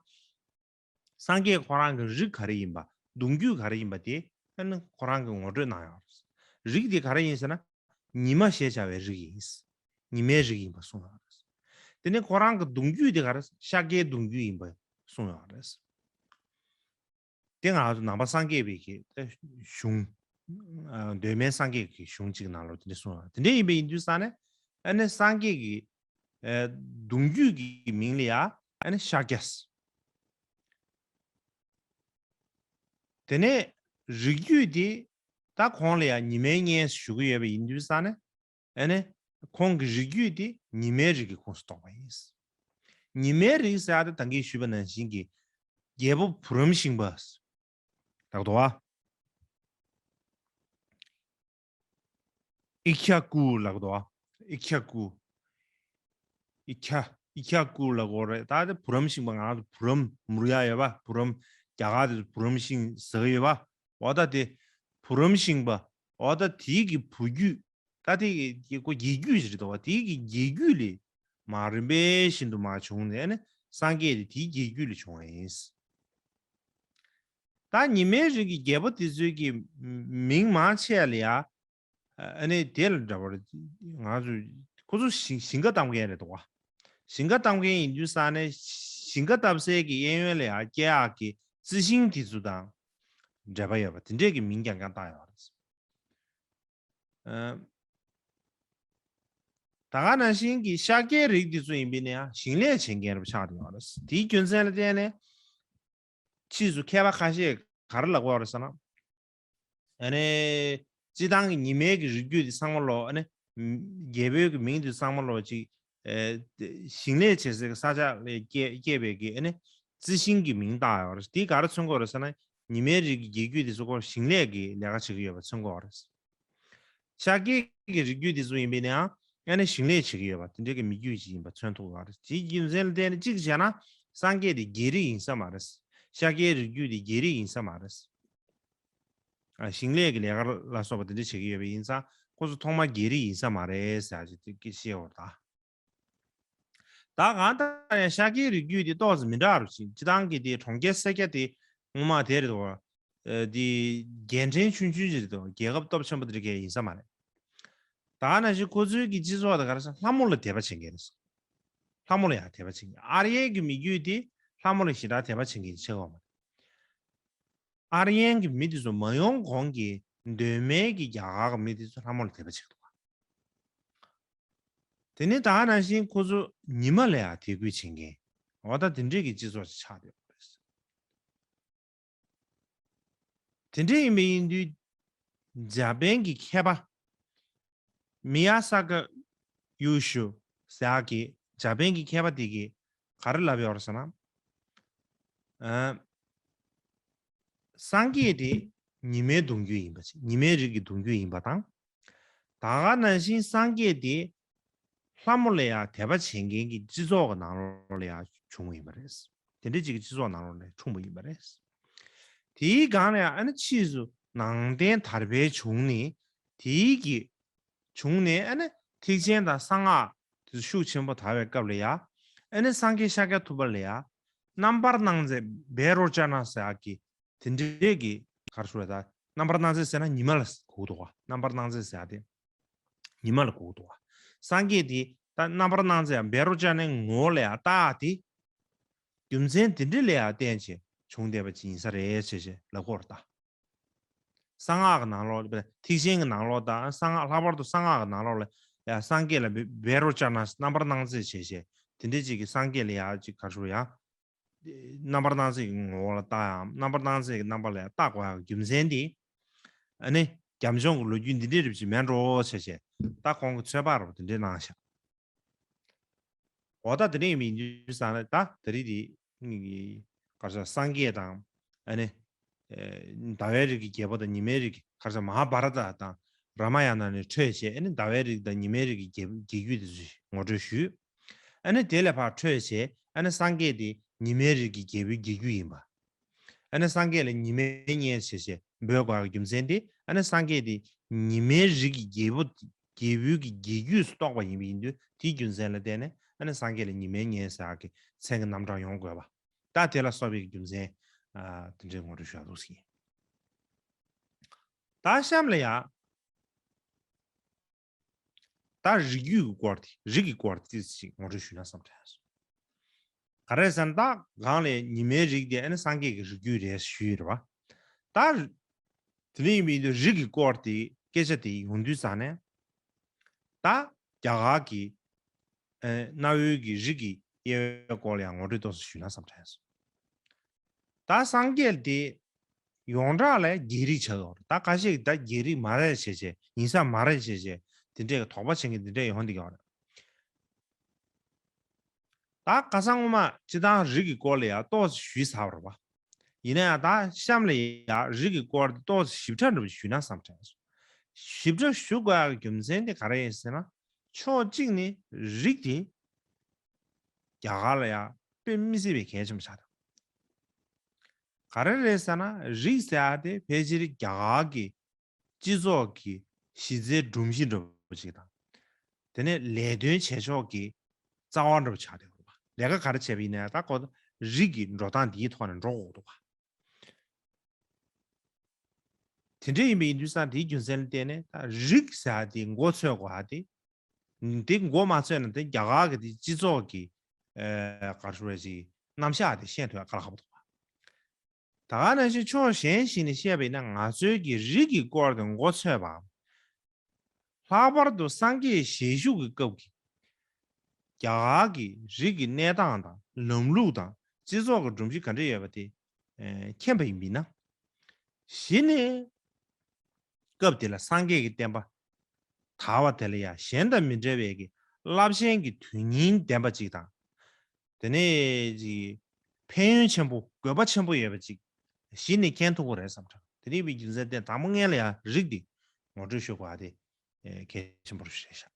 སངས་རྒྱས་ཁོ་རང་གི་རིགས་ག་རེ་ཡིན་པ། གདུང་རྒྱུད་ག་རེ་ཡིན་པ་དེ་ཨ་ནི་ཁོ་རང་གིས་ངོ་སྤྲོད་གནང་ཡོད་རེད། རིགས་དེ་ག་རེ་ཡིན་ཟེར་ན། ཉི་མ་ཞེས་བྱ་བའི་རིགས་ཡིན། ཉི་མའི་རིགས་ཡིན་པ་གསུངས་ཡོད་རེད། དེ་ནས་ཁོ་རང་གི་གདུང་རྒྱུད་དེ་ག་རེ། ཤཱཀྱའི་གདུང་རྒྱུད་ཡིན་པ་གསུངས་ཡོད་རེད། དེ་ང་ཚོ་ནང་པ་སངས་རྒྱས་པའི་གི་གཞུང་། ཨ། གདོད་མའི་སངས་རྒྱས་ཀྱི་གཞུང་གཅིག་ནང་ལོགས་དེ་འདྲ་གསུངས་ཡོད་རེད། དེ་འདྲ་ཡིན་པ་ཡིན་དུས་ས་ནས་ཨ་ནི་སངས་རྒྱས་ཀྱི། ཨ། གདུང་རྒྱུད་ཀྱི་མིང་ལ་ཡ་ཨ་ནི་ཤཱཀྱ། དེ་ནས་རིགས་རྒྱུད་དེ་ད་ཁོང་ལ་ཡང་ཉི་མའི་གཉེན་ཞུ་གི་ཡོད་པ་ཡིན་དུས་ཙང་ནས། ཨ་ནི་ཁོང་གི་རིགས་རྒྱུད་དེ་ཉི་མའི་རིགས་ཀྱི་ཁོངས་སུ་གཏོགས་པ་ཡིན། ཉི་མའི་རིགས་ཟེར་ཡ་དེ་ད་གིན་ཞུས་པ་ནང་བཞིན་གྱི་རྒྱལ་པོ་བུ་རམ་ཤིང་པ་ལབ་འདུག་པ། ཨི་ཁྱ་ཀུ་ལབ་འདུག་པ། ཨི་ཁྱ་ཀུ། ཨི་ཁྱ། ཨི་ཁྱ་ཀུ་ལབ་དགོས་རེད། ད་དེ་བུ་རམ་ཤིང་པ། ང་ཚོ་བུ་རམ་མུར་ཡ་ཡོད་པ། བུ་རམ། རྒྱ་གར་དེ་བུ་རམ་ཤིང་ཟེར་གི་ཡོད་པ། འོ་ད་དེ་བུ་རམ་ཤིང་པ། འོ་ད་དེའི་གི་བུ་རྒྱུད། ད་དེ་གི་ཁོ་རྒྱུད་རྒྱུད་ཞིག་རེད་འདུག་པ། དེའི་གི་རྒྱུད་རྒྱུད་ལས་མར་རིམ་པས་བཞིན་དུ་མར་བྱུང་ནས་ནི་སངས་རྒྱས་དེ་དེའི་རྒྱུད་རྒྱུད་ལས་བྱུང་བ་ཡིན། ད་ཉི་མའི་རིགས་ཀྱི་རྒྱལ་པོ་དེ་ཚོའི་གི་མིང་མང་ཆེ་བ་ལ་ཡ། ཨ་ནི་དེ་ལ་འདྲ་བར་ང་ཚོ་ཁོ་ཚོ་ཞིང་ཞིང་ཁ་གཏམ་མཁན་རེད་འདུག་པ། ཞིང་ཁ་གཏམ་མཁན་ཡིན་དུས་ཙང་ནས་ཞིང་ཁ་བཏབ་སའི་གི་གཡས་གཡོན་ལ་ཡ་སྐྱེ་ཡག་གི་རྩི་ཤིང་དེ་ཚོ་དང་འབྲེལ་བ་ཡོད་པ་དེ་འདྲས་ཀྱི་མིང་རྐྱང་རྐྱང་བཏགས་ཡོད་རེད། ཨ། ད་ག་ནང་བཞིན་གྱི་ཤཱཀྱའི་རིགས་འདི་ཚོ་ཡིན་པས་ན་ཡང་ཞིང་ལས་བྱེད་མཁན་རབ་ཆགས་ཡོད་རེད། དེའི་རྒྱུ་མཚན་ལ་བརྟེན་ནས་ཕྱིས་སུ་མཁས་པ་ཁ་ཤས་ག་རེ་ལབ་ཀྱི་ཡོད་རེད་ཟེར་ན། ཨ་ནི་སྤྱིར་བཏང་གི་ཉི་མའི་གི་རིགས་རྒྱུད་འདི་ཚང་མ་ལོ། ཨ་ནི་རྒྱལ་པོའི་གི་མིང་འདི་ཚང་མ་ལོ་ཅིག། ཨ། ཞིང་ལས་བྱེད་སའི་གི་ས་ཆ་ལ་སྐྱེ་སྐྱེས་པའི་གི་ཨ་ནི་རྩི་ཤིང་གི་མིང་བཏགས་ཡོད་རེད། དེ་ག་རེ་མཚོན་གྱི་ཡོད་རེད་ཟེར་ན། ཉི་མའི་རིགས་ཀྱི་རྒྱལ་རྒྱུད་འདི་ཚོ་ཁོ་ཞིང་ལས་ཀྱི་ལས་ཀ་བྱེད་ཀྱི་ཡོད་པ་མཚོན་གྱི་ཡོད་རེད། ཤཱཀྱའི་གི་རིགས་རྒྱུད་འདི་ཚོ་ཡིན་པས་ན་ཡང་ཨ་ནི་ཞིང་ལས་བྱེད་ཀྱི་ཡོད་པ་དེ་འདྲའི་གི་མི་རྒྱུད་ཅིག་ཡིན་པ་མཚོན་ཐུབ་ཀྱི་ཡོད་རེད། དེའི་རྒྱུ་མཚན་ལ་བརྟེན་ནས་གཅིག་བྱས་ན་སངས་རྒྱས་དེ་རྒྱལ་རིགས་ཡིན་ས་མ་རེད། ཤཱཀྱའི་རིགས་རྒྱུད་དེ་རྒྱལ་རིགས་ཡིན་ས་མ་རེད། ཨ་ཞིང་ལས་ཀྱི་ལས་ཀ་ལ་སོགས་པ་དེ་འདྲ་བྱེད་ཀྱི་ཡོད་པ་ཡིན་ཙང་ཁོ་ཚོ་ཐོག་མར་རྒྱལ་རིགས་ཡིན་ས་མ་རེད་ཟེར་ཡག་ཅིག་དེ་སྐད་བཤད་ཡོད་རེད་ད། ད་གང་ལྟར་ཡང་ཤཱཀྱའི་རིགས་རྒྱུད་དེ་ཏོག་ཙམ་མི་འདྲ་རུ་ཕྱིན། སྤྱིར་བཏང་གི་དེ་གྲོང་ཁྱེར་སེར་སྐྱ་དེ་སྔོན་མ་དེ་རེད་དོ། ཨ་དེ་རྒྱལ་ཕྲན་ཆུང་ཆུང་ཅིག་རེད་དོ། རྒྱལ་ཁབ་སྟོབས་ཆེན་པོ་དེ་འདྲ་གས་ཡིན་ས་མ་རེད། ད་ག་ནང་བཞིན་ཁོ་ཚོའི་གི་སྤྱི་ཚོགས་དེ་ག་རེ་ཟེར། ལྷ་མོ་ལ་དད་པ་བྱེད་མཁན་རེད། ལྷ་མོ་ལ་ཡང་དད་པ་བྱེད་མཁན། ཨར་ཡན་གྱི་མི་རྒྱུད་དེ་ལྷ་མོ་ལ་ཞེ་དྲག་དད་པ་བྱེད་མཁན་ཆགས་ཡོད་མ་རེད། ཨར་ཡན་གྱི་མི་དེ་ཚོ་མ་ཡོང་གོང་གི་གདོད་མའི་གི་རྒྱ་གར་གྱི་མི་དེ་ཚོ་ལྷ་མོ་ལ་དད་པ་བྱེད་འདུག་ག། དེ་ནས་ད་ག་ནང་བཞིན་ཁོ་ཚོ་ཉི་མ་ལ་ཡང་དད་གུས་བྱེད་མཁན། འོ་ད་དེ་འདྲས་ཀྱི་སྤྱི་ཚོགས་ཤིག་ཆགས་བསྡད་ཡོད་རེད། དེ་འདྲ་ཡིན་པ་ཡིན་དུས་འཇར་པན་གྱི་མཁས་པ་མི་ཡ་ས་ཀ་ཡུ་ཤུ་ཟེར་ཡག་གི་འཇར་པན་གྱི་མཁས་པ་དེ་གིས་ག་རེ་ལབ་ཡོད་རེད་ཟེར་ན། ཨ་སངས་རྒྱས་དེ་ཉི་མའི་གདུང་རྒྱུད་ཡིན་པ་ཞིག་ཉི་མའི་རིགས་ཀྱི་གདུང་རྒྱུད་ཡིན་པ་དང་། ད་ག་ནང་བཞིན་སངས་རྒྱས་དེ་ལྷ་མོ་ལ་ཡང་དད་པ་བྱེད་མཁན་གྱི་སྤྱི་ཚོགས་ཀྱི་ནང་ལོགས་ལ་ཡང་བྱུང་བ་ཡིན་པ་རེད། དེ་འདྲ་ཅིག་གི་སྤྱི་ཚོགས་ནང་ལོགས་ལ་འཁྲུངས་པ་ཡིན་པ་རེད། དེའི་སྒང་ལ་ཡང་ཨ་ནི་ཕྱིས་སུ་ནང་བསྟན་དར་འཕེལ་བྱུང་ནས། དེའི་གི་བྱུང་ནས་ཨ་ནི་ཐེག་ཆེན་དང་གསང་སྔགས་དེ་ཚོ་ཤུགས་ཆེན་པོ་དར་བའི་སྐབས་ལ་ཡང་། ཨ་ནི་སངས་རྒྱས་ཤཱཀྱ་ཐུབ་པ་ལ་ཡང་རྣམ་པར་སྣང་མཛད་བཻ་རོ་ཙ་ན་ཟེར་ཡག་གི་དེ་འདྲའི་གི་ག་རེ་ཞུ་དགོས་རེད་ད། རྣམ་པར་སྣང་མཛད་ཟེར་ན་ཉི་མ་ལ་གོ་གི་འདུག་ག། རྣམ་པར་སྣང་མཛད་ཟེར་ཡག་དེ་ཉི་མ་ལ་གོ་གི་འདུག་ག། སངས་རྒྱས་དེ་ད་རྣམ་པར་སྣང་མཛད་ཡང་བཻ་རོ་ཙ་ནའི་ངོ་བོ་ལ་ཡང་བལྟ་ཡག་དེ་རྒྱུ་མཚན་དེ་འདྲ་ལ་ཡང་བརྟེན་བྱས་བྱུང་བསྡད་པ་ཅིག་ཡིན་ས་རེད་ཅེས་ཅེས་ལབ་ཀྱི་ཡོད་རེད་ད། གསང་སྔགས་ཀྱི་ནང་ལོགས། ཐེག་ཆེན་གྱི་ནང་ལོགས་དང་གསང་སྔགས། ལྷག་པར་དུ་གསང་སྔགས་ཀྱི་ནང་ལོགས་ལ་ཡང་སངས་རྒྱས་ལ་བཻ་བཻ་རོ་ཙ་ན་རྣམ་པར་སྣང་མཛད་བྱས་བྱས་དེ་འདྲ་ཅིག་གི་སངས་རྒྱས་ལ་ཡང་ཅིག་ག་རེ་ཞུ་དགོས་རེད་ཡ། རྣམ་པར་སྣང་མཛད་ཀྱི་ངོ་བོ་ལ་བལྟ་ཡག། རྣམ་པར་སྣང་མཛད་ཀྱི་རྣམ་པ་ལ་ཡང་བལྟ་དགོས་ཡག་རྒྱུ་མཚན་དེ། ཨ་ནི་རྒྱབ་ལྗོངས་ཀྱི་ལོ་རྒྱུས་འདི་འདྲའི་རིགས་ཅིག་མེད་འགྲོ་བྱས་བྱས་ད་ཁོང་གི་ཚོད་དཔག་རུ་དེ་འདྲའི་གནང་ཤག། འོ་ད་དེ་འདྲ་ཡིན་པ་ཡིན་དུས་ཙང་ལ་ད་དེ་རིང་འདི་ག་རེ་ཟེར། སངས་རྒྱས་དང་ཨ་ནི་ཨེ་ཟླ་བའི་རིགས་ཀྱི་རྒྱལ་པོ་དང་ཉི་མའི་རིགས་ཀྱི་ག་རེ་ཟེར། མ་ཧཱ་བྷ་ར་ཏ་དང་རཱ་མ་ཡ་ན་ནས་འཕྲོས་བྱས། ཨ་ནི་ཟླ་བའི་རིགས་དང་ཉི་མའི་རིགས་ཀྱི་རྒྱལ་རྒྱལ་རྒྱུད་དེ་ཚོ་ངོ་སྤྲོད་ཞུས། ཨ་ནི་དེ་ལས་ཕར་འཕྲོས་བྱས་ཨ་ནི་སངས་རྒྱས་དེ་ཉི་མའི་རིགས་ཀྱི་རྒྱལ་པོའི་རྒྱལ་རྒྱུད་ཡིན་པ། ཨ་ནི་སངས་རྒྱས་ལ་ཉི་མའི་གཉེན་བྱས་བྱས་འབོད་དགོས་ཡག་རྒྱུ་མཚན་དེ། ཨ་ནི་སངས་རྒྱས་དེ་ཉི་མའི་རིགས་ཀྱི་རྒྱལ་པོ། རྒྱལ་པོའི་གི་རྒྱལ་རྒྱུད་སུ་གཏོགས་པ་ཡིན་པ་ཡིན་དུས་དེའི་རྒྱུ་མཚན་ལ་བརྟེན་ནས་ཨ་ནི་སངས་རྒྱས་ལ་ཉི་མའི་གཉེན་ཟེར་ཡག་གི་མཚན་གྱི་རྣམ་གྲངས་ཡོང་དགོས་པ། ད་དེ་ལ་སོགས་པའི་རྒྱུ་མཚན་ཨ་དེ་འདྲའི་ངོ་སྤྲོད་ཞུ་ཡག་འདུག་ཟེར། ད་གཤམ་ལ་ཡང་། ད་རིགས་རྒྱུད་ཀྱི་སྐོར་དེ། རིགས་ཀྱི་སྐོར་དེ་ཅིག་ངོ་སྤྲོད་ཞུས་ན་བསམ་དྲན་སོང་། ག་རེ་ཟེར་ན་ད་གོང་ལ་ཉི་མའི་རིགས་དེ་ཨ་ནི་སངས་རྒྱས་ཀྱི་རིགས་རྒྱུད་རེད་ཞུས་ཡོད་རེད་པ། ད་དེ་འདྲ་ཡིན་པ་ཡིན་དུས་རིགས་ཀྱི་སྐོར་དེ་སྐད་ཆ་དེ་ཡོང་དུས་ཙང་ནས། ད་རྒྱ་གར་གྱི་ཨ་གནའ་བོའི་གི་རིགས་ཀྱི་དབྱེ་བའི་སྐོར་ལ་ཡང་ངོ་སྤྲོད་ཏོག་ཙམ་ཞུས་ན་བསམ་དྲན་སོང་། ད་སངས་རྒྱས་དེ་ཡོངས་གྲགས་ལ་རྒྱལ་རིགས་ཆགས་ཡོད་རེད། ད་ཁ་ཤས་ཀྱིས་ད་རྒྱལ་རིགས་མ་རེད་བྱས་བྱས། ཡིན་ས་མ་རེད་བྱས་བྱས། དེ་འདྲས་ཀྱི་དོགས་པ་བྱེད་མཁན་དེ་འདྲས་ཡོང་བསྡད་ཀྱི་ཡོད་རེད། ད་ཁ་སང་སྔོན་མ་སྤྱིར་བཏང་རིགས་ཀྱི་སྐོར་ལ་ཡང་ཏོག་ཙམ་ཞུས་ཚར་བ་རེད་པ། ཡིན་ན་ཡང་ད་གཤམ་ལ་ཡང་རིགས་ཀྱི་སྐོར་དེ་ཏོག་ཙམ་ཞིབ་ཕྲ་འདྲ་པོ་ཞུས་ན་བསམ་དྲན་སོང་། ཞིབ་ཕྲ་ཞུ་དགོས་ཡག་གི་རྒྱུ་མཚན་དེ་ག་རེ་ཡིན་ཟེར་ན། ཕྱོགས་གཅིག་ནས་རིགས་དེ་རྒྱ་གར་ལ་ཡང་དཔེ་མི་སྲིད་པའི་གལ་ཆེན་པོ་ཆགས་འདུག། ག་རེ་རེད་ཟེར་ན། རིགས་ཟེར་ཡག་དེ་ཕལ་ཆེར་རྒྱ་གར་གྱི་སྤྱི་ཚོགས་ཀྱི་གཞི་རྩའི་སྒྲོམ་གཞི་འདྲ་པོ་ཅིག་དང་། དེ་ནས་ལས་དོན་བྱེད་ཕྱོགས་ཀྱི་རྩ་བ་འདྲ་པོ་ཆགས་བསྡད་ཡོད་རེད་པ། ལས་ཀ་ག་རེ་བྱས་པ་ཡིན་ནའི་ད་ཁོ་རིགས་ཀྱི་འགྲོ་སྟངས་འདིའི་ཐོག་ནས་འགྲོ་དགོས་འདུག་པ། དེ་འདྲ་ཡིན་པ་ཡིན་དུས་ཙང་དེའི་རྒྱུ་མཚན་ལ་བརྟེན་ནས་ད་རིགས་ཟེར་ཡག་དེ་མགོ་ཚོས་དགོས་ཡག་དེ། དེ་མགོ་མ་ཚོས་ན་དེ་རྒྱ་གར་གྱི་དེ་སྤྱི་ཚོགས་ཀྱི་ཨ་ག་རེ་ཞུ་དགོས་རེད། ཅིག་རྣམ་གཞག་དེ་ཤེས་ཐུབ་ཡག་དཀའ་ལས་ཁག་པོ་འདུག་པ། ད་ག་ནང་བཞིན་ཕྱོགས་གཞན་ཞིག་ནས་བཤད་པ་ཡིན་ན། ང་ཚོའི་གི་རིགས་ཀྱི་སྐོར་དེ་མགོ་ཚོས་པའམ། ལྷག་པར་དུ་སངས་རྒྱས་ཞལ་བཞུགས་ཀྱི་སྐབས་ཀྱི་རྒྱ་གར་གྱི་རིགས་ཀྱི་གནས་སྟངས་དང་ལམ་ལུགས་དང་སྤྱི་ཚོགས་ཀྱི་སྒྲོམ་གཞི་ག་འདྲ་ཡོད་པ་དེ་ཨེ་མཁྱེན་པ་ཡིན་པ་ཡིན་ན། གཞི་ནས་སྐབས་དེ་ལ་སངས་རྒྱས་ཀྱི་བསྟན་པ་དར་བ་དེ་ལ་ཡང་གཞན་དང་མི་འདྲ་བའི་གི་རླབས་ཆེན་གྱི་དོན་སྙིང་ལྡན་པ་ཅིག་དང་། དེ་ནས་ཅིག་ཕན་ཡོན་ཆེན་པོ། དགོས་པ་ཆེན་པོ་ཡོད་པ་ཅིག་གཞི་ནས་མཁྱེན་ཐུབ་ཀྱི་རེད་བསམ་དྲན། དེ་འདྲ་ཡིན་པའི་རྒྱུ་མཚན་དེ་དང་པོ་སྔོན་ལ་ཡང་རིགས་འདི་ངོ་སྤྲོད་ཞུ་དགོས་པ་དེ་གལ་ཆེན་པོ་རེད་ཤག།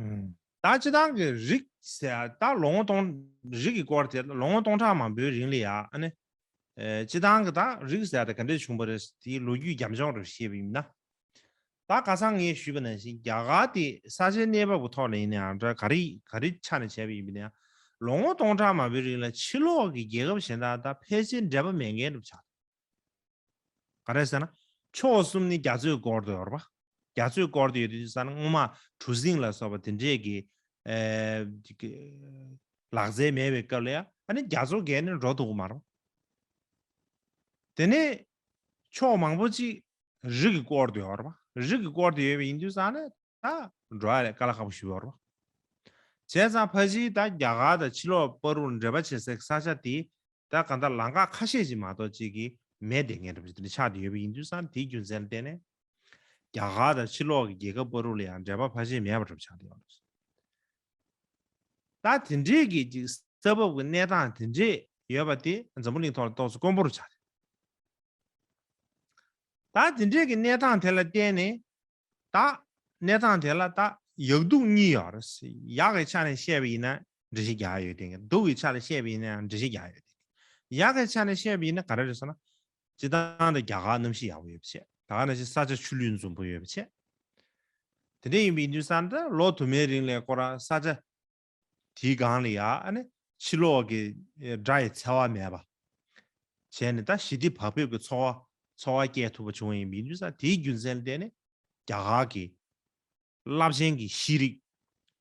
ད་སྤྱི་བཏང་གི་རིགས་ཟེར་ཡ་ད་ལོ་ངོ་སྟོང་། རིགས་ཀྱི་སྐོར་དེ་ལོ་ངོ་སྟོང་ཕྲག་མང་པོའི་རིང་ལ་ཡ་ཨ་ནི། སྤྱི་བཏང་གི་ད་རིགས་ཟེར་ཡ་དེ་ག་འདྲས་བྱུང་བ་རེད། དེའི་ལོ་རྒྱུས་རྒྱབ་ལྗོངས་རེ་བཤད་པ་ཡིན་ན། ད་ཁ་སང་ངས་ཞུས་པ་ནང་བཞིན་རྒྱ་གར་དེ་ས་ཆའི་གནས་བབ་ཀྱི་ཐོག་ལ་ཡིན་ན་ཡང་འདྲ། ག་རེ་ག་རེ་ཆ་ནས་བྱས་པ་ཡིན་པ་ཡིན་ན་ཡང་། ལོ་ངོ་སྟོང་ཕྲག་མང་པོའི་རིང་ལ་ཕྱི་ལོགས་ཀྱི་རྒྱལ་ཁབ་གཞན་དག་དང་ཕལ་ཆེར་འབྲེལ་བ་མེད་མཁན་རུ་ཆགས། ག་རེ་ཟེར་ན། ཕྱོགས་གསུམ་ནི་རྒྱ་མཚོའི་བསྐོར་དུ་ཡོད་རེད་པ། རྒྱ་མཚོའི་བསྐོར་དུ་ཡོད་དུས་ཙ་ན་སྔོན་མ་གྲུ་གཟིངས་ལ་སོགས་པ་དེ་འདྲས་ཀྱི་ཨེ། ཅིག་གི་ལག་རྩལ་མེད་པའི་སྐབས་ལ་ཡང་ཨ་ནི་རྒྱ་མཚོ་བརྒལ་ནས་འགྲོ་ཐུབ་ཀྱི་མ་རེད། དེ་ནས་ཕྱོགས་མང་པོ་ཅིག་རི་གིས་བསྐོར་དུ་ཡོད་རེད་པ། རི་གིས་བསྐོར་དུ་ཡོད་པ་ཡིན་དུས་ཙ་ན་ད་འགྲོ་ཡ་ལ་དཀའ་ལས་ཁག་པོ་ཞིག་ཡོད་རེད་པ། བྱས་ཙང་ཕལ་ཆེར་ད་རྒྱ་གར་དང་ཕྱི་ལོགས་བར་དུ་འབྲེལ་བ་བྱེད་སའི་ས་ཆ་དེ་ད་གང་ལྟར་ལམ་ཁ་ཁ་ཤས་ཅིག་མ་གཏོགས་ཅིག་གི་མེད་བསྡད་མཁན་འདྲ་པོ་ཅིག་དེ་འདྲ་ཆགས་བསྡད་ཡོད་པ་ཡིན་དུས་ཙང་དེའི་རྒྱུ་མཚན་ལ་བརྟེན་ནས་རྒྱ་གར་དང་ཕྱི་ལོགས་ཀྱི་རྒྱལ་ཁབ་བར་དུ་ལ་ཡང་འབྲེལ་བ་ཕལ་ཆེར་མེད་པ་འདྲ་པོ་ཆགས་བསྡད་ཡོད་རེད། ད་དེ་འདྲའི་གི་ཅིག་ས་བབ་ཀྱི་གནས་སྟངས་དེ་འདྲས་ཡོད་པ་དེ་འཛམ་བུ་གླིང་ཐོག་ལ་ཏོག་ཙམ་དཀོན་པོ་རུ་ཆགས་རེད། ད་དེ་འདྲའི་གི་གནས་སྟངས་དེ་ལ་བརྟེན་ནས་ད་གནས་སྟངས་དེ་ལ་ད་ཡག་སྡུག་གཉིས་ཡོད་རེད། ཡག་གི་ཆ་ནས་བཤད་པ་ཡིན་ན་འགྲེལ་བཤད་རྒྱག་ཡ་ཡོད་དེ། སྡུག་གི་ཆ་ལ་བཤད་པ་ཡིན་ན་ཡང་འགྲེལ་བཤད་རྒྱག་ཡ་ཡོད་དེ། ཡག་གི་ཆ་ནས་བཤད་པ་ཡིན་ན་ག་རེ་རེད་ཟེར་ན། སྤྱིར་བཏང་དུ་རྒྱ་གར་གནམ་གཤིས་ཡག་པོ་ཡོད་པ་བྱས། ད་ག་ནང་བཞིན་ས་ཆ་ཆུ་ལུད་འཛོམས་པོ་ཡོད་པ་བྱས། དེ་འདྲ་ཡིན་པ་ཡིན་དུས་ཙང་ད་ལོ་དུ་མའི་རིང་ལ་ཁོ་རང་ས་ཆ་དེའི་སྒང་ལ་ཡ་ཨ་ནི་ཕྱི་ལོགས་ཀྱི་དགྲ་ཡི་འཚེ་བ་མེད་པ་བྱས་ནས་ད་ཞི་བདེ་བག་ཕེབས་ཀྱི་འཚོ་བ་འཚོ་བ་སྐྱེལ་ཐུབ་པ་བྱུང་བ་ཡིན་པ་ཡིན་དུས་ཙང་དེའི་རྒྱུ་མཚན་ལ་བརྟེན་ནས་རྒྱ་གར་གྱི་རླབས་ཆེན་གྱི་ཤེས་རིག་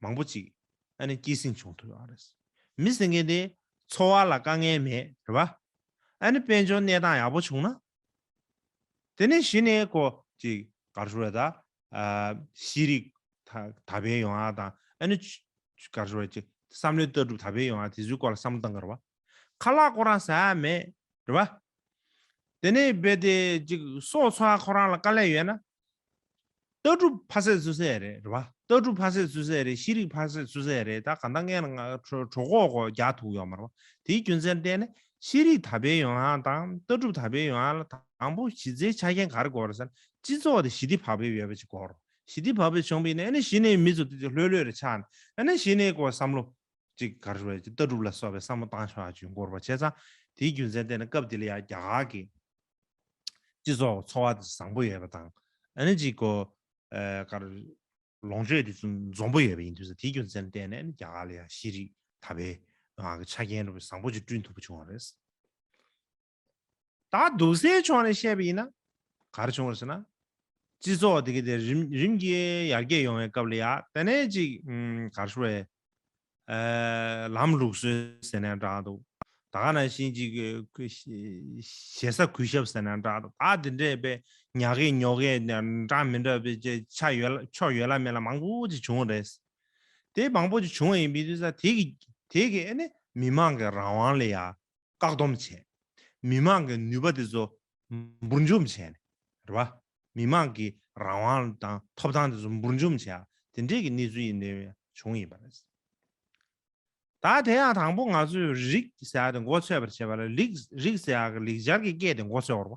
མང་པོ་ཅིག་ཨ་ནི་སྐྱེད་སྲིང་བྱུང་ཐུབ་ཡོད་རེད། མི་ཟེར་མཁན་དེ་འཚོ་བ་ལ་དཀའ་ངལ་མེད་རེད་པ། ཨ་ནི་དཔལ་འབྱོར་གནས་སྟངས་ཡག་པོ་བྱུང་ན། དེ་ནས་གཞི་ནས་ཁོ་ཅིག་ག་རེ་ཞུ་དགོས་རེད་ད། ཤེས་རིག་ད་དར་སྤེལ་ཡོང་ཡ་དང་ཨ་ནི་ག་རེ་ཞུ་དགོས་རེད་ཅིག་བསམ་བློའི་ལྟ་གྲུབ་དར་སྤེལ་ཡོང་ཡ་དེ་ཚོའི་སྐོར་ལ་བསམ་བློ་བཏང་གི་རེད་པ། ཁ་ལག་ཁོ་རང་ཟ་ཡ་མེད་རེད་པ། དེ་ནས་རྦད་དེ་ཅིག་སྲོག་འཚོ་ཡ་ཁོ་རང་ལ་དཀའ་ལས་ཡོད་ན། ལྟ་གྲུབ་ཕ་སེ་བཙུགས་ས་རེད་རེད་བ། ལྟ་གྲུབ་ཕ་སེ་བཙུགས་ས་རེད། ཤེས་རིག་ཕ་སེ་བཙུགས་ས་རེད། ད་གང་ལྟར་ངས་ང་གྲོད་གྲོད་ཁོག་གོ་རྒྱག་ཐུབ་ཡོད་མ་རེད་བ། དེའི་རྒྱུ་མཚན་བརྟེན་ནས་ཤེས་རིག་དར་སྤེལ་ཡོང་ཡ་དང་ལྟ་གྲུབ་དར་སྤེལ་ཡོང་ཡ་ལ་དང་པོ་གཞི་རྩའི་ཆ་རྐྱེན་ག་རེ་དགོས་རེད་ཟེར་ན། སྤྱི་ཚོགས་དེ་ཞི་བདེ་བག་ཕེབས་ཡོད་པ་ཅིག་དགོས་རེད། ཞི་བདེ་བག་ཕེབས་བྱུང་བ་ཡིན་ན་ཨ་ནི་གཞི་ནས་མི་ཚོ་དེ་ཚོ་ལྷོད་ལྷོད་རེ་ཆགས་ནས་ཨ་ནི་གཞི་ནས་གོ་བསམ་བློ་ཅིག་ག་རེ་ཞུ་དགོས་རེད། ལྟ་གྲུབ་ལ་སོགས་པའི་བསམ་བློ་བཏང་ཆོག་ཡ་ཅིག་ཡོང་གི་རེད་བ། བྱས་ཙང་དེའི་རྒྱུ་མཚན་བརྟེན་ནས་སྐབས་དེ་ལ་ཡ་རྒྱ་གར་གྱི་སྤྱི་ཚོགས་འཚོ་བ་དེ་བཟང་པོ་ཡོད་པ་དང་། ཨ་ནི་ཅིག་གོ་ཨ་ག་རེ་ལོངས་སྤྱོད་དེ་ཚོ་འཛོམས་པོ་ཡོད་པ་ཡིན་དུས་ཙང་དེའི་རྒྱུ་མཚན་བརྟེན་ནས་ཨ་ནི་རྒྱ་གར་ལ་ཡ་ཤེས་རིག་དར་སྤེལ་ཡོང་ཡ་གི་ཆ་རྐྱེན་རུ་བཟང་པོ་ཅིག་བསྐྲུན་ཐུབ་པ་བྱུང་བ་རེད། ད་འདུག་སའི་ཕྱོགས་ནས་བཤད་པ་ཡིན་ན་ག་རེ་བྱུང་བ་རེད་ཟེར་ན། སྤྱི་ཚོགས་དེ་ག་དེ་རིམ་རིམ་གྱིས་ཡར་རྒྱས་ཡོང་བའི་སྐབས་ལ་ཡ་དེ་ནས་ཅིག་ཨམ་ག་རེ་ཞུ་དགོས་རེད། ཨ་ལམ་ལུགས་སྲོལ་ཟེར་ནའང་འདྲ་འདུག་ད་ག་ནང་བཞིན་ཅིག་གི་ཞེ་ས་གུས་ཞབས་ཟེར་ནའང་འདྲ་འདུག་ད་དེ་འདྲས་པའི་ཉག་གེ་ཉོག་གེ་འདྲ་མི་འདྲ་བའི་ཅིག་ཆ་ཡོད་ལ་ཆོ་ཡོད་ལ་མེད་ལ་མང་པོ་ཅིག་བྱུང་བ་རེད། དེ་མང་པོ་ཅིག་བྱུང་བ་ཡིན་པའི་དུས་ཙང་དེ་གི་དེ་གི་ཨ་ནི་མི་མང་གི་རང་དབང་ལ་ཡ་བཀག་སྡོམ་བྱས། མི་མང་གི་ནུས་པ་དེ་ཚོ་འབུར་འཇོམས་བྱས་ནས་རེད་བ། མི་མང་གི་རང་དབང་དང་ཐོབ་ཐང་དེ་ཚོ་འབུར་འཇོམས་བྱས། དེ་འདྲས་ཀྱི་གནས་ཚུལ་ཡིན་ནའི་བྱུང་ཡིན་པ་རེད། ད་དེ་ཡང་དང་པོ་ང་ཚོས་རིགས་ཟེར་ཡ་དེ་མགོ་ཚོས་པར་བྱེད་པ་ལ་རིགས་རིགས་ཟེར་ཡ་གི་ལེགས་སྦྱར་གྱི་སྐད་དེ་མགོ་ཚོས་པ་རེད་བ།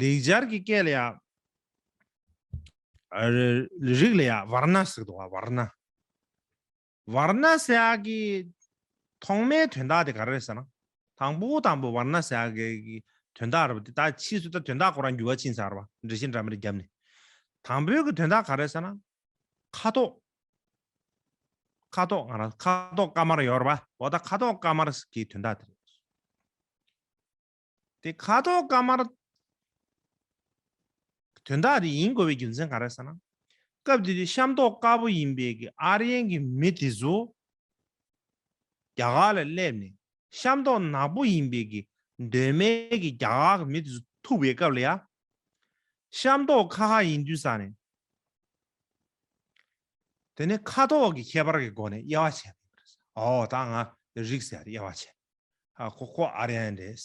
ལེགས་སྦྱར་གྱི་སྐད་ལ་ཡ། ཨ་རི་རིགས་ལ་ཡ་ཝར་ན་ཟེར་གི་འདུག་བ། ཝར་ན། ཝར་ན་ཟེར་ཡག་གི་ཐོག་མའི་དོན་དག་དེ་ག་རེ་རེད་ཟེར་ན། དང་པོ་དང་པོ་ཝར་ན་ཟེར་ཡག་གི་དོན་དག་རེད་པ། དེ་ད་ཕྱིས་སུ་ད་དོན་དག་ཁོ་རང་འགྱུར་བ་ཕྱིན་ཚར་བ། འགྲེལ་བཤད་འདྲ་མི་འདྲ་བརྒྱབ་ནས། དང་པོའི་གི་དོན་དག་ག་རེ་ཟེར་ན། ཁ་དོག་ཁ་དོག་ང་རང་ཁ་དོག་དཀར་དམར་ཡོད་རེད་པ། འོ་ད་ཁ་དོག་དཀར་དམར་གྱི་དོན་དག་དེ་རེད། དེ་ཁ་དོག་དཀར་དམར་དོན་དག་དེ་ཡིན་དགོས་པའི་རྒྱུ་མཚན་ག་རེ་ཟེར་ན། སྐབས་དེ་དུས་ཤམ་ཐབས་དཀར་པོ་ཡིན་པའི་གི་ཨར་ཡན་གྱི་མི་དེ་ཚོ་རྒྱ་གར་ལ་སླེབས་ནས་ཤམ་ཐབས་ནག་པོ་ཡིན་པའི་གི་གདོད་མའི་གི་རྒྱ་གར་གྱི་མི་དེ་ཚོ་ཐུག་པའི་སྐབས་ལ་ཡ། ཤམ་ཐབས་ཁ་ཁ་ཡིན་དུས་ཙང་ནས། དེ་ནས་ཁ་དོག་གི་ཁྱད་པར་གྱི་སྒོ་ནས་དབྱེ་བ་ཕྱེ་བ་རེད། ཨོ་ད་ང་རིགས་ཟེར་ཡ་དེ་དབྱེ་བ་ཕྱེ། ཨ་ཁོ་ཁོ་ཨར་ཡན་རེད།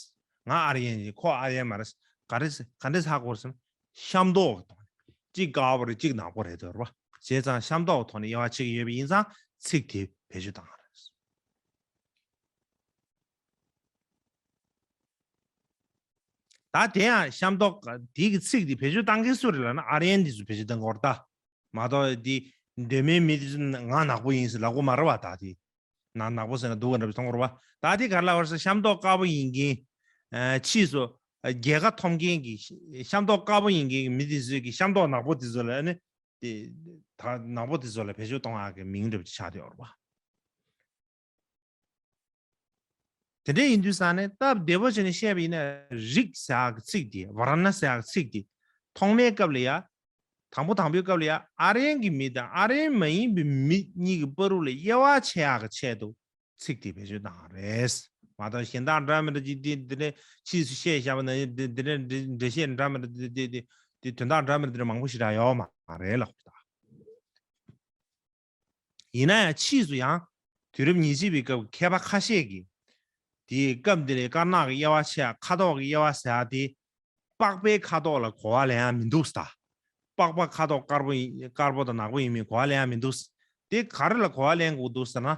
ང་ཨར་ཡན་ཡིན། ཁོ་ཨར་ཡན་མ་རེད། ག་རེ་ཟེར་ག་འདྲས་ཧ་གོ་ཟེར་ན། ཤམ་ཐབས་ཀྱི་ཐོག་ནས་གཅིག་དཀར་པོ་རེད་གཅིག་ནག་པོ་རེད་འདོད་རེད་བ། བྱས་ཙང་ཤམ་ཐབས་ཀྱི་ཐོག་ནས་དབྱེ་བ་ཕྱེ་གི་ཡོད་པ་ཡིན་ཙང་ཚིག་དེ་བེད་སྤྱོད་བཏང་བ་རེད། ད་དེ་ཡང་ཤམ་ཐབས་དེ་གི་ཚིག་དེ་བེད་སྤྱོད་བཏང་མཁན་སུ་རེད་ལབ་ན་ཨར་ཡན་དེ་ཚོ་བེད་སྤྱོད་བཏང་གི་ཡོད་རེད་ད། མ་གཏོགས་འདི་གདོད་མའི་མི་དེ་ཚོ་ང་ནག་པོ་ཡིན་ཟེར་ལབ་ཀྱི་མ་རེད་བ། ད་དེ་ན་ནག་པོ་ཟེར་ན་སྡུག་ག་འདྲ་པོ་མཐོང་གི་རེད་བ། ད་དེ་ག་རེ་ལབ་པ་རེད་ཟེར་ན་ཤམ་ཐབས་དཀར་པོ་ཡིན་མཁན། ཨ། ཕྱིས་སུ་རྒྱལ་ཁ་ཐོབ་མཁན་གྱི་ཤམ་ཐབས་དཀར་པོ་ཡིན་མཁན་གྱི་མི་དེ་ཚོས་ཀྱི་ཤམ་ཐབས་ནག་པོ་དེ་ཚོ་ལ་ནི། དེ་ད་ནག་པོ་དེ་ཚོ་ལ་བེད་སྤྱོད་གཏོང་ཡག་གི་མིང་འདྲ་པོ་ཅིག་ཆགས་བསྡད་ཡོད་རེད་བ། དེ་འདྲ་ཡིན་དུས་ཙང་ནས་སྟབས་བདེ་པོ་བྱས་ནས་བཤད་པ་ཡིན་ན། རིགས་ཟེར་ཡག་གི་ཚིག་དེ། ཝར་ན་ཟེར་ཡག་གི་ཚིག་དེ་ཐོག་མའི་སྐབས་ལ་ཡ། དང་པོ་དང་པོའི་སྐབས་ལ་ཡ། ཨཱརྱན་གྱི་མི་དང་ཨཱརྱན་མ་ཡིན་པའི་མི་གཉིས་ཀྱི་བར་དུ་ལ་དབྱེ་བ་ཕྱེ་ཡག་གི་ཆེད་དུ་ཚིག་དེ་བེད་སྤྱོད་བཏང་བ་རེད། མ་གཏོགས་གཞན་དག་འདྲ་མི་འདྲ་ཅིག་དེ་འདི་ནས་ཕྱིས་སུ་བཤད་བཞག་པ་ན་འདི་འདི་འདྲ་འགྲེལ་བཤད་འདྲ་མི་འདྲ་དེ་དེ་དེ་དེ་དོན་དག་འདྲ་མི་འདྲ་དེ་འདྲ་མང་པོ་ཞིག་རག་ཡོད་མ་རེད་ལགས། ཡིན་ན་ཡང་ཕྱིས་སུ་ཡང་དུས་རབས་ཉེར་གཅིག་པའི་སྐབས་མཁས་པ་ཁ་ཤས་ཀྱིས། དེའི་སྐབས་འདི་ལ་དཀར་ནག་གི་དབྱེ་བ་ཕྱེ་ཡ། ཁ་དོག་གི་དབྱེ་བ་ཟེར་ཡ་དེ། པགས་པའི་ཁ་དོག་ལ་གོ་བ་ལེན་ཡ་མི་འདུག་ཟེར། པགས་པ་ཁ་དོག་དཀར་པོ་ཡིན། དཀར་པོ་དང་ནག་པོ་ཡིན་མིན་གོ་བ་ལེན་ཡ་མི་འདུག་ཟེར། དེ་ག་རེ་ལ་གོ་བ་ལེན་དགོས་འདུག་ཟེར་ན།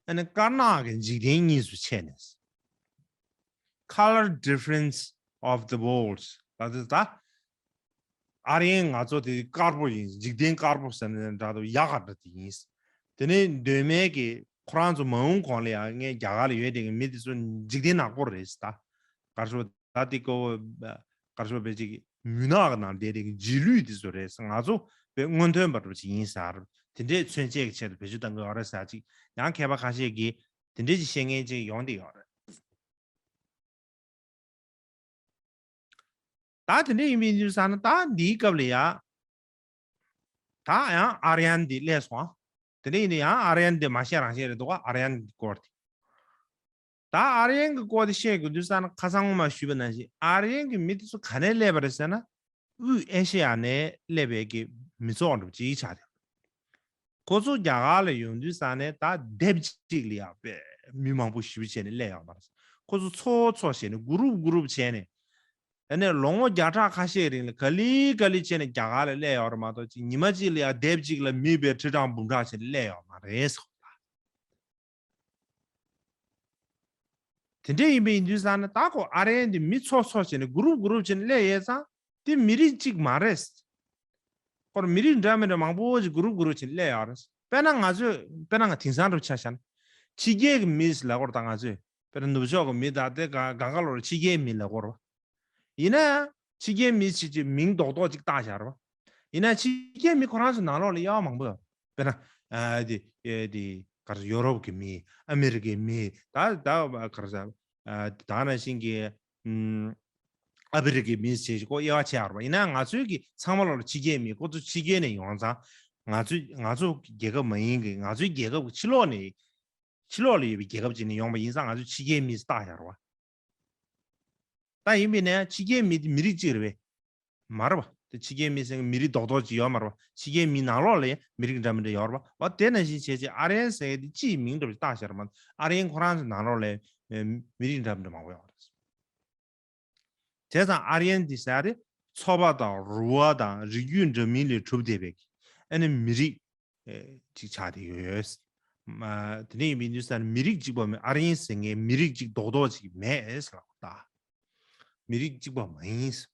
ཨ་ནི་དཀར་ནག་གི་འཇིག་རྟེན་གཉིས་སུ་ཕྱེ་ནས། Color difference of the worlds. ད་ལྟ་ད་ཨཱརྱན་ང་ཚོ་དེ་དཀར་པོ་ཡིན། འཇིག་རྟེན་དཀར་པོ་ཟེར་ནས་འདྲ་འདུག་ཡག་ག་འདྲ་དེ་ཡིན། དེ་ནས་གདོད་མའི་གི་ཁོ་རང་ཚོ་མ་འོངས་གོང་ལ་ཡང་ངས་རྒྱ་གར་ལ་ཡོད་དེ་གི་མི་དེ་ཚོ་འཇིག་རྟེན་ནག་པོ་རེད་ཟེར། ད་གར་ཤོ་ད་དེ་ཀོ་གར་ཤོ་བེ་ཅིག་མུན་ནག་གི་ནང་བསྡད་དེ་གི་རྗེས་ལུས་དེ་ཚོ་རེད་ཟེར། ང་ཚོ་བའི་སྔོན་ཐོན་པ་འདྲ་ཅིག་ཡིན་ཟེར། དེ་འདྲའི་མཚོན་བྱེད་ཀྱི་ཆེད་དུ་བེད་སྤྱོད་གཏང་གི་ཡོད་རེད་ཟེར་ཅིག་ཡང་མཁས་པ་ཁ་ཤས་ཀྱིས་དེ་འདྲའི་ཅིག་བཤད་མཁན་ཅིག་ཡོང་བསྡད་ཡོད་རེད། ད་དེ་འདྲ་ཡིན་པའི་དུས་ཙང་ན་ད་འདིའི་སྐབས་ལ་ཡ། ད་ཡང་ཨཱརྱན་འདི་སླེབས་སོང་ཨ། དེ་འདྲ་ཡིན་ན་ཡང་ཨཱརྱན་འདི་མ་བཤད་རང་བཤད་རེད་འདུག་ག་ཨཱརྱན་གྱི་སྐོར་དེ། ད་ཨཱརྱན་གྱི་སྐོར་དེ་བཤད་དགོས་དུས་ཙང་ན་ཁ་སང་ངོ་མ་ཞུས་པ་ནང་བཞིན་ཨཱརྱན་གྱི་མི་དེ་ཚོ་ག་ནས་སླེབས་པ་རེད་ཟེར་ན། དབུས་ཨེ་ཤེ་ཡ་ནས་སླེབས་པའི་གི་མི་ཚོགས་འདྲ་པོ་ཅིག་ཆགས་ཏེ། ཁོ་ཚོ་རྒྱ་གར་ལ་ཡོང་དུས་ཙང་ནས་ད་སྡེབ་གཅིག་ལ་ཡང་དཔེ་མི་མང་པོ་ཞེ་པོ་བྱས་ནས་སླེབས་ཡོད་མ་རེད། ཁོ་ཚོ་ཚོགས་ཚོགས་བྱས་ནས་གུ་རུབ་གུ་རུབ་བྱས་ནས། ཨ་ནི་ལོ་ངོ་བརྒྱ་ཕྲག་ཁ་ཤས་རིང་ལ་ག་ལེ་ག་ལེ་བྱས་ནས་རྒྱ་གར་ལ་སླེབས་ཡོད་རེད་མ་གཏོགས་ཅིག་ཉི་མ་གཅིག་ལ་ཡང་སྡེབ་གཅིག་ལ་མི་དཔེ་ཁྲི་ཕྲག་འབུམ་ཕྲག་བྱས་ནས་སླེབས་ཡོད་མ་རེད་ཟེར། དེ་འདྲ་ཡིན་པ་ཡིན་དུས་ཙང་ན་ད་ཁོ་ཨཱརྱན་འདི་མི་ཚོགས་ཚོགས་བྱས་ནས་གུ་རུབ་གུ་རུབ་བྱས་ནས་སླེབས་ཡོད་ཙང་དེ་མི་རིགས་གཅིག་མ་རེད། ཁོར་མི་རིགས་འདྲ་མི་འདྲ་མང་པོ་ཞིག་གུ་རུབ་གུ་རུབ་བྱས་ནས་སླེབས་ཡོད་རེད། དཔེར་ན་ང་ཚོས་དཔེར་ན་ང་དེང་སང་འདྲ་ཆ་བཞག་ན་ཕྱི་རྒྱལ་གྱི་མི་ལབ་དགོས་རེད། ད་ང་ཚོས་དཔེར་ན་ནུབ་ཕྱོགས་ཀྱི་མི་ད་ལྟའི་ག་གང་ག་ལོར་ཕྱི་རྒྱལ་མི་ལབ་དགོས་རེད། ཡིན་ན་ཡང་ཕྱི་རྒྱལ་མི་ཞིག་གི་མིང་རྡོག་རྡོག་ཅིག་བཏགས་བཞག་རེད་པ། ཡིན་ན་ཕྱི་རྒྱལ་མི་ཁོ་རང་ཚོའི་ནང་ལོགས་ལ་དབྱེ་བ་མང་པོ་ཡོད་རེད། དཔེར་ན་ཨ་དེ་ཨེ་དེ་ག་རེ་ཡོ་རོབ་ཀྱི་མི། ཨ་མི་རི་ཀའི་མི། ད་ད་ག་རེ་ཟེར། ཨ་ད་ནང་བཞིན་གྱི་ཨམ་ཨ་ཕི་རི་ཀའི་མི་ཞེས་ཁོ་དབྱེ་བ་ཕྱེ་ཡོད་རེད་པ། ཡིན་ན་ང་ཚོའི་གི་ཚང་མ་ལོགས་ལ་ཕྱི་རྒྱལ་མི། ཁོ་ཚོ་ཕྱི་རྒྱལ་ནས་ཡོང་ཙང་། ང་ཚོའི་ང་ཚོ་རྒྱལ་ཁབ་མ་ཡིན་གི་ང་ཚོའི་རྒྱལ་ཁབ་ཀྱི་ཕྱི་ལོགས་ནས། ཕྱི་ལོགས་ལ་ཡོད་པའི་རྒྱལ་ཁབ་ཅིག་ནས་ཡོང་པ་ཡིན་ཙང་ང་ཚོས་ཕྱི་རྒྱལ་མི་བཏགས་བཞག་རེད་པ། ད་ཡིན་པས་ན་ཕྱི་རྒྱལ་མི་དེ་མི་རིགས་གཅིག་རེད་པས། མ་རེད་པ། དེ་ཕྱི་རྒྱལ་མི་ཟེར་མཁན་མི་རིགས་རྡོག་རྡོག་ཅིག་ཡོད་མ་རེད་པ། ཕྱི་རྒྱལ་མི་ནང་ལོགས་ལ་ཡང་མི་རིགས་འདྲ་མི་འདྲ་ཡོད་རེད་པ། འོ་དེ་ནང་བཞིན་བྱས་བྱས་ཨཱརྱན་ཟེར་མཁན་དེ་སྤྱིའི་མིང་འདྲ་པོ་ཅིག་བཏགས་བཞག་རེད་མ་གཏོགས་ཨཱརྱན་ཁོ་རང་ཚོའི་ནང་ལོགས་ལ་མི་རིགས་འདྲ་མི་འདྲ་མང་པོ་ཡོད་རེད། བྱས་ཙང་ཨཱརྱན་འདི་ཟེར་ཡ་དེ་ཚོ་པ་དང་རུ་བ་དང་རིགས་རྒྱུད་འདྲ་མིན་ལས་གྲུབ་བསྡད་པའི་ཨ་ནི་མི་རིགས་ཨེ་ཅིག་ཆགས་བསྡད་ཡོད། མ་དེ་འདྲ་ཡིན་པའི་དུས་ཙང་ནས་མི་རིགས་གཅིག་པ་མེད། ཨཱརྱན་ཟེར་མཁན་མི་རིགས་གཅིག་རྡོག་རྡོག་ཅིག་མེད་ཟེར་ལབ་ད། མི་རིགས་གཅིག་པ་མ་ཡིན་ཟེར།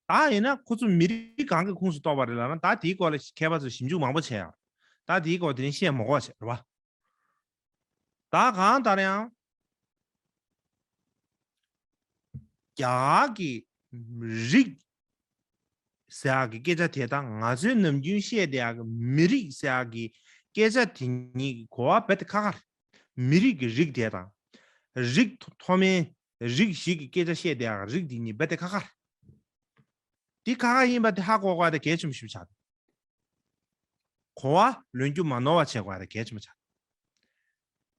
ད་ཡིན་ན་ཁོ་ཚོ་མི་རིགས་གང་གི་ཁོངས་སུ་གཏོགས་པ་རེད་ལབ་ན། ད་དེའི་སྐོར་ལ་མཁས་པ་ཚོས་ཞིབ་འཇུག་མང་པོ་བྱས་ཡོད། ད་དེའི་སྐོར་དེ་རིང་བཤད་མ་དགོས་བྱས་རེད་པ། ད་གང་ལྟར་ཡང་རྒྱ་གར་གྱི་རིགས་ཟེར་ཡག་གི་སྐད་ཆ་དེ་དང་ང་ཚོའི་ནམ་རྒྱུན་བཤད་བསྡད་ཡག་གི་མི་རིགས་ཟེར་ཡག་གི་སྐད་ཆ་དེ་གཉིས་ཀྱི་གོ་བ་རྦད་དེ་ཁ་ཁ་རེད། མི་རིགས་ཀྱི་རིགས་དེ་དང་། རིགས་མཐོ་དམན་རིགས་ཤིག་གི་སྐད་ཆ་བཤད་བསྡད་ཡག་གི་རིགས་དེ་གཉིས་རྦད་དེ་ཁ་ཁ་རེད། དེ་ཁ་ཁ་ཡིན་པ་དེ་ཧ་གོ་དགོས་པ་དེ་གལ་ཆེན་པོ་ཞིག་ཆགས་འདུག་གོ་བ་ལོན་རྒྱུ་མ་ནོར་བ་བྱེད་དགོས་པ་དེ་གལ་ཆེན་པོ་ཆགས།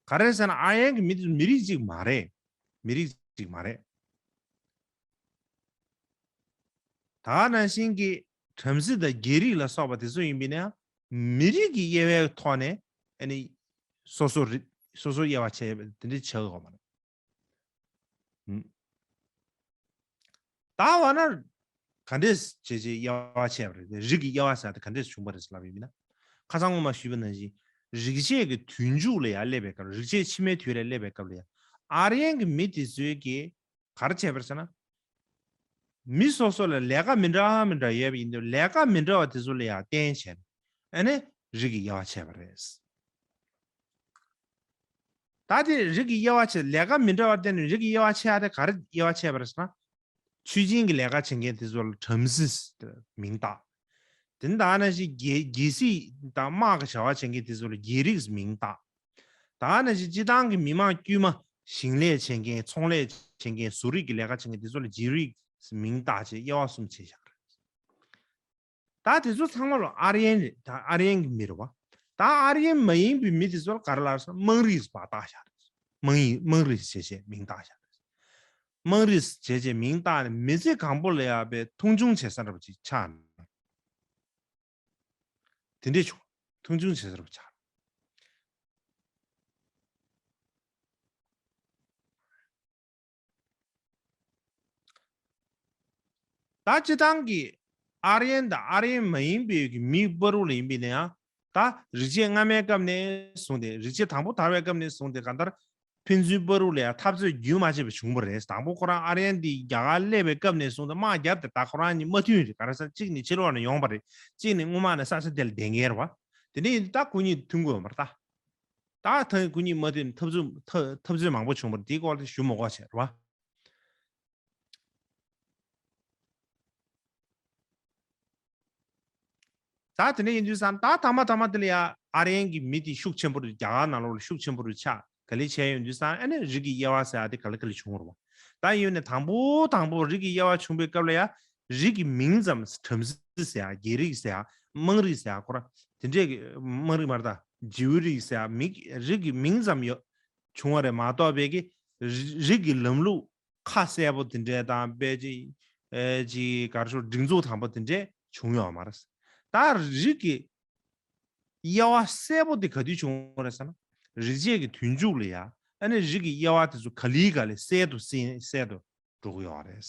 ག་རེ་ཟེར་ན་ཨཱརྱན་གྱི་མི་དེ་ཚོ་མི་རིགས་གཅིག་མ་རེད། མི་རིགས་གཅིག་མ་རེད། ད་ག་ནང་བཞིན་གྱི་བྲམ་ཟེ་དང་རྒྱལ་རིགས་ལ་སོགས་པ་དེ་ཚོ་ཡིན་པས་ན་མི་རིགས་ཀྱི་དབྱེ་བའི་ཐོག་ནས་ཨ་ནི་སོ་སོ་རི་སོ་སོ་དབྱེ་བ་ཕྱེ་དེ་འདྲ་བྱེད་དགོས་མ་རེད། ཨུམ། ད་འོ་ན་ག་འདྲས་བྱས་བྱས་དབྱེ་བ་ཕྱེ་བ་རེད། རིགས་ཀྱི་དབྱེ་བ་ཟེར་དེ་ག་འདྲས་བྱུང་བ་རེད་ཟེར་ལབ་ཡིན་ན། ཁ་སང་སྔོན་མ་ཞུས་པ་ནང་བཞིན་རིག་བྱེད་ཀྱི་དུས་མཇུག་ལ་ཡར་སླེབས་པའི་སྐབས། རིག་བྱེད་ཕྱི་མའི་དུས་ལ་སླེབས་པའི་སྐབས་ལ་ཡང་ཨཱརྱན་གྱི་མི་དེ་ཚོས་ཀྱིས་ག་རེ་བྱས་པ་རེད་ཟེར་ན། མི་སོ་སོ་ལ་ལས་ཀ་མི་འདྲ་མི་འདྲ་ཡོད་པ་ཡིན་དུས་ལས་ཀ་མི་འདྲ་བ་དེ་ཚོ་ལ་ཡང་བརྟེན་བྱས་ནས་ཨ་ནི་རིགས་ཀྱི་དབྱེ་བ་ཕྱེ་བ་རེད། ད་དེ་རིགས་ཀྱི་དབྱེ་བ་ཕྱེ་ལས་ཀ་མི་འདྲ་བ་བརྟེན་ནས་རིགས་ཀྱི་དབྱེ་བ་ཕྱེ་ཡ་དེ་ག་རེ་དབྱེ་བ་ཕྱེ་བ་རེད་ཟེར་ན། ཆོས་སྦྱིན་གྱི་ལས་ཀ་བྱེད་མཁན་དེ་ཚོ་ལ་བྲམ་ཟེ་མིང་བཏགས། དེ་ནི་ད་ནང་བཞིན་རྒྱལ་རྒྱལ་སྲིད་དང་དམག་གི་བྱ་བ་བྱེད་མཁན་དེ་ཚོ་ལ་རྒྱལ་རིགས་མིང་བཏགས། ད་ནང་བཞིན་སྤྱི་བཏང་གི་མི་མང་དཀྱུས་མ་ཞིང་ལས་བྱེད་མཁན་ཚོང་ལས་བྱེད་མཁན་བཟོ་རིག་གི་ལས་ཀ་བྱེད་མཁན་དེ་ཚོ་ལ་བྱེད་རིགས་མིང་བཏགས་བྱས་དབྱེ་བ་གསུམ་ཕྱེ་བཞག་རེད། ད་དེ་ཚོ་ཚང་མ་ལ་ཨར་ཡན་རེད། ད་ཨར་ཡན་གྱི་མི་རེད་བ། ད་ཨར་ཡན་མ་ཡིན་པའི་མི་དེ་ཚོ་ལ་ག་རེ་ལབ་ཟེར་ན་དམངས་རིགས་པ་བཏགས་བཞག་རེད། དམངས་ཡིན་དམངས་རིགས་བྱས་བྱས་མིང་བཏགས་བཞག་རེད། དམངས་རིགས་བྱས་བྱས་མིང་བཏགས་ནས་མི་ཚེ་གང་པོ་ལ་ཡ་བའི་མཐོང་ཆུང་བྱེད་ས་འདྲ་པོ་ཅིག་ཆགས་ནས། དེ་འདྲས་བྱུང་། མཐོང་ཆུང་བྱེད་ས་འདྲ་པོ་ཆགས། ད་སྤྱི་བཏང་གི་ཨར་ཡན་དང་ཨར་ཡན་མ་ཡིན་པའི་གི་མི་བར་དུ་ལ་ཡིན་པའི་ནའང་ད་རིག་བྱེད་སྔ་མའི་སྐབས་ནས་བཟུང་སྟེ་རིག་བྱེད་དང་པོ་དར་བའི་སྐབས་ནས་བཟུང་སྟེ་གང་ལྟར་ཕན་ཚུན་བར་དུ་ལ་ཡང་འཐབ་རྩོད་རྒྱུན་མ་ཆད་པར་བྱུང་བ་རེད། དང་པོ་ཁོ་རང་ཨར་ཡན་འདི་རྒྱ་གར་སླེབས་པའི་སྐབས་ནས་བཟུང་སྟེ་དམག་རྒྱབ་སྟེ་ད་ཁོ་རང་གཉིས་མ་མཐུན་རེད། ག་རེ་ཟེར་ན་གཅིག་ནི་ཕྱི་ལོགས་ནས་ཡོང་བ་རེད། གཅིག་ནི་སྔོན་མ་ནས་ས་ཆ་དེ་ལ་བསྡད་མཁན་རེད་བ། དེ་འདྲ་ཡིན་དུས་ད་ཁོ་གཉིས་མཐུན་དགོས་ཡོད་མ་རེད་ད། ད་ཐང་ཁོ་གཉིས་མ་མཐུན་འཐབ་རྩོད་འཐབ་འཐབ་རྩོད་མང་པོ་བྱུང་བ་རེད། དེའི་སྐོར་དེ་ཞུ་མ་དགོས་བྱས་རེད་བ། ད་དེ་འདྲ་ཡིན་དུས་ཙང་ད་ཐ་མ་ཐ་མ་དེ་ལ་ཡ་ཨར་ཡན་གྱི་མི་དེ་ཤུགས་ཆེན་པོ་རུ་རྒྱ་གར་ནང་ལོགས་ལ་ཤུགས་ཆེན་པོ་རུ་ཆགས་ག་ལེ་བྱས་ཡོང་དུས་ཙང་ཨ་ནི་རིགས་ཀྱི་དབྱེ་བ་ཟེར་ཡ་དེ་ག་ལེ་ག་ལེ་བྱུང་བ་རེད་བ། ད་ཡིན་ནའི་དང་པོ་དང་པོ་རིགས་ཀྱི་དབྱེ་བ་བྱུང་བའི་སྐབས་ལ་ཡ་རིགས་ཀྱི་མིང་ཙམ་བྲམ་ཟེ་ཟེར་ཡ་རྒྱལ་རིགས་ཟེར་ཡ་དམངས་རིགས་ཟེར་ཡ་ཁོ་རང་དེ་འདྲས་ཀྱི་དམངས་རིགས་མ་རེད་ད་རྗེའུ་རིགས་ཟེར་ཡ་མི་རིགས་ཀྱི་མིང་ཙམ་ཡོད་བྱུང་བ་རེད་མ་གཏོགས་པའི་གི་རི་རིགས་ཀྱི་ལམ་ལུགས་ཁ་གསལ་པོ་དེ་འདྲས་དང་དཔེ་ཅིག་ཨེ་ཅིག་ག་རེ་ཞུ་སྒྲིག་འཛུགས་དང་པོ་དེ་འདྲས་བྱུང་ཡོད་མ་རེད། ད་རིགས་ཀྱི་དབྱེ་བ་གསལ་པོ་དེ་ག་དུས་བྱུང་བ་རེད་ཟེར་ན། རིག་བྱེད་ཀྱི་དུས་མཇུག་ལ་ཡ་ཨ་ནི་རིགས་ཀྱི་དབྱེ་བ་དེ་ཚོ་ག་ལེ་ག་ལེ་གསལ་དུ་གསལ་གསལ་དུ་འགྲོ་གི་ཡོད་རེད།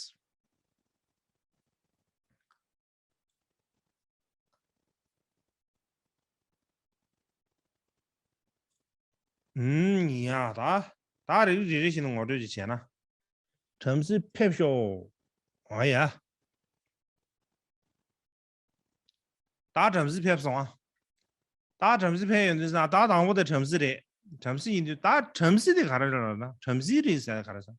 ཨུམ། ཡ་ད། ད་རེ་རེ་རེ་བཞིན་ངོ་སྤྲོད་ཅིག་བྱས་ན། བྲམ་ཟེ་ཕེབས་ཤོག་ཨ་ཡ། ད་བྲམ་ཟེ་ཕེབས་སོང་ཨ། ད་བྲམ་ཟེ་ཕེབས་ཡོང་དུས་ཙང་ད་དང་པོ་དེ་བྲམ་ཟེ་རེད། བྲམ་ཟེ་ཡིན་དུས་ད་བྲམ་ཟེ་དེ་ག་རེ་རེད་ལབ་ན་བྲམ་ཟེ་རེད་ཟེར་ག་རེ་ཟེར།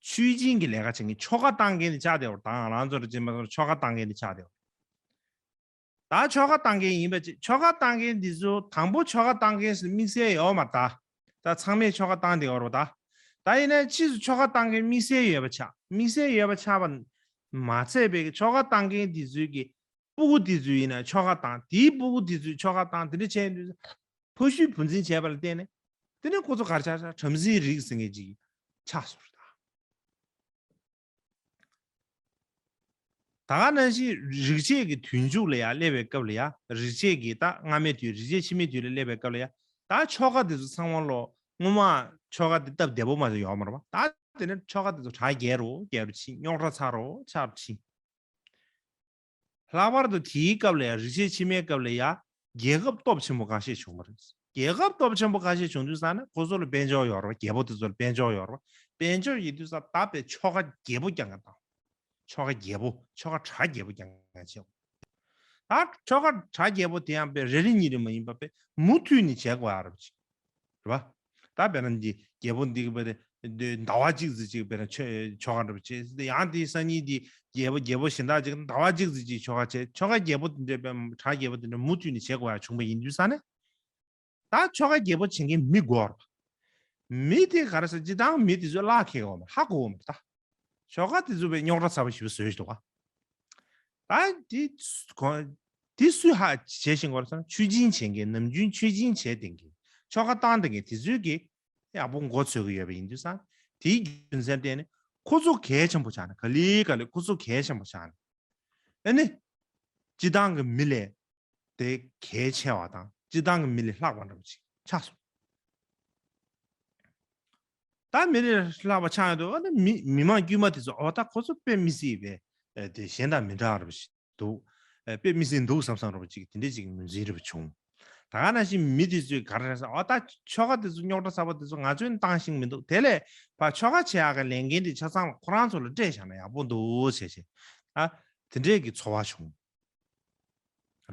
ཆོས་སྦྱིན་གྱི་ལས་ཀ་བྱེད་མཁན་ཆོ་ག་བཏང་མཁན་དེ་ཆགས་བསྡད་པ་དང་ང་རང་ཚོ་རེ་ཅན་པ་ཚོར་ཆོ་ག་བཏང་མཁན་དེ་ཆགས་བསྡད་པ། ད་ཆོ་ག་བཏང་མཁན་ཡིན་པ་ཅི་ཆོ་ག་བཏང་མཁན་འདི་ཚོ་དང་པོ་ཆོ་ག་བཏང་མཁན་ཟེར་དམིགས་བསལ་ཡོད་མ་རེད་ད། ད་ཚང་མས་ཆོ་ག་བཏང་བསྡད་ཡོད་རེད་ད། ད་ཡིན་ན་ཕྱིས་སུ་ཆོ་ག་བཏང་མཁན་དམིགས་བསལ་ཡོད་པ་ཆགས་དམིགས་བསལ་ཡོད་པ་ཆགས་པ་མ་ཚད་པའི་ཆོ་ག་བཏང་མཁན་འདི་ཚོའི་གི་སྤུ་གུ་འདི་ཚོ་ཡིན་ན་ཆོ་ག་བཏང་དེའི་སྤུ་གུ་འདི་ཚོས་ཆོ་ག་བཏང་དེ་འདྲ་བྱས་ཡོང་དུས་ཕ་ཤུལ་བུ་འཛིན་བྱས་པ་ལ་བརྟེན་ནས་དེ་ནས་ཁོ་ཚོ་གར་ཆགས་ཆགས་བྲམ་ཟེའི་རིགས་ཟེར་མཁན་ཅིག་ཆགས་སོང་རེད་ད། ད་ག་ནང་བཞིན་རིག་བྱེད་ཀྱི་དུས་མཇུག་ལ་ཡང་སླེབས་པའི་སྐབས་ལ་ཡང་རིག་བྱེད་ཀྱི་ད་སྔ་མའི་དུས་རིག་བྱེད་ཕྱི་མའི་དུས་ལ་སླེབས་པའི་སྐབས་ལ་ཡང་ད་ཆོ་ག་དེ་ཚོ་ཚང་མ་ལོ་སྔོན་མ་ཆོ་ག་དེ་སྟབས་བདེ་པོ་མ་ཚོ་ཡོད་མ་རེད་པ། ད་དེ་ནས་ཆོ་ག་དེ་ཚོ་གྲ་རྒྱས་རུ་རྒྱས་རུ་ཕྱིན་རྙོག་དྲ་ཚ་རུ་ཆགས་རུ་ཕྱིན། ལྷག་པར་དུ་དེའི་སྐབས་ལ་ཡང་རིག་བྱེད་ཕྱི་མའི་སྐབས་ལ་ཡང་རྒྱལ་ཁབ་སྟོབས་ཆེན་པོ་ཁ་ཤས་བྱུང་བ་རེད། རྒྱལ་ཁབ་སྟོབས་ཆེན་པོ་ཁ་ཤས་བྱུང་དུས་ཙང་ནས་ཁོ་ཚོ་ལ་དཔལ་འབྱོར་ཡོད་རེད་པ། རྒྱལ་པོ་དེ་ཚོ་ལ་དཔལ་འབྱོར་ཡོད་རེད་པ། དཔལ་འབྱོར་ཡིན་དུས་ཙང་ད་དཔེ་ཆོ་ག་རྒྱས་པོ་རྐྱང་རྐྱང་བཏང་། ཆོ་ག་རྒྱས་པོ་ཆོ་ག་གྲ་རྒྱས་པོ་རྐྱང་རྐྱང་བྱས། ད་ཆོ་ག་གྲ་རྒྱས་པོ་དེ་ཡང་དཔེ་རེ་རེ་གཉིས་རེ་མ་ཡིན་པ་དཔེ་མུ་མཐུད་ནས་བྱེད་དགོས་ཡ་རེད་པ་ཅིག་རེད་པ། ད་དཔེར་ན་འདི་རྒྱལ་པོ་འདི་གི་དཔེ་རེ་ཟླ་བ་གཅིག་ཙམ་ཅིག་དཔེར་ན་ཆོ་ཆོ་ག་འགྲོ་བྱེད། ཡང་དེའི་སང་ཉིན་འདི་རྒྱལ་པོ་རྒྱལ་པོ་གཞན་དག་ཅིག་ཟླ་བ་གཅིག་ཙམ་ཅིག་ཆོ་ག་བྱེད། ཆོ་ག་རྒྱས་པོ་དེ་འདྲ་དཔེ་གྲ་རྒྱས་པོ་དེ་འདྲ་མུ་མཐུད་ནས་བྱེད་དགོས་ཡ་བྱུང་བ་ཡིན་དུས་ཙང་ནས། ད་ཆོ་ག་རྒྱས་པོ་བྱེད་མཁན་མི་དགོས་རེད་པ། མི་དེ་ག་རེ་ཟེར་སྤྱིར་བཏང་མི་དེ་ཚོས་གླགས་འཁེལ་གི་ཡོད་མ་རེད། ཧ་གོ་གི་མ་རེད་ད། ཆོ་ག་དེ་ཚོ་དཔེ་རྙོག་དྲ་ཚ་པོ་ཞེ་པོ་བཟོས་ཤིག་འདུག་ག་ད་དེ་གོ་དེ་སུས་ཧ་བྱེད་བཞིན་པ་རེད་ཟེར་ན་ཆོས་སྦྱིན་བྱེད་མཁན་ནམ་རྒྱུན་ཆོས་སྦྱིན་བྱས་བསྡད་མཁན་ཆོ་ག་བཏང་བསྡད་མཁན་དེ་ཚོས་ཀྱིས་ཡག་པོ་མགོ་ཚོད་ཀྱི་ཡོད་པ་ཡིན་དུས་ཙང་དེའི་རྒྱུ་མཚན་བརྟེན་ནས་ཁོ་ཚོ་གལ་ཆེན་པོ་ཆགས་ནས་ག་ལེ་ག་ལེ་ཁོ་ཚོ་གལ་ཆེན་པོ་ཆགས་ནས་ཨ་ནི་སྤྱིར་བཏང་གི་མི་ལས་དེ་གལ་ཆེ་བ་དང་སྤྱིར་བཏང་གི་མི་ལས་ལྷག་པ་འདྲ་པོ་ཅིག་ཆགས་སོང་། ད་མི་ལས་ལྷག་པ་ཆགས་ཡོང་དུས་ཨ་ནི་མི་མི་མང་དཀྱུས་མ་དེ་ཚོ་ཨོ་ད་ཁོ་ཚོ་དཔེ་མི་སྲིད་པའི་ཨ་དེ་གཞན་དང་མི་འདྲ་བ་འདྲ་པོ་ཅིག་འདུག་ཨ་དཔེ་མི་སྲིད་འདུག་བསམ་བསམ་འདྲ་པོ་ཅིག་དེ་འདྲ་ཅིག་ངོས་འཛིན་འདྲ་པོ་བྱུང་། ད་ག་ནང་བཞིན་མི་དེ་ཚོས་ག་རེ་རེད་ཟེར། ཨོ་ད་ཆོ་ག་དེ་ཚོ་རྙོག་དྲ་ཚ་པོ་དེ་ཚོ་ང་ཚོས་བཏང་ཤེས་མི་འདུག་དེ་ལས་ཕར་ཆོ་ག་བྱེད་ཡག་གི་ལས་འགན་དེ་ཆ་ཚང་ལ་ཁོ་རང་ཚོ་ལ་སྤྲད་བཞག་ན་ཡག་པོ་འདུག་བྱས་བྱས། ཨ་དེ་འདྲས་ཀྱི་ཚོར་བ་བྱུང་།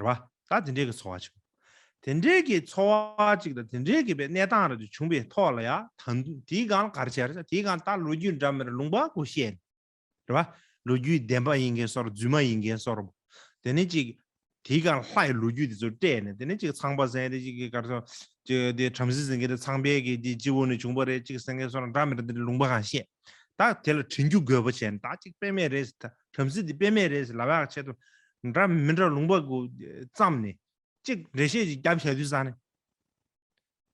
རེད་བ། ད་དེ་འདྲས་ཀྱི་ཚོར་བ་བྱུང་། དེ་འདྲས་ཀྱི་ཚོར་བ་ཅིག་དང་དེ་འདྲས་ཀྱི་པའི་གནས་སྟངས་རེ་ཅིག་བྱུང་བའི་ཐོག་ལ་ཡ། ད་དུང་དེའི་སྒང་ལ་ག་རེ་བྱས་རེད་ཟེར། དེའི་སྒང་ད་ལོ་རྒྱུས་འདྲ་མི་འདྲ་ལུང་པ་ཁོ་བཤད་ནས། རེད་བ། ལོ་རྒྱུས་བདེན་པ་ཡིན་མཁན་བཟོ་འདྲ་རྫུན་མ་ཡིན་མཁན་བཟོ་འདྲ། དེ་ནས་ཅིག་དེའི་སྒང་ལྷ་ཡི་ལོ་རྒྱུས་དེ་ཚོ་སྤྲད་ནས། དེ་ནས་ཅིག་ཚངས་པ་ཟེར་དེ་ཅིག་གི་ག་རེ་ཟེར། ཅིག་དེ་བྲམ་ཟེ་ཟེར་མཁན་དེ་ཚངས་པའི་གི་དེ་སྤྱི་བོ་ནས་བྱུང་བ་རེད་ཅིག་ཟེར་མཁན་བཟོ་འདྲ་འདྲ་མི་འདྲ་དེ་འདྲ་ལུང་པ་གང་བཤད། ད་དེ་ལ་དྲན་རྒྱུ་དགོས་པ་བྱས་ནས། ད་ཅིག་དཔེ་མེད་རེད་ཟེར། ད་བྲམ་ཟེ་འདི་དཔེ་མེད་རེད་ཟེར་ལབ་ཡག་ཆེད་དུ་འདྲ་མི་འདྲ་ལུང་པ་གུ་བརྩམས་ནས་ཅིག་འགྲེལ་བཤད་ཅིག་བརྒྱབ་བྱས་དུས་ཙང་ནས།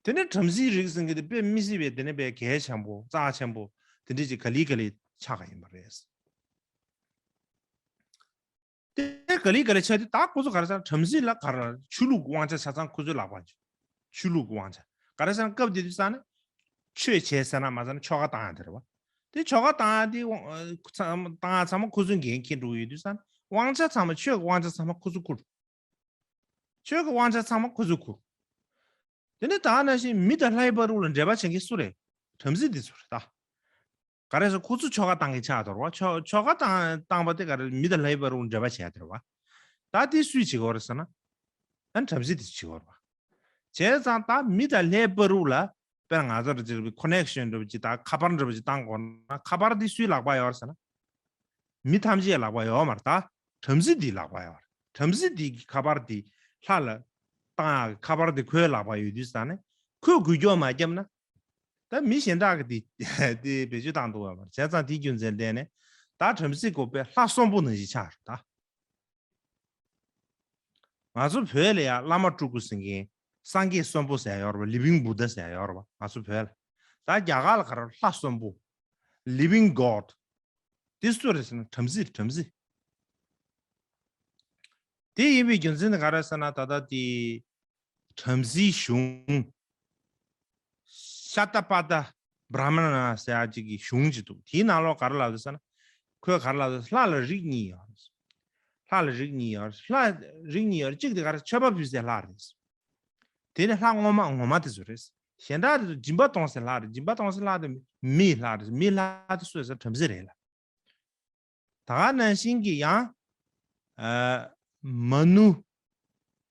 དེ་ནས་བྲམ་ཟེའི་རིགས་ཟེར་མཁན་དེ་དཔེ་མི་སྲིད་པའི་དེ་ནས་དཔེ་གལ་ཆེན་པོ་རྩ་ཆེན་པོ་དེ་འདྲས་ཅིག་ག་ལེ་ག་ལེ་ཆགས་ཀྱི་ཡིན་པ་རེད། དེ་ག་ལེ་ག་ལེ་ཆགས་དུས་ད་ཁོ་ཚོ་ག་རེ་ཟེར། བྲམ་ཟེ་ལ་ག་རེ་ཆོས་ལུགས་དབང་ཆ་ཆ་ཚང་ཁོ་ཚོའི་ལག་པར་འཇུག་ཆོས་ལུགས་དབང་ཆ་ག་རེ་ཟེར་ན། སྐབས་དེ་དུས་ཙང་ནས་ཆོས་བྱས་ཟེར་ན་མ་ཟེར་ན་ཆོ་ག་བཏང་ཡ་དེ་རེད་བ། དེ་ཆོ་ག་བཏང་ཡ་དེ་དབང་ཚང་བཏང་ཡ་ཚང་མ་ཁོ་ཚོའི་འགན་འཁྱེར་འགྲོ་གི་ཡོད་དུས་ཙང་ནས་དབང་ཆ་ཚང་མ་ཆོས་ཀྱི་དབང་ཆ་ཚང་མ་ཁོ་ཚོ་ཁུར། ཆོས་ཀྱི་དབང་ཆ་ཚང་མ་ཁོ་ཚོས་ཁུར། དེ་ནས་ད་ག་ནང་བཞིན་མི་དང་ལྷའི་བར་དུ་ལ་འབྲེལ་བ་བྱེད་མཁན་སུ་རེད། བྲམ་ཟེ་འདི་ཚོ་རེད་ད། ག་རེ་ཟེར། ཁོ་ཚོ་ཆོ་ག་བཏང་གི་ཆགས་འདུག་རེད་བ། ཆོ་ཆོ་ག་བཏང་བཏང་པ་དེ་ག་རེ། མི་དང་ལྷའི་བར་དུ་འབྲེལ་བ་བྱེད་ཡ་དེ་རེད་བ། ད་དེ་སུས་བྱེད་ཀྱི་ཡོད་རེད་ཟེར་ན། ཨ་བྲམ་ཟེ་དེ་བྱེད་ཀྱི་ཡོད་རེད་བ། བྱས་ཙང་ད་མི་དང་ལྷའི་བར་དུ་ལ་དཔེར་ང་ཚོར་ཅིག་ཁོ་ནེག་ཤོན་འདྲ་པོ་ཅིག་དང་ཁ་པར་འདྲ་པོ་ཅིག་བཏང་དགོས་ན། ཁ་པར་དེ་སུའི་ལག་པར་ཡོད་རེད་ཟེར་ན། མི་ཐམས་ཅད་ལག་པར་ཡོད་མ་རེད་ད། བྲམ་ཟེ་འདིའི་ལག་པར་ཡོད་རེད། བྲམ་ཟེ་འདིའི་ཁ་པར་འདི་ལྷ་ལ་བཏང་ཡག་གི་ཁ་པར་འདི་ཁོའི་ལག་པར་ཡོད་དུས་ཙང་ནས། ཁོས་འགུལ་སྐྱོད་མ་བརྒྱབ་ན། ད་མི་གཞན་དག་གིས་འདི་འདི་བེད་སྤྱོད་བཏང་ཐུབ་ཡོད་མ་རེད། བྱས་ཙང་དེའི་རྒྱུ་མཚན་བརྟེན་ནས་ད་བྲམ་ཟེ་ཁོ་དཔེ་ལྷ་གསོན་པོ་ནང་བཞིན་ཆགས་རེད་ད། ང་ཚོ་བོད་ལ་ཡང་བླ་མ་སྤྲུལ་སྐུ་ཟེར་མཁན། སངས་རྒྱས་གསོན་པོ་ཟེར་ཡ་ཡོད་རེད་པ། Living Buddha ཟེར་ཡ་ཡོད་རེད་པ། ང་ཚོ་བོད་ལ། ད་རྒྱ་གར་ལ་ག་རེ། ལྷ་གསོན་པོ། Living God། དེ་སུ་རེད་ཟེར་ན་བྲམ་ཟེ་རེད། བྲམ་ཟེ། དེ་ཡིན་པའི་རྒྱུ་མཚན་ནི་ག་རེ་ཟེར་ན། ད་ལྟ་དེ་བྲམ་ཟེའི་གཞུང་ཤ་ཏ་པ་ཏ་བྲ་མ་ན་ཟེར་ཡ་གཅིག་གི་གཞུང་གཅིག་འདུག་དེའི་ནང་ལོགས་ག་རེ་ལབ་འདུག་ཟེར་ན། ཁོས་ག་རེ་ལབ་འདུག་ལྷ་ལ་རིགས་གཉིས་ཡོད་རེད། ལྷ་ལ་རིགས་གཉིས་ཡོད་རེད། ལྷ་རིགས་གཉིས་ཡོད་རེད། གཅིག་དེ་ག་རེ། མཆོད་པ་ཕུལ་སའི་ལྷ་རེད། དེ་ནི་ལྷ་ངོ་མ་ངོ་མ་དེ་ཚོ་རེད། གཞན་དག་དེ་ཚོ་སྦྱིན་པ་གཏོང་སའི་ལྷ་རེད། སྦྱིན་པ་གཏོང་སའི་ལྷ་དེ་མིའི་ལྷ་རེད། མིའི་ལྷ་དེ་སུ་རེད་ཟེར་ན་བྲམ་ཟེ་རེད་ལ། ད་ག་ནང་བཞིན་གྱི་ཡང་། ཨ། མ་ནུ་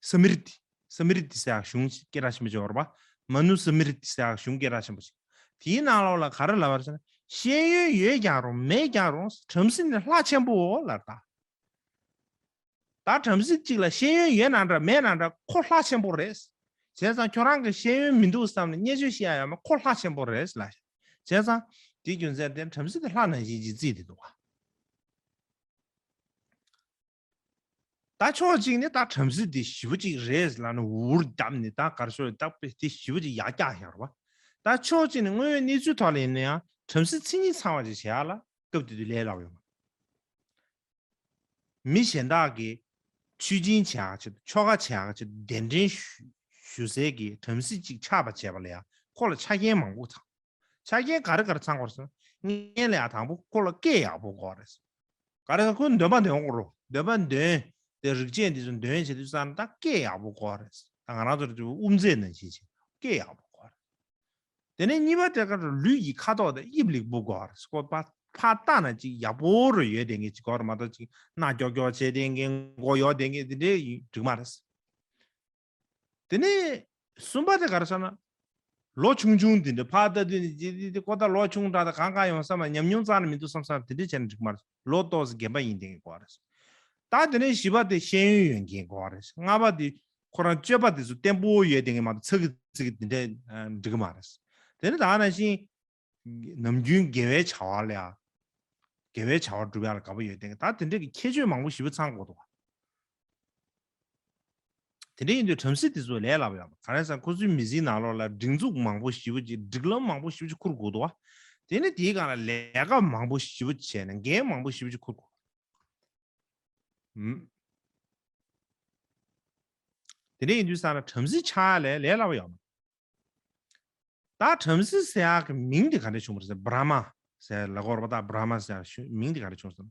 སི་མྲི་ཏི། སི་མྲི་ཏི་ཟེར་ཡག་གཞུང་སྐད་གྲགས་ཆེན་པོ་ཅིག་ཡོད་རེད་པ། མ་ནུ་སི་མྲི་ཏི་ཟེར་ཡག་གཞུང་སྐད་གྲགས་ཆེན་པོ་ཅིག་དེའི་ནང་ལོགས་ལ་ག་རེ་ལབ་པ་རེད་ཟེར་ན། ཤེས་ཡོན་ཡོད་ཀྱང་རུང་མེད་ཀྱང་རུང་བྲམ་ཟེ་ནི་ལྷ་ཆེན་པོའོ་ལབ་ད། ད་བྲམ་ཟེ་གཅིག་ལ་ཤེས་ཡོན་ཡོད་ན་འདྲ་མེད་ན་འདྲ་ཁོ་ལྷ་ཆེན་པོ་རེད། བྱས་ཙང་ཁྱོད་རང་གི་ཤེས་ཡོན་མི་འདུག་བསམ་ནས་བརྙས་བཅོས་བྱེད་ཡ་ཡོད་མ། ཁོ་ལྷ་ཆེན་པོ་རེད་ལབ། བྱས་ཙང་དེའི་རྒྱུ་མཚན་དེ་བྲམ་ཟེ་དེ་ལྷ་ནང་བཞིན་གྱི་རྩིས་དེ་འདུག་བ། ད་ཕྱོགས་གཅིག་ནས་ད་བྲམ་ཟེ་དེ་ཞེ་པོ་ཅིག་རེད་ལབ་ནས་འུར་བརྒྱབ་ནས། ད་ག་རེ་ཟེར། ད་དཔེ་དེ་ཞེ་པོ་ཅིག་ཡར་བཀྱགས་བཞག་རེད་བ། ད་ཕྱོགས་གཅིག་ནས་དངོས་ཡོད་གནས་ཚུལ་ཐོག་ལ་ཡིན་ན་ཡང་བྲམ་ཟེ་མཚན་ཉིད་ཚང་བ་ཅིག་བྱེད་ཡ་ལ་སྐབས་དེ་དུས་ལས་སླ་པོ་ཡོད་མ། མི་གཞན་དག་གིས་མཆོད་སྦྱིན་བྱེད་ཡག་ཆེད་དུ། ཆོ་ག་བྱེད་ཡག་ཆེད་དུ་གདན་འདྲེན་ཞུ་ཞུ་སའི་གི་བྲམ་ཟེ་གཅིག་ཆགས་པ་བྱས་པ་ལ་ཡང་ཁོ་ལ་ཆ་རྐྱེན་མང་པོ་ཚང་། ཆ་རྐྱེན་ག་རེ་ག་རེ་ཚང་དགོས་ཟེར་ན། སྔོན་ལ་ཡང་དང་པོ་ཁོ་ལ་སྐད་ཡག་པོ་དགོས་རེད། ག་རེ་ཟེར་ན་ཁོའི་འདོན་པ་འདོན་དགོས་རེད། འདོན་པ་འདོན་ཏེ་རིགས་ཅན་འདི་ཚོ་འདོན་བྱེད་དུས་ཙང་ད་སྐད་ཡག་པོ་དགོས་རེད། ད་ང་རང་ཚོར་དབུ་མཛད་ནང་བཞིན་བྱེད་སྐད་ཡག་པོ་དགོས་རེད། དེ་ནས་གཉིས་པ་དེ་ག་ལུས་ཀྱི་ཁ་དོག་དང་དབྱིབས་ལེགས་པོ་དགོས་རེད། ཁོ་ཕར་ཕར་བལྟས་ན་ཅིག་ཡག་པོ་རུ་ཡོད་བསྡད་མཁན་ཅིག་དགོས་རེད་མ་གཏོགས། ཅིག་སྣ་ཀྱོག་ཀྱོག་བྱས་བསྡད་མཁན། མགོ་ཡོག་བསྡད་མཁན་དེ་འདྲས་འགྲིག་མ་རེད། དེ་ནས་གསུམ་པ་དེ་ག་རེ་ཟེར་ན། ལོ་ཆུང་ཆུང་དེ་འདྲ་ཕར་ལྟ་དུས་ནས་ཅི་དེ་དེ་ཁོ་ད་ལོ་ཆུང་དྲགས། ད་གང་གང་ཡོང་ས་མ། ཉམས་མྱོང་རྩ་ནས་མི་འདུག་བསམ་བསམ་དེ་འདྲས་བྱས་ན་འགྲིག་མ་རེད། ལོ་ཏོག་ཙམ་རྒན་པ་ཡིན་བསྡད་མཁན་དགོས་རེད། ད་དེ་ནས་བཞི་པ་དེ་ཤེས་ཡོན་ཡོད་མཁན་དགོས་རེད། ལྔ་པ་དེ་ཁོ་རང་སྤྱོད་པ་དེ་ཚོ་བརྟན་པོ་ཡོད་བསྡད་མཁན་མ་གཏོགས་ཚ་གི་ཚིག་གི་དེ་འདྲས་འགྲིག་གི་མ་རེད། དེ་ནས་ད་ག་ནང་བཞིན་ནམ་རྒྱུན་དགེ་བའི་བྱ་བ་ལ་ཡང་། དགེ་བའི་བྱ་བ་སྒྲུབ་ཡག་ལ་དགའ་པོ་ཡོད་བསྡད་མཁན། ད་དེ་འདྲས་ཀྱི་ཁྱད་ཆོས་མང་པོ་ཞེ་པོ་ཚང་དགོས་འདུག་བ། དེ་འདྲ་ཡིན་དུས་བྲམ་ཟེ་དེ་ཚོ་ལས་སླ་པོ་ཡོད་མ་རེད། ག་རེ་ཟེར་ན་ཁོ་ཚོའི་མི་ཚེའི་ནང་ལོགས་ལ་སྒྲིག་འཛུགས་མང་པོ་ཞེ་པོ་ཅིག་སྒྲིག་ལམ་མང་པོ་ཞེ་པོ་ཅིག་འཁུར་དགོས་འདུག་བ། དེ་ནས་དེའི་སྒང་ལ་ལས་ཀ་མང་པོ་ཞེ་པོ་ཅིག་བྱས་ནས་འགན་མང་པོ་ཞེ་པོ་ཅིག་འཁུར་དགོས། ཨུམ། དེ་འདྲ་ཡིན་དུས་ཙང་ན་བྲམ་ཟེ་ཆགས་ཡ་ལས་ལས་སླ་པོ་ཡོད་མ་རེད། ད་བྲམ་ཟེ་ཟེར་ཡག་གི་མིང་དེ་ག་འདྲ་བྱུང་བ་རེད་ཟེར། བྷྲ་མ་ཟེར་ལབ་ཀྱི་ཡོད་རེད་པ། ད་བྷྲ་མ་ཟེར་ཡག་མིང་དེ་ག་འདྲ་བྱུང་ཟེར་ན།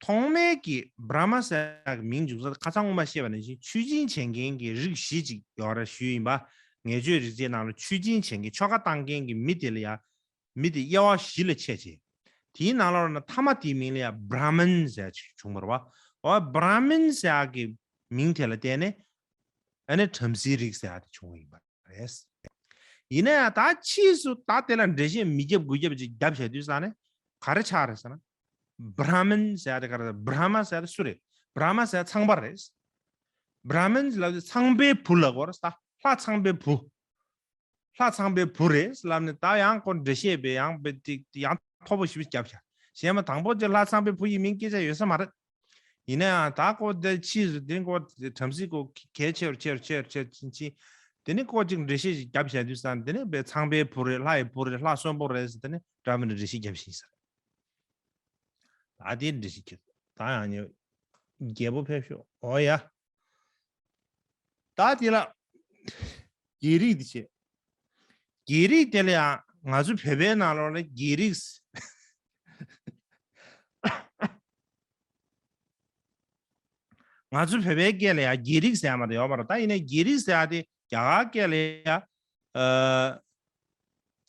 ཐོག་མའི་གི་བྷྲ་མ་ཟེར་ཡག་གི་མིང་འཇུག་ས་ཁ་སང་སྔོན་མ་བཤད་པ་ནང་བཞིན་མཆོད་སྦྱིན་བྱེད་མཁན་གྱི་རིགས་བཞི་ཅིག་ཡོད་རེད་ཞུས་ཡིན་པ། ངེས་བརྗོད་རིག་བྱེད་ནང་ལ་མཆོད་སྦྱིན་བྱེད་མཁན་ཆོ་ག་བཏང་མཁན་གྱི་མི་དེ་ལ་ཡ། མི་དེ་དབྱེ་བ་བཞི་ལ་ཕྱེ་བྱས། དེའི་ནང་ལོགས་ན་མཐའ་མ་དེའི་མིང་ལ་ཡ་བྷྲ་མན་ཟེར་ཅིག་བྱུང་བ་རེད་བ། འོ་བྷྲ་མན་ཟེར་ཡག་གི་མིང་དེ་ལ་བརྟེན་ནས་ཨ་ནི་བྲམ་ཟེའི་རིགས་ཟེར་ཡག་དེ་བྱུང་བ་ཡིན་པ་རེད། ཡིན་ན་ཡང་ད་ཕྱིས་སུ་ད་དེ་ལ་འགྲེལ་བཤད་མི་རྒྱབ་དགུ་རྒྱབ་ཅིག་རྒྱབ་བྱས་དུས་ཙང་ནས་ག་རེ་ཆགས་རེད་ཟེར་ན། བྷྲ་མན་ཟེར་ཡག་དེ་ག་རེ་ཟེར། བྷྲ་མ་ཟེར་ཡག་དེ་སུ་རེད། བྷྲ་མ་ཟེར་ཡག་ཚངས་པ་རེད། བྷྲ་མན་ལབ་དུས་ཚངས་པའི་བུ་ལབ་དགོས་རེད་ད། ལྷ་ཚངས་པའི་བུ། ལྷ་ཚངས་པའི་བུ་རེད་ལབ་ནས་ད་ཡང་ཁོ་འགྲེལ་བཤད་པས་ཡང་པའི་ཏིག་ཡང་མཐོ་པོ་ཞིག་བརྒྱབ་བཞག་གཞན་མ་དང་པོ་དེ་ལྷ་ཚངས་པའི་བུ་ཡི་མིང་སྐད་ཆ་ཡོད་ས་མ་རེད། ཡིན་ན་ཡང་ད་ཁོ་དེ་ཕྱིས་སུ་དེ་ཁོ་བྲམ་ཟེ་ཁོ་གལ་ཆེ་རུ་ཆེ་རུ་ཆེ་རུ་ཆེ་རུ་ཕྱིན་ཕྱིན། དེ་ནི་ཁོ་ཅིག་འགྲེལ་བཤད་ཞིག་བརྒྱབ་བཞག་དུས་ཙང་དེ་ནི་པའི་ཚངས་པའི་བུ་རེད། ལྷ་ཡི་བུ་རེད། ལྷ་གསོན་པོ་རེད་ཟེར། དེ་ནི་འདྲ་མི་འདྲ་འགྲེལ་བཤད་བརྒྱབ་བཞག་ས་རེད། ད་དེ་འགྲེལ་བཤད་བརྒྱབ་ད་ཡང་ཉེ་རྒྱལ་པོ་ཕེབས་ཤོག་འོ་ཡ། ད་དེ་ལ་རྒྱལ་རིགས་དེ་བྱས། རྒྱལ་རིགས་དེ་ལ་ཡང་ང་ཚོ་བོད་པའི་ནང་ལོགས་ལ་རྒྱལ་རིགས། ང་ཚོ་བོད་པའི་སྐད་ལ་ཡང་རྒྱལ་རིགས་ཟེར་ཡག་མ་གཏོགས་ཡོད་མ་རེད། ད་ཡིན་ནའི་རྒྱལ་རིགས་ཟེར་ཡག་དེ་རྒྱ་གར་སྐད་ལ་ཡང་ཨ།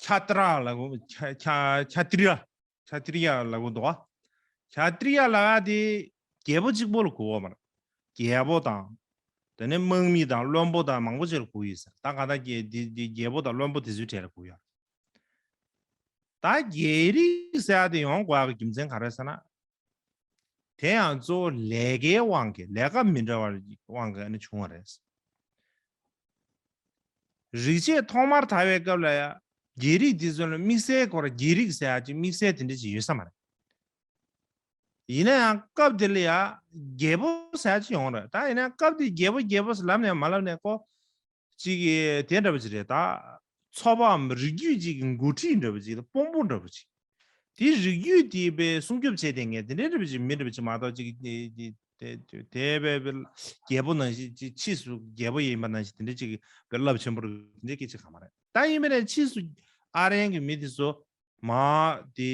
ཁྱ་ཏྲ་ལབ་དགོས། ཁྱ་ཁྱ་ཁྱ་ཏྲི་ཡ། ཁྱ་ཏྲི་ཡ་ལབ་དགོས་འདུག་ཁྱ་ཏྲི་ཡ་ལབ་ཡག་དེ་རྒྱལ་པོ་གཅིག་པོ་ལ་གོ་གི་ཡོད་མ་རེད། རྒྱལ་པོ་དང་། དེ་ནས་དམག་མི་དང་བློན་པོ་དང་མང་པོ་ཅིག་ལ་གོ་གི་ཡོད་ས་རེད། ད་ག་ད་རྒྱལ་འདི་འདི་རྒྱལ་པོ་དང་བློན་པོ་དེ་ཚོའི་གྲས་ལ་གོ་གི་ཡོད་རེད། ད་རྒྱལ་རིགས་ཟེར་ཡག་དེ་ཡོང་དགོས་ཡག་གི་རྒྱུ་མཚན་ག་རེ་ཟེར་ན། དེ་ཡང་གཙོ་བོ་ལས་ཀའི་དབང་གིས་ལས་ཀ་མི་འདྲ་བའི་དབང་གིས་ཨ་ནི་བྱུང་བ་རེད། རིག་བྱེད་ཐོག་མར་དར་བའི་སྐབས་ལ་ཡང་རྒྱལ་རིགས་འདི་ཚོ་ལ་དམིགས་བསལ་སྐོར་རྒྱལ་རིགས་ཟེར་ཡག་ཅིག་དམིགས་བསལ་དེ་འདྲ་ཅིག་ཡོད་ས་མ་རེད། ཡིན་ན་ཡང་སྐབས་དེ་ལ་ཡང་རྒྱལ་པོ་ཟེར་ཡག་ཅིག་ཡོང་རེད། ད་ཡིན་ན་སྐབས་དེ་རྒྱལ་པོ་རྒྱལ་པོ་ཟེར་ལབ་ནས་མ་ལབ་ནས་ཁོ་ཅིག་གི་དེ་འདྲ་པོ་ཅིག་རེད། ད་ཚོ་པའམ་རིགས་རྒྱུད་ཅིག་གི་འགོ་ཁྲིད་འདྲ་པོ་ཅིག་དང་དཔོན་པོ་འདྲ་པོ་ཅིག་དེ་རིགས་རྒྱུད་དེ་པའི་སྲུང་སྐྱོབ་བྱས་བསྡད་མཁན་དེ་འདྲའི་འདྲ་པོ་ཅིག་མི་འདྲ་པོ་ཅིག་མ་གཏོགས་ཅིག་དེ་དེ་དེ་དེ་པའི་པའི་རྒྱལ་པོ་ནང་བཞིན་ཅིག་ཕྱིས་སུ་རྒྱལ་པོ་ཡིན་པ་ནང་བཞིན་དེ་འདྲ་ཅིག་པའི་རླབས་ཆེན་པོ་རུ་དེ་འདྲའི་སྐད་ཆ་གང་མ་རེད། ད་ཡིན་པ་ནས་ཕྱིས་སུ་ཨ་རིའི་གི་མི་དེ་ཚོ་མ་དེ་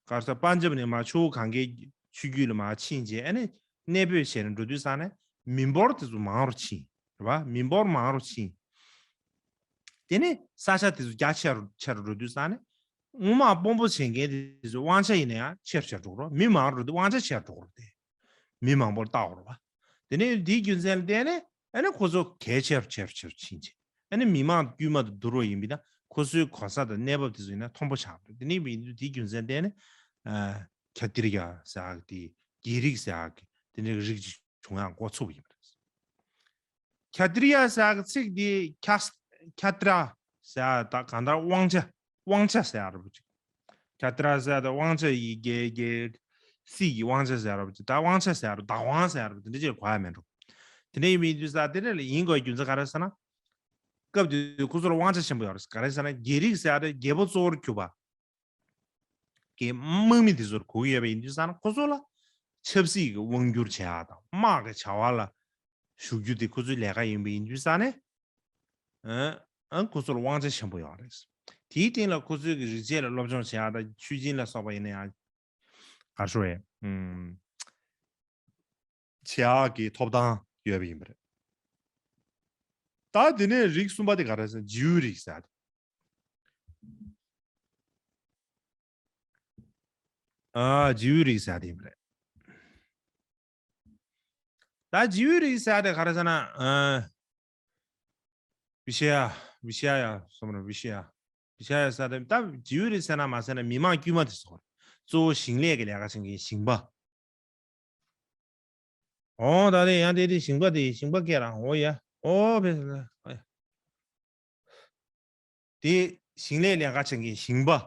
ག་རེ་ཟེར་པན་ཇབ་ནས་མ་ཆུ་བོ་གངྒཱའི་ཆུ་རྒྱུད་ལ་མ་ཕྱིན་རྗེས་ཨ་ནི་གནས་སྤོས་བྱས་ནས་འགྲོ་དུས་ཙང་ནས་མི་འབོར་དེ་ཚོ་མང་རུ་ཕྱིན་རེད་པ། མི་འབོར་མང་རུ་ཕྱིན། དེ་ནས་ས་ཆ་དེ་ཚོ་རྒྱ་ཆེ་རུ་ཆེ་རུ་འགྲོ་དུས་ཙང་ནས་སྔོན་མ་དཔོན་པོ་བྱེད་མཁན་དེ་ཚོ་དབང་ཆ་ཡིན་ན་ཡང་ཆེ་རུ་ཆེ་རུ་འགྲོ་གི་རེད། མི་མང་རུ་འགྲོ་དུས་དབང་ཆ་ཆེ་རུ་འགྲོ་གི་རེད་དེ། མི་མང་པོར་བལྟ་དགོས་རེད་པ། དེ་ནས་འདིའི་རྒྱུ་མཚན་ལ་བརྟེན་ནས་ཨ་ནི་ཁོ་ཚོ་གལ་ཆེ་རུ་ཆེ་རུ་ཆེ་རུ་ཕྱིན་རྗེས་ཨ་ནི་མི་མང་དཀྱུས་མ་དང་བསྡུར་བ་ཡིན་པ་ཡིན་ན་ཁོ་ཚོའི་གོ་ས་དང་གནས་བབ་དེ་ཚོ་ཡིན་ན་མཐོན་པོ་ཆགས་འགྲོ། དེ་ནས་ཡིན་དུས་དེའི་རྒྱུ་མཚན་ལ་བརྟེན་ནས་ཨ། ཁྱ་ཏིར་ཡ་ཟེར་ཡག་དེ་རྒྱལ་རིགས་ཟེར་ཡག་གི་དེ་འདྲའི་རིགས་ཅིག་བྱུང་ཡག་འགོ་ཚུགས་པ་ཡིན་པ་རེད། ཁྱ་ཏིར་ཡ་ཟེར་ཡག་གི་ཚིག་དེ་ཁྱ་ཁྱ་ཏྲ་ཟེར་ཡག་ད་གང་ལྟར་དབང་ཆ་དབང་ཆ་ཟེར་ཡག་རེད་པ་ཅིག་ཁྱ་ཏྲ་ཟེར་ཡག་ད་དབང་ཆ་ཡི་རྒྱལ་རྒྱལ་སྲིད་ཀྱི་དབང་ཆ་ཟེར་ཡག་རེད་པ་ཅིག་ད་དབང་ཆ་ཟེར་ཡག་རེད། བདག་དབང་ཟེར་ཡག་རེད་པ་དེ་འདྲ་ཅིག་གོ་ཡག་མེད་འགྲོ། དེ་འདྲ་ཡིན་པའི་དུས་ས་དེ་འདྲ་ལ་ཡིན་དགོས་རྒྱུ་མཚན་ག་རེ་ཟེར་ན། སྐབས་དེ་དུས་ཁོ་ཚོར་དབང་ཆ་ཆེན་པོ་ཡོད་རེད། ག་རེ་ཟེར་ན་རྒྱལ་རིགས་ཟེར་ཡག་དེ་རྒྱལ་པོ་གཙོ་བོར་གྱུར་པ། གི་དམག་མི་དེ་ཚོར་གོ་གི་ཡོད་པ་ཡིན་དུས་ཙང་ཁོ་ཚོ་ལ་ཆབ་སྲིད་ཀྱི་དབང་སྒྱུར་བྱེད་ཡག་དང་དམག་གི་བྱ་བ་ལ་ཞུགས་རྒྱུ་དེ་ཁོ་ཚོའི་ལས་ཀ་ཡིན་པ་ཡིན་དུས་ཙང་ནས་ཨ་ཨ་ཁོ་ཚོར་དབང་ཆ་ཆེན་པོ་ཡོད་རེད། དེའི་སྟེང་ལ་ཁོ་ཚོའི་གི་རིག་བྱེད་ལ་སློབ་སྦྱོང་བྱེད་ཡག་དང་མཆོད་སྦྱིན་ལ་སོགས་པ་ཡིན་ན་ཡང་ག་རེ་ཞུ་དགོས་རེད། ཨུམ། བྱེད་ཡག་གི་ཐོབ་ཐང་ཡོད་པ་ཡིན་པ་རེད། ད་དེ་ནས་རིགས་གསུམ་པ་དེ་ག་རེ་ཟེར་ན་ཇིའུ་རིགས་ཟེར་ཡག་དེ། ཨ་ཇིའུ་རིགས་ཟེར་ཡག་དེ་ཡིན་པ་རེད། ད་ཇིའུ་རིགས་ཟེར་ཡག་དེ་ག་རེ་ཟེར་ན་ཨ། བི་ཤ་ཡ། བི་ཤ་ཡ་སོང་ར་བི་ཤ་ཡ། བི་ཤ་ཡ་ཟེར་ཡག་དེ་ད་ཇིའུ་རིགས་ཟེར་ན་མ་ཟེར་ན་མི་མང་དཀྱུས་མ་དེ་ཚོ་གཙོ་བོ་ཞིང་ལས་ཀྱི་ལས་ཀ་བྱེད་མཁན་ཞིང་པ། འོ་ད་དེ་ཡང་དེ་དེ་ཞིང་པ་དེ་ཞིང་པ་སྐད་རང་འོ་ཡ། འོ་བེ་ཟེར་ན་འོ་ཡ། དེ་ཞིང་ལས་ལས་ཀ་བྱེད་མཁན་ཞིང་པ།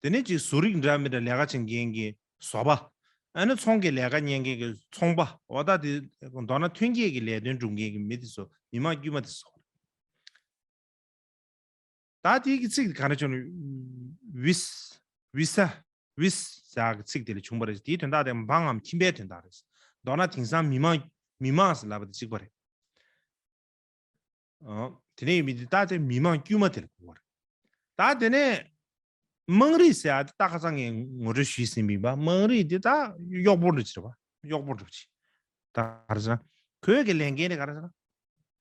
དེ་ནས་ཅིག་བཟོ་རིག་འདྲ་མི་འདྲ་ལས་ཀ་བྱེད་མཁན་གྱི་བཟོ་པ། ཨ་ནི་ཚོང་གི་ལས་ཀ་གཉེར་མཁན་གྱི་ཚོང་པ། འོ་ད་དེ་མདོར་ན་ཐོན་སྐྱེད་ཀྱི་ལས་དོན་སྒྲུབ་མཁན་གྱི་མི་དེ་ཚོ་མི་མང་དཀྱུས་མ་དེ་ཚོ། ད་དེའི་གི་ཚིག་ག་རེ་བྱུང་ན། བིས། བི་ས། བིས་ཟེར་གི་ཚིག་དེ་ལས་བྱུང་བ་རེད། དེའི་དོན་དག་དེ་འབངས་ངམ་ཁྱིམ་པའི་དོན་དག་རེད། མདོར་ན་དེང་སང་མི་མང་། མི་མང་ཟེར་ལབ་པ་དེ་གཅིག་པ་རེད། ཨོ། དེ་ནས་ཡིན་མི་དེ་ད་དེ་མི་མང་དཀྱུས་མ་དེ་ལ་གོ་བ་རེད། ད་དེ་ནས་ དམངས་རིགས་ཟེར་ཡ་དེ་ད་ཁ་སང་ངས་ངོ་སྤྲོད་ཞུས་ཟིན་པ་ཡིན་པ། དམངས་རིགས་དེ་ད་གཡོག་པོ་འདྲ་ཅིག་རེད་པ། གཡོག་པོ་འདྲ་ཅིག་ད་ག་རེ་ཟེར་ན། ཁོའི་གི་ལས་འགན་དེ་ག་རེ་ཟེར་ན།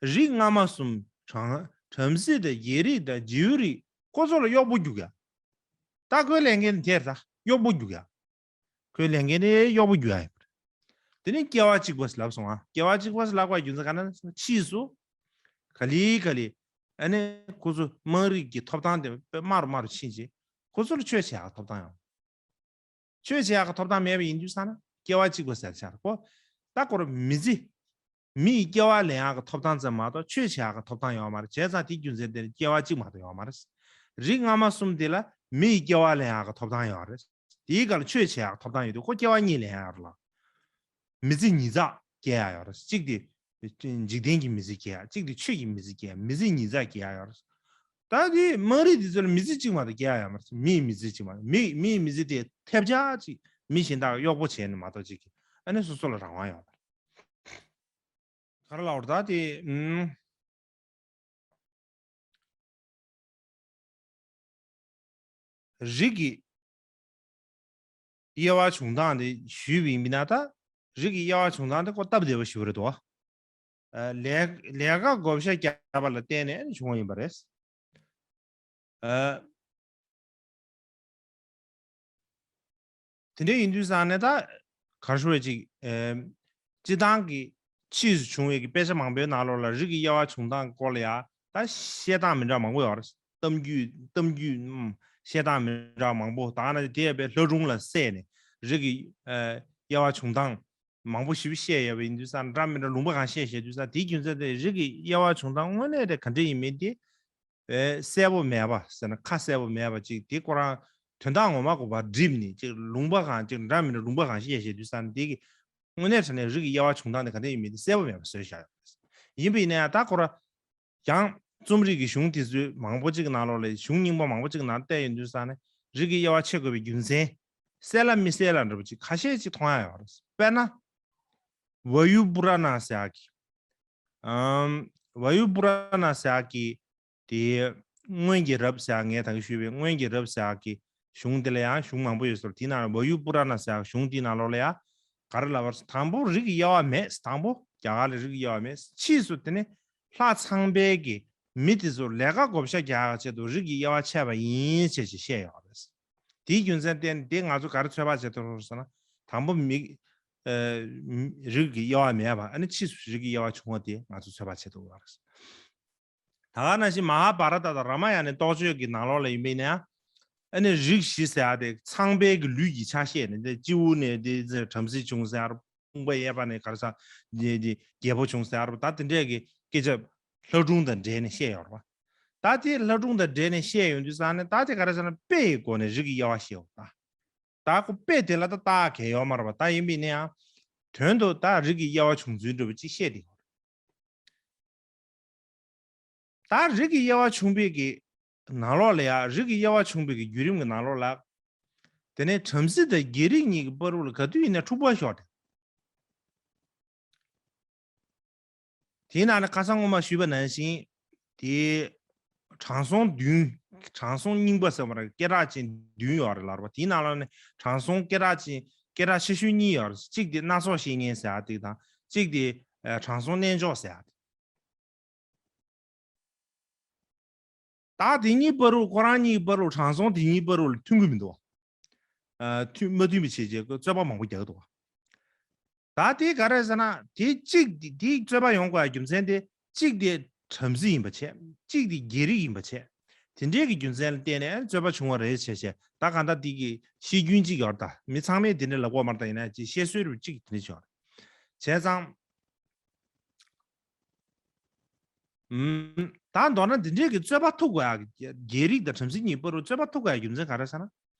རིགས་སྔ་མ་གསུམ་བྲམ་བྲམ་ཟེ་དང་རྒྱལ་རིགས་དང་རྗེའུ་རིགས་ཁོ་ཚོ་ལ་གཡོག་པོ་རྒྱུག་ཡ། ད་ཁོའི་ལས་འགན་དེ་དེ་རེད། ད་གཡོག་པོ་རྒྱུག་ཡ། ཁོའི་ལས་འགན་དེ་གཡོག་པོ་རྒྱུག་ཡ་ཡིན་པ་རེད། དེ་ནས་སྐྱེ་བ་གཅིག་པ་ཟེར་ལབ་སོང་ང་། སྐྱེ་བ་གཅིག་པ་ཟེར་ལབ་པའི་རྒྱུ་མཚན་ག་རེ་ན། ཕྱིས་སུ་ག་ལེ་ག་ལེ་ཨ་ནི་ཁོ་ཚོ་དམངས་རིགས་ཀྱི་ཐོབ་ཐང་དེ་དམའ་རུ་དམའ་རུ་ཕྱིན་རྗེས་ཁོ་ཚོ་ལ་ཆོས་བྱེད་ཡག་ཐོབ་ཐང་ཡོང་། ཆོས་བྱེད་ཡག་གི་ཐོབ་ཐང་མེད་པ་ཡིན་དུས་ཙང་ན་སྐྱེ་བ་གཅིག་པ་ཟེར་ཆགས་རེད་ཁོ། ད་ཁོ་རང་མི་ཚེ། མི་ཡི་སྐྱེ་བ་ལེན་ཡག་གི་ཐོབ་ཐང་ཙམ་མ་གཏོགས་ཆོས་བྱེད་ཡག་གི་ཐོབ་ཐང་ཡོད་མ་རེད། བྱས་ཙང་དེའི་རྒྱུ་མཚན་དེ་ནི་སྐྱེ་བ་གཅིག་མ་གཏོགས་ཡོད་མ་རེད། རིགས་སྔ་མ་གསུམ་དེ་ལ་མི་ཡི་སྐྱེ་བ་ལེན་ཡག་གི་ཐོབ་ཐང་ཡོད་རེད། དེའི་སྐབས་ལ་ཆོས་བྱེད་ཡག་གི་ཐོབ་ཐང་ཡོད་དུས་ཁོ་སྐྱེ་བ་གཉིས་ལེན་ཡག་རེད་ལ། མི་ཚེ་ཉིས་བརྩེགས་སྐྱེ་ཡག་ཡོད་རེད། གཅིག་དེ་འཇིག་རྟེན་གྱི་མི་ཚེ་སྐྱེ་ཡག་གཅིག་དེ་ཆོས་ཀྱི་མི་ཚེ་སྐྱེ་ཡག་མི་ཚེ་ཉིས་བརྩེགས་སྐྱེ་ཡག་ཡོད་རེད། ད་དེ་དམངས་རིགས་དེ་ཚོ་ལ་མི་ཚེ་གཅིག་མ་གཏོགས་སྐྱེ་ཡག་ཡོད་མ་རེད། མི་ཡི་མི་ཚེ་གཅིག་མ་རེད། མི་མི་ཡི་མི་ཚེ་དེ་ཐེབས་ཆག་ཅིག་མི་གཞན་དག་གཡོག་པོ་བྱས་ནས་མ་གཏོགས་ཅིག་གི་ཨ་ནི་སོ་སོ་ལ་རང་དབང་ཡོད་མ་རེད། ག་རེ་ལབ་དགོས་རེད་ད་དེ། ཨུམ། རིགས་ཀྱི་དབྱེ་བ་བྱུང་སྟངས་དེ་ཞུས་པ་ཡིན་ན། ད་རིགས་ཀྱི་དབྱེ་བ་བྱུང་སྟངས་དེ་ཁོ་སྟབས་བདེ་བ་ཞིག་རེད་དོ། ཨ། ལས་ལས་ཀ་བགོ་བཤའ་བརྒྱབ་པ་ལ་བརྟེན་ནས་བྱུང་བ་ཡིན་པ་རེད། ཨ། དེ་འདྲ་ཡིན་དུས་ཙང་ནས་ད་ག་རེ་ཞུ་དགོས་རེད། ཅིག་ཨེམ། སྤྱིར་བཏང་གི་ཕྱིས་སུ་བྱུང་བའི་གི་དཔེ་ཆ་མང་པོའི་ནང་ལོགས་ལ་རིགས་ཀྱི་དབྱེ་བ་བྱུང་སྟངས་སྐོར་ལ་ཡང་ད་བཤད་སྟངས་མི་འདྲ་བ་མང་པོ་ཡོད་རེད། གཏམ་རྒྱུད་གཏམ་རྒྱུད་ཨུམ། བཤད་སྟངས་མི་འདྲ་བ་མང་པོ། ད་ནི་དེ་ཡང་དཔེ་ལྷ་སྒྲུང་ལ་བསྲེས་ནས་རིགས་ཀྱི་ཨ། དབྱེ་བ་བྱུང་སྟངས་མང་པོ་ཞིག་བཤད་ཡོད་པ་ཡིན་དུས་ཙང་། འདྲ་མི་འདྲ་ལུང་པ་གང་བཤད་བཤད་དུས་ཙང་། དེའི་རྒྱུ་མཚན་དེ་རིགས་ཀྱི་དབྱེ་བ་བྱུང་སྟངས་དངོས་གནས་དེ་ག་འདྲ་ཡིན་མིན་དེ། ཨེ། གསལ་པོ་མེད་པ་ཟེར་ན་ཁ་གསལ་པོ་མེད་པ་ཅིག་དེ་ཁོ་རང་དོན་དག་ངོ་མ་གོ་བ་བསྒྲིབས་ནས་ཅིག་ལུང་པ་གང་ཅིག་འདྲ་མི་འདྲ་ལུང་པ་གང་ཞིག་བཤད་དུས་ཙང་། དེ་གི་དངོས་གནས་དྲང་གནས་རིགས་ཀྱི་དབྱེ་བ་བྱུང་སྟངས་དེ་ག་འདྲ་ཡིན་མིན་དེ་གསལ་པོ་མེད་པ་བཟོས་བཞག་ཡོད་རེད། ཡིན་པ་ཡིན་ན་ཡང་ད་ཁོ་རང་ཡང་རྩོམ་རིག་གི་གཞུང་དེ་ཚོའི་མང་པོ་ཅིག་གི་ནང་ལོགས་ལ། གཞུང་རྙིང་པ་མང་པོ་ཅིག་གི་ནང་བལྟས་ཡོང་དུས་ཙང་ནས་རིགས་ཀྱི་དབྱེ་བ་ཕྱེ་དགོས་པའི་རྒྱུ་མཚན་གསལ་ལ་མི་གསལ་ལ་འདྲ་པོ་ཅིག་ཁ་ཤས་ཅིག་མཐོང་ཡ་ཡོད་རེད། དཔེར་ན། ཝ་ཡུ་པུ་ར་ན་ཟེར་ཡག་གི། ཨམ། ཝ་ཡུ་པུ་ར་ན་ཟེར་ཡག་གི་དེ། སྔོན་གྱི་རབས་ཟེར་ཡག་ངས་ད་གིན་ཞུས་པའི་སྔོན་གྱི་རབས་ཟེར་ཡག་གི་གཞུང་དེ་ལ་ཡང་གཞུང་མང་པོ་ཡོད་ཟེར། དེའི་ནང་ལ་ཝ་ཡུ་པུ་ར་ན་ཟེར་ཡག་གཞུང་དེའི་ནང་ལོགས་ལ་ཡང་ག་རེ་ལབ་པ་རེད། དང་པོ་རིགས་ཀྱི་དབྱེ་བ་མེད། དང་པོ་རྒྱ་གར་ལ་རིགས་ཀྱི་དབྱེ་བ་མེད། ཕྱིས་སུ་དེ་ནི་ལྷ་ཚངས་པས་ཀྱི་མི་དེ་ཚོར་ལས་ཀ་བགོ་བཤའ་རྒྱག་ཡག་ཆེད་དུ་རིགས་ཀྱི་དབྱེ་བ་ཕྱེ་བ་ཡིན་ཅེས་ཅིག་བཤད་ཡོད་རེད། དེའི་རྒྱུ་མཚན་བརྟེན་དེ་ང་ཚོ་ག་རེ་ཚོད་དཔག་བྱེད་ཐུབ་རེད་ཟེར་ན། དང་པོ་མི། ཨ། རིགས་ཀྱི་དབྱེ་བ་མེད་པ། ཨ་ནི་ཕྱིས་སུ་རིགས་ཀྱི་དབྱེ་བ་བྱུང་བ་དེ་ང་ཚོ་ཚོད་དཔག་བྱེད་ཐུབ་ཡོད་རེད། ད་ག་ནང་བཞིན་མ་ཧཱ་བྷ་ར་ཏ་དང་རཱ་མ་ཡ་ནའི་རྟོགས་བརྗོད་ཀྱི་ནང་ལོགས་ལ་ཡིན་པ་ཡིན་ན་ཡང་། ཨ་ནི་རིགས་བཞི་ཟེར་ཡག་དེ་ཚངས་པའི་གི་ལུས་ཀྱི་ཆ་ཤས་ནི། དེ་སྤྱི་བོ་ནས་དེ་བྲམ་ཟེ་བྱུང་ཟེར་ཡག་རེད། དཔུང་པ་གཡས་པ་ནས་ག་རེ་ཟ། དེ་དེ་རྒྱལ་པོ་བྱུང་ཟེར་ཡག་རེད། ད་དེ་འདྲས་ཀྱི་སྐད་ཆ་ལྷ་སྒྲུང་དང་འབྲེལ་ནས་བཤད་ཡོད་རེད་པ། ད་དེ་ལྷ་སྒྲུང་དང་འབྲེལ་ནས་བཤད་ཡོང་དུས་ཙང་ནས། ད་དེ་ག་རེ་ཟེར་ན་དཔེ་ཡི་སྒོ་ནས་རིགས་ཀྱི་དབྱེ་བ་བཤད་ཡོད་རེད་ད། ད་ཁོ་དཔེ་དེ་ལ་ད་རྟགས་གང་ཡང་ཡོད་མ་རེད་པ། ད་ཡིན་པ་ཡིན་ན་ཡང་དོན་དུ་ད་རིགས་ཀྱི་དབྱེ་བ་བྱུང་ཚུལ་འདྲ་པོ་ཅིག་བཤད་དེ་ཡོད་རེད། ད་རིགས་ཀྱི་དབྱེ་བ་བྱུང་བའི་གི་ནང་ལོགས་ལ་ཡང་། རིགས་ཀྱི་དབྱེ་བ་བྱུང་བའི་གི་བརྒྱུད་རིམ་གྱི་ནང་ལོགས་ལ། དེ་ནས་བྲམ་ཟེ་དང་རྒྱལ་རིགས་གཉིས་ཀྱི་བར་དུ་ལ་ག་དུས་ཡིན་ན་འཁྲུག་པ་ཤོར་ཏེ། དེའི་ནང་ནས་ཁ་སང་སྔོན་མ་ཞུས་པ་ནང་བཞིན། དེ་དྲང་སྲོང་བདུན། དྲང་སྲོང་རྙིང་པ་ཟེར་བ་རེད། སྐད་གྲགས་ཅན་བདུན་ཡོད་རེད་ལབ་པ། དེའི་ནང་ལོགས་ནས་དྲང་སྲོང་སྐད་གྲགས་ཅན། སྐད་གྲགས་ཆེ་ཤོས་གཉིས་ཡོད་རེད། གཅིག་དེ་སྣ་ཚོགས་བཤེས་གཉེན་ཟེར་ཡག་དེ་དང་། གཅིག་དེ་ཨ་དྲང་སྲོང་གནས་མཆོག་ཟེར་ཡག་དེ། ད་དེ་གཉིས་བར་དུ། ཁོ་རང་གཉིས་བར་དུ། དྲང་སྲོང་དེ་གཉིས་བར་དུ་ལ་མཐུན་གྱི་མི་འདུག་བ། ཨ། མཐུན་མ་མཐུན་པ་བྱས་རྗེས་རྩོད་པ་མང་པོ་རྒྱག་གི་འདུག་བ། ད་དེ་ག་རེ་ཟེར་ན། དེ་གཅིག་དེ་དེ་རྩོད་པ་ཡོང་དགོས་ཡ་རྒྱུ་མཚན་དེ། གཅིག་དེ་བྲམ་ཟེ་ཡིན་པ་བྱས། གཅིག་དེ་རྒྱལ་རིགས་ཡིན་པ་བྱས། དེ་འདྲའི་གི་རྒྱུ་མཚན་ལ་བརྟེན་ནས་རྩོད་པ་བྱུང་བ་རེད་བྱས་བྱས། ད་གང་ལྟར་དེ་གི་བཤད་རྒྱུན་གཅིག་ཡོད་རེད། ད་མི་ཚང་མས་དེ་འདྲ་ལབ་ཀྱི་ཡོད་མ་རེད། ད་ཡིན་ན་ཅིག་བཤད་སྲོལ་རུ་གཅིག་དེ་འདྲ་བྱུང་བ་རེད། བྱས་ཙང་། ཨུམ། ད་མདོར་ན་འདི་འདྲའི་གི་རྩོད་པ་ཐུག་དགོས་ཡ། རྒྱལ་རིགས་དང་བྲམ་ཟེ་གཉིས་བར་དུ་རྩོད་པ་ཐུག་དགོས་ཡ་རྒྱུ་མཚན་ག་རེ་ཟེར་ན།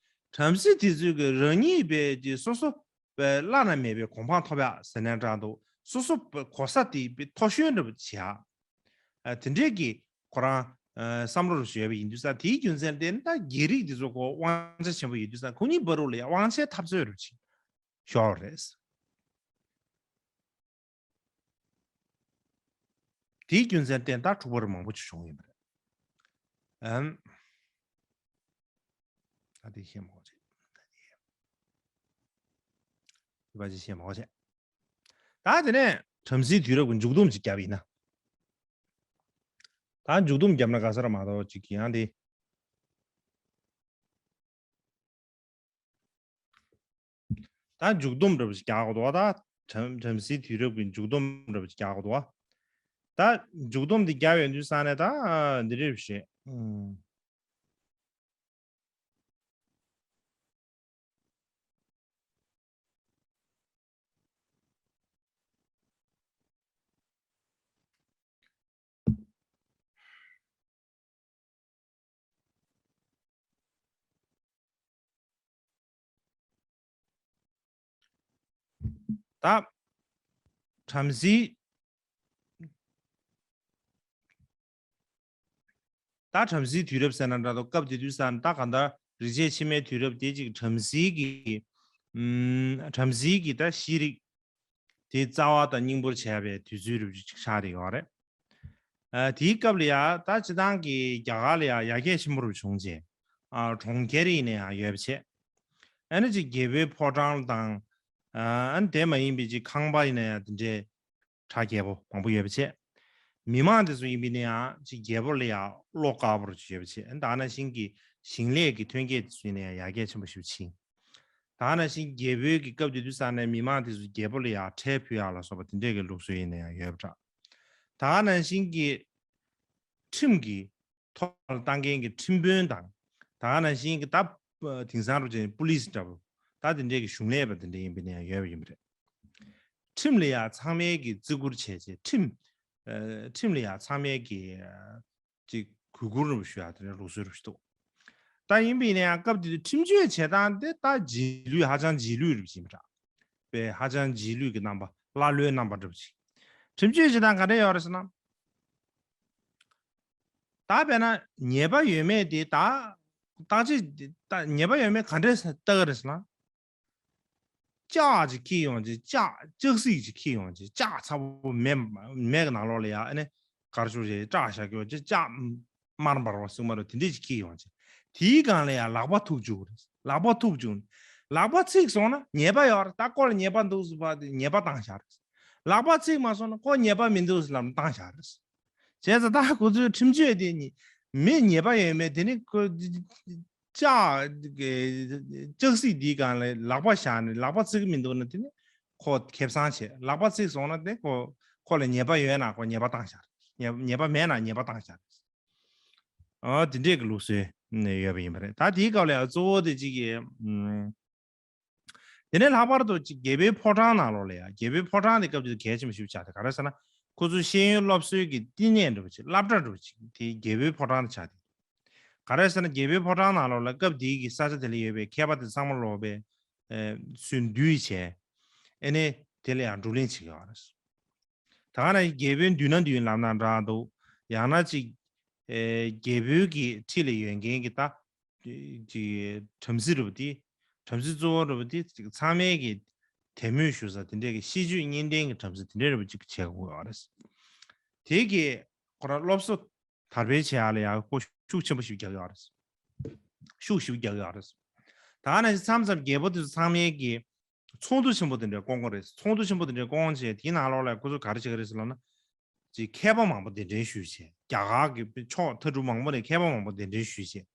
བྲམ་ཟེ་དེ་ཚོས་གི་རང་ཉིད་པའི་གི་སོ་སོ་པའི་བླ་ན་མེད་པའི་གོ་འཕང་ཐོབ་ཡ་ཟེར་ནའི་འདྲ་འདུག་སོ་སོ་པའི་གོ་ས་དེ་པའི་མཐོ་ཤོས་འདྲ་པོ་བྱེད་ཡ། ཨ། དེ་འདྲའི་གི་ཁོ་རང་ཨ་བསམ་བློ་རུ་བྱས་པ་ཡིན་དུས་ཙང་། དེའི་རྒྱུ་མཚན་དེ་ནི་ད་རྒྱལ་རིགས་དེ་ཚོ་ཁོ་དབང་ཆ་ཆེན་པོ་ཡོད་དུས་ཙང་། ཁོ་གཉིས་བར་དུ་ལ་ཡ་དབང་ཆའི་འཐབ་རྩོད་རུ་ཅིག་ཤོར་རེད། དེའི་རྒྱུ་མཚན་བརྟེན་ད་འཁྲུག་པ་རུ་མང་པོ་ཅིག་བྱུང་ཡོད་པ་རེད། ཨམ། ད་དེ་བཤད་མ་དགོས་བྱས། ད་དེ་བཤད་མ་དགོས་བྱས། ད་དེ་ནས་བྲམ་ཟེའི་དུས་རབས་ཀྱི་མཇུག་སྡོམ་ཅིག་བརྒྱབ་ཡིན་ན། ད་མཇུག་སྡོམ་བརྒྱབ་ན་ག་ས་ར་མ་གཏོགས་ཅིག་ཡང་དེ། ད་མཇུག་སྡོམ་འདྲ་པོ་ཞིག་རྒྱག་དགོས་འདུག་བ། ད་བྲམ་བྲམ་ཟེའི་དུས་རབས་ཀྱི་མཇུག་སྡོམ་འདྲ་པོ་ཞིག་རྒྱག་དགོས་འདུག་བ། ད་མཇུག་སྡོམ་འདི་རྒྱག་ཡོང་དུས་ས་ནས་ད་འདི་རེད་ཞེས། ཨུམ། ད་བྲམ་ཟེའི། ད་བྲམ་ཟེའི་དུས་རབས་ཟེར་ན་འདྲ་འདུག་སྐབས་དེ་དུས་ས་ད་གང་ལྟར་རིག་བྱེད་ཕྱི་མའི་དུས་རབས་དེ་ཅིག་བྲམ་ཟེའི་གི། ཨུམ། བྲམ་ཟེའི་གི་ད་ཤེས་རིག་དེ་རྩ་བ་དང་སྙིང་པོར་བྱས་པའི་དུས་ཚོད་རིགས་ཅིག་ཆགས་བསྡད་ཡོད་རེད། ཨ། དེའི་སྐབས་ལ་ཡ་ད་སྤྱི་བཏང་གི་རྒྱ་གར་ལ་ཡ་ཡར་རྒྱས་ཆེན་པོ་རུ་བྱུང་རྗེས། ཨ། གྲོང་ཁྱེར་ཡིན་ན་ཡང་ཡོད་པ་བྱས། ཨ་ནི་ཅིག་རྒྱལ་པོའི་ཕོ་བྲང་དང་། ཨ་ནི་དེ་མ་ཡིན་པའི་ཅིག་ཁང་པ་ཡིན་ན་ཡང་དེ་འདྲའི་གྲ་རྒྱས་པོ་མང་པོ་ཡོད་པ་བྱས། མི་མང་དེ་ཚོ་ཡིན་པ་ཡིན་ན་ཡང་ཅིག་རྒྱལ་པོ་ལ་ཡ་བློ་དཀར་པོ་རུ་ཅིག་ཡོད་པ་བྱས། ཨ་ནི་ད་ག་ནང་བཞིན་གྱི་ཞིང་ལས་ཀྱི་ཐོན་སྐྱེད་དེ་ཚོ་ཡིན་ན་ཡང་ཡར་རྒྱས་ཆེན་པོ་ཞིག་ཕྱིན། ད་ག་ནང་བཞིན་རྒྱལ་པོའི་གི་སྐབས་དེ་དུས་ས་ནས་མི་མང་དེ་ཚོ་རྒྱལ་པོ་ལ་ཡ་ཁྲལ་ཕུལ་ཡག་ལ་སོགས་པ་དེ་འདྲས་ཀྱི་ལུགས་སྲོལ་ཡིན་ན་ཡང་ཡོད་པ་འདྲ། ད་ག་ནང་བཞིན་གྱི་ཁྲིམས་ཀྱི་ཐོག་ལ་བཏང་མཁན་གྱི་ཁྲིམས་དཔོན་དང་། ད་ག་ནང་བཞིན་གྱི་ད་དེང་སང་རུ་ཅན་པུ་ལིས་འདྲ་པོ། ད་དེ་འདྲས་ཀྱི་གཞུང་ལས་པ་དེ་འདྲས་ཡིན་པ་ཡིན་ན་ཡང་ཡོད་པ་ཡིན་པ་རེད། ཁྲིམས་ལ་ཡ་ཚང་མས་ཀྱི་བརྩི་བཀུར་བྱས་བྱས་ཁྲིམས། ཨ། ཁྲིམས་ལ་ཡ་ཚང་མས་ཀྱི་ཅིག་གུས་བཀུར་རུ་ཞུ་ཡག་དེ་འདྲ་ལུགས་སྲོལ་རུ་ཞིག་འདུག་ད་ཡིན་པ་ཡིན་ན་ཡང་སྐབས་དེ་དུས་ཁྲིམས་གཅོད་བྱེད་སྟངས་དེ་ད་རྗེས་ལུས་ཧ་ཅང་རྗེས་ལུས་རུ་ཕྱིན་པ་འདྲ། པའི་ཧ་ཅང་རྗེས་ལུས་ཀྱི་རྣམ་པ། ཀླ་ཀློའི་རྣམ་པ་འདྲ་པོ་ཅིག་ཁྲིམས་གཅོད་བྱེད་སྟངས་ག་འདྲ་ཡོད་རེད་ཟེར་ན། ད་དཔེར་ན་ཉེས་པ་ཡོད་མེད་དེ་ད་བརྟག་དཔྱད་ད་ཉེས་པ་ཡོད་མེད་ག་འདྲས་བལྟ་གི་རེད་ཟེར་ན། ལྕགས་ཅིག་འཁྱེར་ཡོང་ཅིག་ལྕགས་ལྕགས་སྲེག་ཅིག་འཁྱེར་ཡོང་ཅིག་ལྕགས་ཚ་པོ་མེ་མེ་གི་ནང་ལོགས་ལ་ཡ་ཨ་ནི་གར་ཆུ་རེ་སྐྲག་བཞག་གི་ཡོད་ཅིག་ལྕགས་དམར་འབར་བ་སྲུང་མ་རུ་དེ་འདྲས་ཅིག་འཁྱེར་ཡོང་ཅིག་དེའི་སྒང་ལ་ཡ་ལག་པ་ཐུག་བཅུག་རེད། ལག་པ་ཐུག་བཅུག་ལག་པ་ཚིག་སོང་ན་ཉེས་པ་ཡོད་རེད། ད་ཁོ་ལ་ཉེས་པ་འདུག་ཟེར་བ་དེ་ཉེས་པ་བཏང་བཞག་རེད། ལག་པ་ཚིག་མ་སོང་ན་ཁོ་ཉེས་པ་མི་འདུག་ཟེར་ལབ་ན་བཏང་བཞག་རེད། བྱས་ཙང་ད་ཁོ་ཚོའི་ཁྲིམས་གཅོད་དེ་ནི་མི་ཉེས་པ་ཡོད་མེད་དེ་ནི་ཁོ་ལྕགས་ལྕགས་སྲེག་འདིའི་སྒང་ལ་ལག་པ་བཞག་ནས་ལག་པ་ཚིག་མི་འདུག་ན་དེ་ནི་ཁོ་ཁེ་བཟང་བྱས། ལག་པ་ཚིག་སོང་ན་དེ་ཁོ་ཁོ་ལ་ཉེས་པ་ཡོད་ན་ཁོ་ཉེས་པ་བཏང་བཞག་ཉེས་ཉེས་པ་མེད་ན་ཉེས་པ་བཏང་བཞག་ཨ་དེ་འདྲས་ཀྱི་ལུགས་སྲོལ་ནས་ཡོད་པ་ཡིན་པ་རེད། ད་དེའི་སྐབས་ལ་གཙོ་བོ་དེ་གཅིག་གི་ཨུམ། དེ་ནས་ལྷག་པར་དུ་ཅིག་རྒྱལ་པོའི་ཕོ་བྲང་ནང་ལོགས་ལ་ཡ། རྒྱལ་པོའི་ཕོ་བྲང་དེ་སྐབས་དེ་གལ་ཆེན་པོ་ཞིག་ཆགས་ཏེ་ག་རེ་ཟེར་ན། ཁོ་ཚོའི་ཤེས་ཡོན་སློབ་གསོའི་གི་བསྟི་གནས་འདྲ་པོ་ཅིག་སློབ་གྲྭ་འདྲ་པོ་ཅིག་དེ་རྒྱལ་པོའི་ཕོ་བྲང་དུ་ཆགས་ཏེ། ག་རེ་ཟེར་ན་རྒྱལ་པོའི་ཕོ་བྲང་ནང་ལོགས་ལ་སྐབས་དེའི་གི་ས་ཆ་དེ་ལ་ཡོད་པའི་མཁས་པ་དེ་ཚང་མ་ལོག་པའི་ཨེ་ཚུར་འདུས་བྱས། ཨེ་ནས་དེ་ལ་ཡང་བགྲོ་གླེང་བྱེད་ཀྱི་ཡོད་རེད། ད་ག་ནང་རྒྱལ་པོའི་མདུན་ན་མདུན་ལབ་ན་འདྲ་འདུག་ཡང་ན་ཅིག་ཨེ་རྒྱལ་པོའི་གི་འཁྲིས་ལ་ཡོད་མཁན་གྱི་ད་ཅིག་བྲམ་ཟེ་རུ་པ་དེ། བྲམ་ཟེ་གཙོ་བོ་རུ་པ་དེ་ཅིག་ཚང་མས་གི་དད་མོས་ཞུ་ས་དེ་འདྲས་གི་ཤེས་བྱ་སྙིང་ལྡན་གྱི་བྲམ་ཟེ་དེ་འདྲས་རུ་པ་ཅིག་བྱེད་དགོས་ཡོད་རེད། དེ་གི་ཁོ་རང་སློབ་གསོ་དར་སྤེལ་བྱེད་ཡག་ལ་ཡང་ཁོ་ཤུགས་ཆེན་པོ་ཞིག་རྒྱག་ཡོད་རེད། ཤུགས་ཞིག་རྒྱག་ཡོད་རེད། ད་ག་ནང་བཞིན་མཚམས་མཚམས་རྒྱལ་པོ་དེ་ཚོ་ཚང་མས་གི་ཚོགས་འདུ་ཆེན་པོ་དེ་འདྲ་བསྐོང་གི་རེད། ཚོགས་འདུ་ཆེན་པོ་དེ་འདྲ་བསྐོང་བྱས་དེའི་ནང་ལོགས་ལ་ཁོ་ཚོ་ག་རེ་བྱེད་ཀྱི་རེད་ཟེར་ལབ་ན། ཅིག་མཁས་པ་མང་པོ་གདན་འདྲེན་ཞུས་བྱས། རྒྱ་གར་གྱི་ཕྱོགས་མཐའ་གྲུ་མང་པོ་ནས་མཁས་པ་མང་པོ་གདན་འདྲེན་ཞུས་བྱས།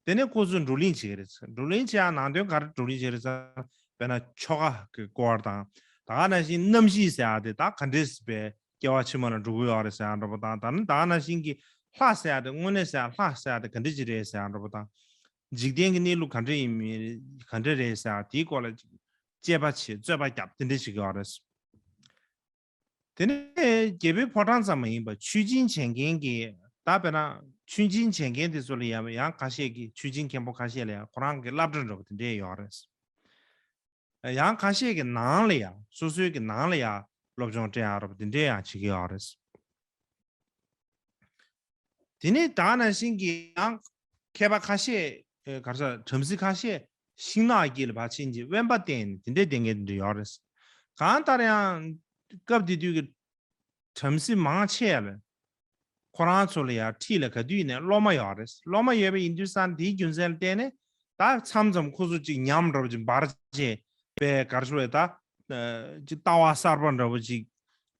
དེ་ནས་ཁོ་ཚོས་བགྲོ་གླེང་བྱེད་ཀྱི་རེད། བགྲོ་གླེང་བྱེད་ཡག་ནང་དོན་ག་རེ་བགྲོ་གླེང་བྱེད་ཀྱི་རེད་ཟེར་ན། དཔེར་ན་ཆོ་ག་གི་སྐོར་དང་། ད་ག་ནང་བཞིན་རྣམ་ཤེས་ཟེར་ཡག་དེ་ད་ག་འདྲས་སེ་བས་སྐྱེ་བ་ཕྱི་མ་ལ་འགྲོ་གི་ཡོད་རེད་ཟེར་ཡག་འདྲ་པོ་དང་། ད་ནི་ད་ག་ནང་བཞིན་གྱི་ལྷ་ཟེར་ཡག་དེ་དངོས་གནས་ཟེར་ཡག་ལྷ་ཟེར་ཡག་དེ་ག་འདྲས་ཅིག་རེད་ཟེར་ཡག་འདྲ་པོ་དང་། འཇིག་རྟེན་གྱི་གནས་ལུགས་ག་འདྲ་ཡིན་མིན་ག་འདྲ་རེད་ཟེར་ཡག་དེའི་སྐོར་ལ་དཔྱད་པ་བྱེད། རྩོད་པ་རྒྱབ། དེ་འདྲ་བྱེད་ཀྱི་ཡོད་རེད། དེ་ནས་རྒྱལ་པོའི་ཕོ་བྲང་ཙམ་མ་ཡིན་པར་མཆོད་སྦྱིན་བྱེད་མཁན་གྱི། ད་དཔེར་ན་མཆོད་སྦྱིན་བྱེད་མཁན་དེ་ཚོ་ལ་ཡང་ཡང་ཁ་ཤས་ཀྱིས། མཆོད་སྦྱིན་མཁན་པོ་ཁ་ཤས་ལ་ཡང་ཁོ་རང་གི་སློབ་གྲྭ་འདྲ་པོ་དེ་འདྲས་ཡོད་རེད། ཡང་ཁ་ཤས་ཀྱི་ནང་ལ་ཡང་། སོ་སོའི་གི་ནང་ལ་ཡང་སློབ་སྦྱོང་སྤྲད་ཡག་འདྲ་པོ་དེ་འདྲས་ཡང་བྱེད་ཀྱི་ཡོད་རེད། དེ་ནས་ད་ག་ནང་བཞིན་གྱི་ཡང་མཁས་པ་ཁ་ཤས། ཨེ། ག་རེ་ཟེར། བྲམ་ཟེ་ཁ་ཤས་ཤིང་ནགས་དཀྱིལ་ལ་ཕར་ཕྱིན་གྱི་དབེན་པ་བསྟེན་ནས་དེ་འདྲའི་བསྡད་མཁན་དེ་འདྲ་ཡོད་རེད། གང་ལྟར་ཡང་སྐབས་དེ་དུས་ཀྱི་བྲམ་ཟེ་མང་ཆེ་ལ་ཁོ་རང་ཚོ་ལ་ཡང་འཁྲིས་ལ་ག་དུས་ནས་སློབ་མ་ཡོད་རེད། སློབ་མ་ཡོད་པ་ཡིན་དུས་ཙང་དེའི་རྒྱུ་མཚན་ལ་བརྟེན་ནས་ ད་མཚམས་མཚམས་ཁོ་ཚོ་ཅིག་ཉམས་འདྲ་པོ་ཅིག་འབར་བྱས་པའི་གར་ཤོར་བའི་ད་ཅིག་ལྟ་བ་གསར་པ་འདྲ་པོ་ཅིག་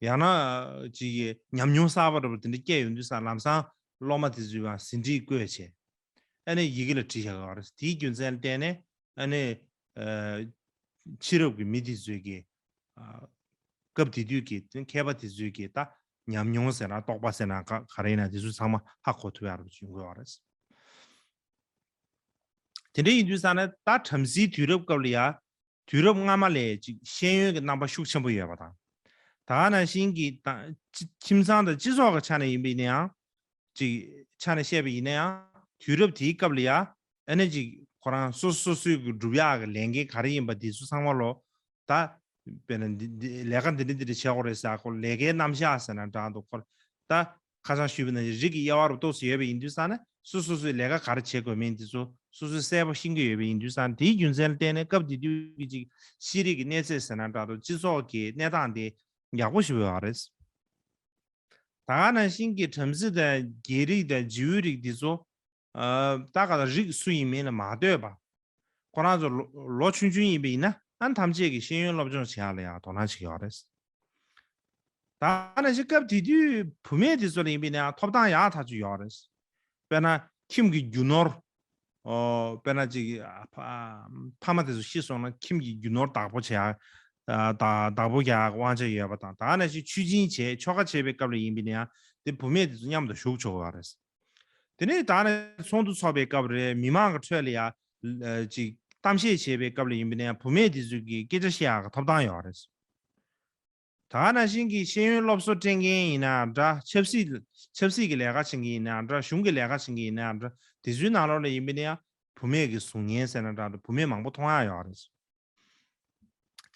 ཡང་ན་ཅིག་ཉམས་མྱོང་གསར་པ་འདྲ་པོ་དེ་འདྲ་སྐྱེས་ཡོང་དུས་ས་ལམ་སང་སློབ་མ་དེ་ཚོས་ཟིན་བྲིས་བཀོད་བྱས། ཨ་ནི་ཡི་གེ་ལ་བྲིས་བཞག་གི་རེད། དེའི་རྒྱུ་མཚན་ལ་བརྟེན་ནས་ཨ་ནི་ཕྱི་རབས་ཀྱི་མི་དེ་ཚོས་ཀྱི་སྐབས་དེ་དུས་ཀྱི་མཁས་པ་དེ་ཚོས་ཀྱི་ད་ཉམས་མྱོང་ཟེར་ན་རྟོགས་པ་ཟེར་ན་ག་ག་རེ་ཡིན་ན་དེ་ཚོ་ཚང་མ་ཧ་གོ་ཐུབ་ཡག་རུ་བྱུང་དགོས་པ་རེད། དེ་འདྲ་ཡིན་དུས་ས་ན་ད་བྲམ་ཟེའི་དུས་རབས་སྐབས་ལ་ཡ་དུས་རབས་སྔ་མ་ལས་ཅིག་ཤེས་ཡོན་གྱི་རྣམ་པ་ཤུགས་ཆེན་པོ་ཡོད་པ་དང་། ད་ག་ནང་བཞིན་གྱི་ད་ཁྱིམ་ཚང་དང་སྤྱི་ཚོགས་ཀྱི་ཆ་ནས་ཡིན་པ་ཡིན་ན་ཡང་། ཅིག་ཆ་ནས་བཤད་པ་ཡིན་ན་ཡང་དུས་རབས་དེའི་སྐབས་ལ་ཡ་ཨ་ནི་ཅིག་ཁོ་རང་སོ་སོ་སོའི་གི་སྒྲུབ་ཡག་གི་ལས་འགན་ག་རེ་ཡིན་པ་འདི་ཚོ་ཚང་མ་ལོ་ད་དཔེར་ན་འདི་འདི་ལས་ཀ་འདི་འདྲ་འདི་འདྲ་བྱེད་དགོས་རེད་ཟེར་ཁོ་ལས་ཀའི་རྣམ་གཞག་ཟེར་ན་འདྲ་འདུག་ཁོ་ད་ཁ་སང་ཞུས་པ་ནང་བཞིན་རིགས་ཀྱི་དབྱེ་བ་རུ་གཏོགས་སུ་ཡོད་པ་ཡིན་དུས་ས་ན་སོ་སོ་སོའི་ལས་ཀ་ག་རེ་བྱེད་དགོས་མིན་འདི་ཚོ་སོ་སོའི་གསལ་པོ་ཤེས་ཀྱི་ཡོད་པ་ཡིན་དུས་ས་ན་དེའི་རྒྱུ་མཚན་ལ་བརྟེན་ནས་སྐབས་དེ་དུས་ཀྱི་ཅིག་ཤེས་རིག་གི་གནས་ཚད་ཟེར་ན་འདྲ་འདུག་སྤྱི་ཚོགས་ཀྱི་གནས་སྟངས་དེ་ཡག་པོ་ཞིག་ཡོད་པ་རེད། ད་ག་ནང་བཞིན་གྱི་བྲམ་ཟེ་དང་རྒྱལ་རིགས་དང་རྗེའུ་རིགས་འདི་ཚོ་ད་ག་ད་རིགས་སུ་ཡིན་མིན་ལ་མ་ལྟོས་པ། ཁོ་རང་ཚོ་ལོ་ལོ་ཆུང་ཆུང་ཡིན་པ་ཡིན་ན་ཨ་ཐམས་ཅད་ཀྱི་ཤེས་ཡོན་སློབ་སྦྱོང་བྱེད་ཡག་ལ་ཡང་དོ་སྣང་བྱེད་ཀྱི་ཡོད་རེད། ད་ག་ནང་བཞིན་སྐབས་དེ་དུས་བུད་མེད་འདི་ཚོ་ལ་ཡིན་པ་ཡིན་ན་ཡང་ཐོབ་ཐང་ཡག་ཐག་ཆོད་ཡོད་རེད། དཔེར་ན་ཁྱིམ་གྱི་རྒྱུ་ནོར། ཨོ། དཔེར་ན་ཅིག་ཨ་ཕ་ཕ་མ་དེ་ཚོ་ཤི་སོང་ན་ཁྱིམ་གྱི་རྒྱུ་ནོར་བདག་པོ་བྱེད་ཡག་ཨ་ད་བདག་པོ་རྒྱག་ཡག་དབང་ཆ་ཡོད་པ་དང་། ད་ག་ནང་བཞིན་མཆོད་སྦྱིན་བྱས་ཆོ་ག་བྱས་པའི་སྐབས་ལ་ཡིན་པ་ཡིན་ན་ཡང་དེ་བུད་མེད་དེ་ཚོ་མཉམ་དུ་བཞུགས་ཆོག་གི་རེད། དེ་ནས་ད་ནི་ཚོགས་འདུ་ཚོགས་པའི་སྐབས་རེད། མི་མང་གི་ཁྲོད་ལ་ཡ་ཅིག་གཏམ་བཤད་བྱེད་པའི་སྐབས་ལ་ཡིན་པ་ཡིན་ན་ཡང་བུད་མེད་དེ་ཚོས་ཀྱི་སྐད་ཆ་བཤད་ཡག་གི་ཐོབ་ཐང་ཡོད་རེད། ད་ག་ནང་བཞིན་གྱི་ཤེས་ཡོན་སློབ་གསོ་སྤྲད་མཁན་ཡིན་ན་འདྲ། ཆབ་སྲིད་ཆབ་སྲིད་ཀྱི་ལས་ཀ་བྱེད་མཁན་ཡིན་ན་འདྲ། གཞུང་གི་ལས་ཀ་བྱེད་མཁན་ཡིན་ན་འདྲ། དེ་ཚོའི་ནང་ལོགས་ལ་ཡིན་པ་ཡིན་ན་ཡང་བུད་མེད་ཀྱི་གཟུགས་བརྙན་ཟེར་ན་འདྲ་འདུག་བུད་མེད་མང་པོ་མཐོང་ཡག་ཡོད་རེད།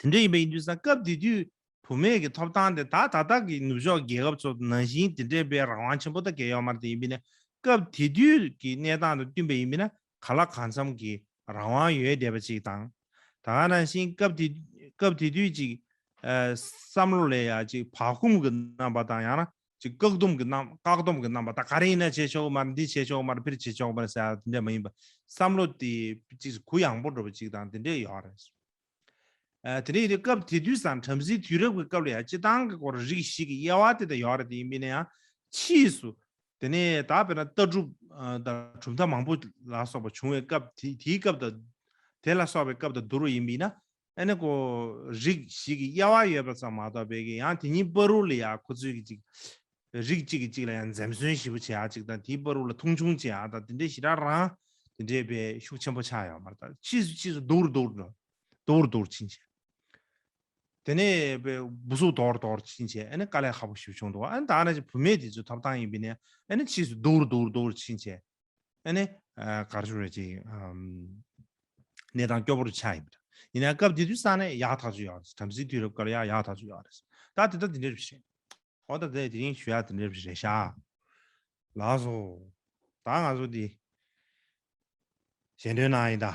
དེ་འདྲ་ཡིན་པ་ཡིན་དུས་ཙང་སྐབས་དེ་དུས་བུད་མེད་ཀྱི་ཐོབ་ཐང་དེ་ད་ད་ལྟ་གི་ནུབ་ཕྱོགས་རྒྱལ་ཁབ་ཚོ་ནང་བཞིན་དེ་འདྲའི་དཔེ་རང་དབང་ཆེན་པོ་ད་གས་ཡོད་མ་རེད། དེ་ཡིན་པ་ཡིན་ན་སྐབས་དེ་དུས་ཀྱི་གནས་སྟངས་དང་བསྟུན་པ་ཡིན་པ་ཡིན་ན་གང་ལ་གང་འཚམ་གྱི་རང་དབང་ཡོད་བསྡད་པ་ཅིག་དང་། ད་ག་ནང་བཞིན་སྐབས་དེ་སྐབས་དེ་དུས་ཅིག་ཨ་བསམ་བློ་ལ་ཡ་ཅིག་བག་འཁུམས་ཀྱི་རྣམ་པ་དང་ཡང་ན་ཅིག་བཀག་སྡོམ་གྱི་རྣམ་བཀག་སྡོམ་གྱི་རྣམ་པ། ད་ག་རེ་ཡིན་ན་བྱེད་ཆོག་གི་མ་རེད། འདི་བྱེད་ཆོག་གི་མ་རེད། ཕིར་བྱེད་ཆོག་གི་མ་རེད་ཟེར་ཡ་དེ་འདྲ་མ་ཡིན་པ་བསམ་བློ་དེ་ཅིག་གུ་ཡངས་པོ་འགྲོ་བ་ཅིག་དང་དེ་འདྲ་ཡོད་རེད། ཨ་དེ་འདྲ་ཡིན་དུས་སྐབས་དེ་དུས་སང་བྲམ་ཟེའི་དུས་རབས་ཀྱི་སྐབས་ལ་ཡང་སྤྱི་བཏང་གི་སྐོར་རིགས་ཤིག་གི་དབྱེ་བ་དེ་ད་ཡོད་རེད། དེ་ཡིན་པ་ཡིན་ན་ཡང་ཕྱིས་སུ་དེ་ནས་ད་དཔེར་ན་ལྟ་གྲུབ་ཨ་དང་གྲུབ་མཐའ་མང་པོ་ལ་སོགས་པ་བྱུང་བའི་སྐབས་དེ་དེའི་སྐབས་དང་དེ་ལ་སོགས་པའི་སྐབས་དང་བསྡུར་བ་ཡིན་པ་ཡིན་ན་ཨ་ནི་ཁོ་རིགས་ཤིག་གི་དབྱེ་བ་ཡོད་པ་ཙམ་མ་གཏོགས་པའི་གི་ཡང་དེ་གཉིས་བར་དུ་ལ་ཡང་ཁོ་ཚོའི་གི་ཅིག་རིགས་གཅིག་གིས་གཅིག་ལ་ཡང་འཛེམ་ཟོན་ཞེ་པོ་བྱེད་ཡག་ཅིག་དང་དེའི་བར་དུ་ལ་མཐོང་ཆུང་བྱེད་ཡག་དང་དེ་འདྲའི་ཞེ་དྲག་རང་དེ་འདྲའི་དཔེ་ཤུགས་ཆེན་པོ་ཆགས་ཡོད་མ་རེད། ད་ཕྱིས་སུ་ཕྱིས་སུ་སྡུག་རུ་སྡུག་རུ་འགྲོ་སྡུག་རུ་སྡུག་རུ་ཕྱིན་བྱས། དེ་ནས་དཔེ་སྦུ་སུབ་དོར་དོར་ཕྱིན་བྱས་ཨ་ནི་དཀའ་ལས་ཁག་པོ་ཞེ་པོ་བྱུང་འདུག་ཨ་ནི་ད་ནང་བཞིན་བུད་མེད་དེ་ཚོའི་ཐོབ་ཐང་ཡིན་པ་ཡིན་ན་ཨ་ནི་ཕྱིས་སུ་སྡུག་རུ་སྡུག་རུ་སྡུག་རུ་ཕྱིན་བྱས། ཨ་ནི་ཨ་ག་རེ་ཞུ་རེད་ཅིག་ཨམ་གནས་སྟངས་སྐྱོ་པོ་རུ་ཆགས་ཡིན་པ་འདྲ། ཡིན་ན་སྐབས་དེ་དུས་ས་ནས་ཡག་ཐག་ཆོད་ཡོད་རེད། བྲམ་ཟེའི་དུས་རབས་སྐབས་ལ་ཡང་ཡག་ཐག་ཆོད་ཡོད་རེད། ད་དེ་ད་དེ་འདྲ་རེད་བྱས། ཨོ་ད་དེ་དེ་རིང་ཞུ་ཡག་དེ་འདྲ་རེད་ཤག་ལགས་སོ། ད་ང་ཚོ་འདི་ཞལ་འདོན་གནང་ཡིན་ད།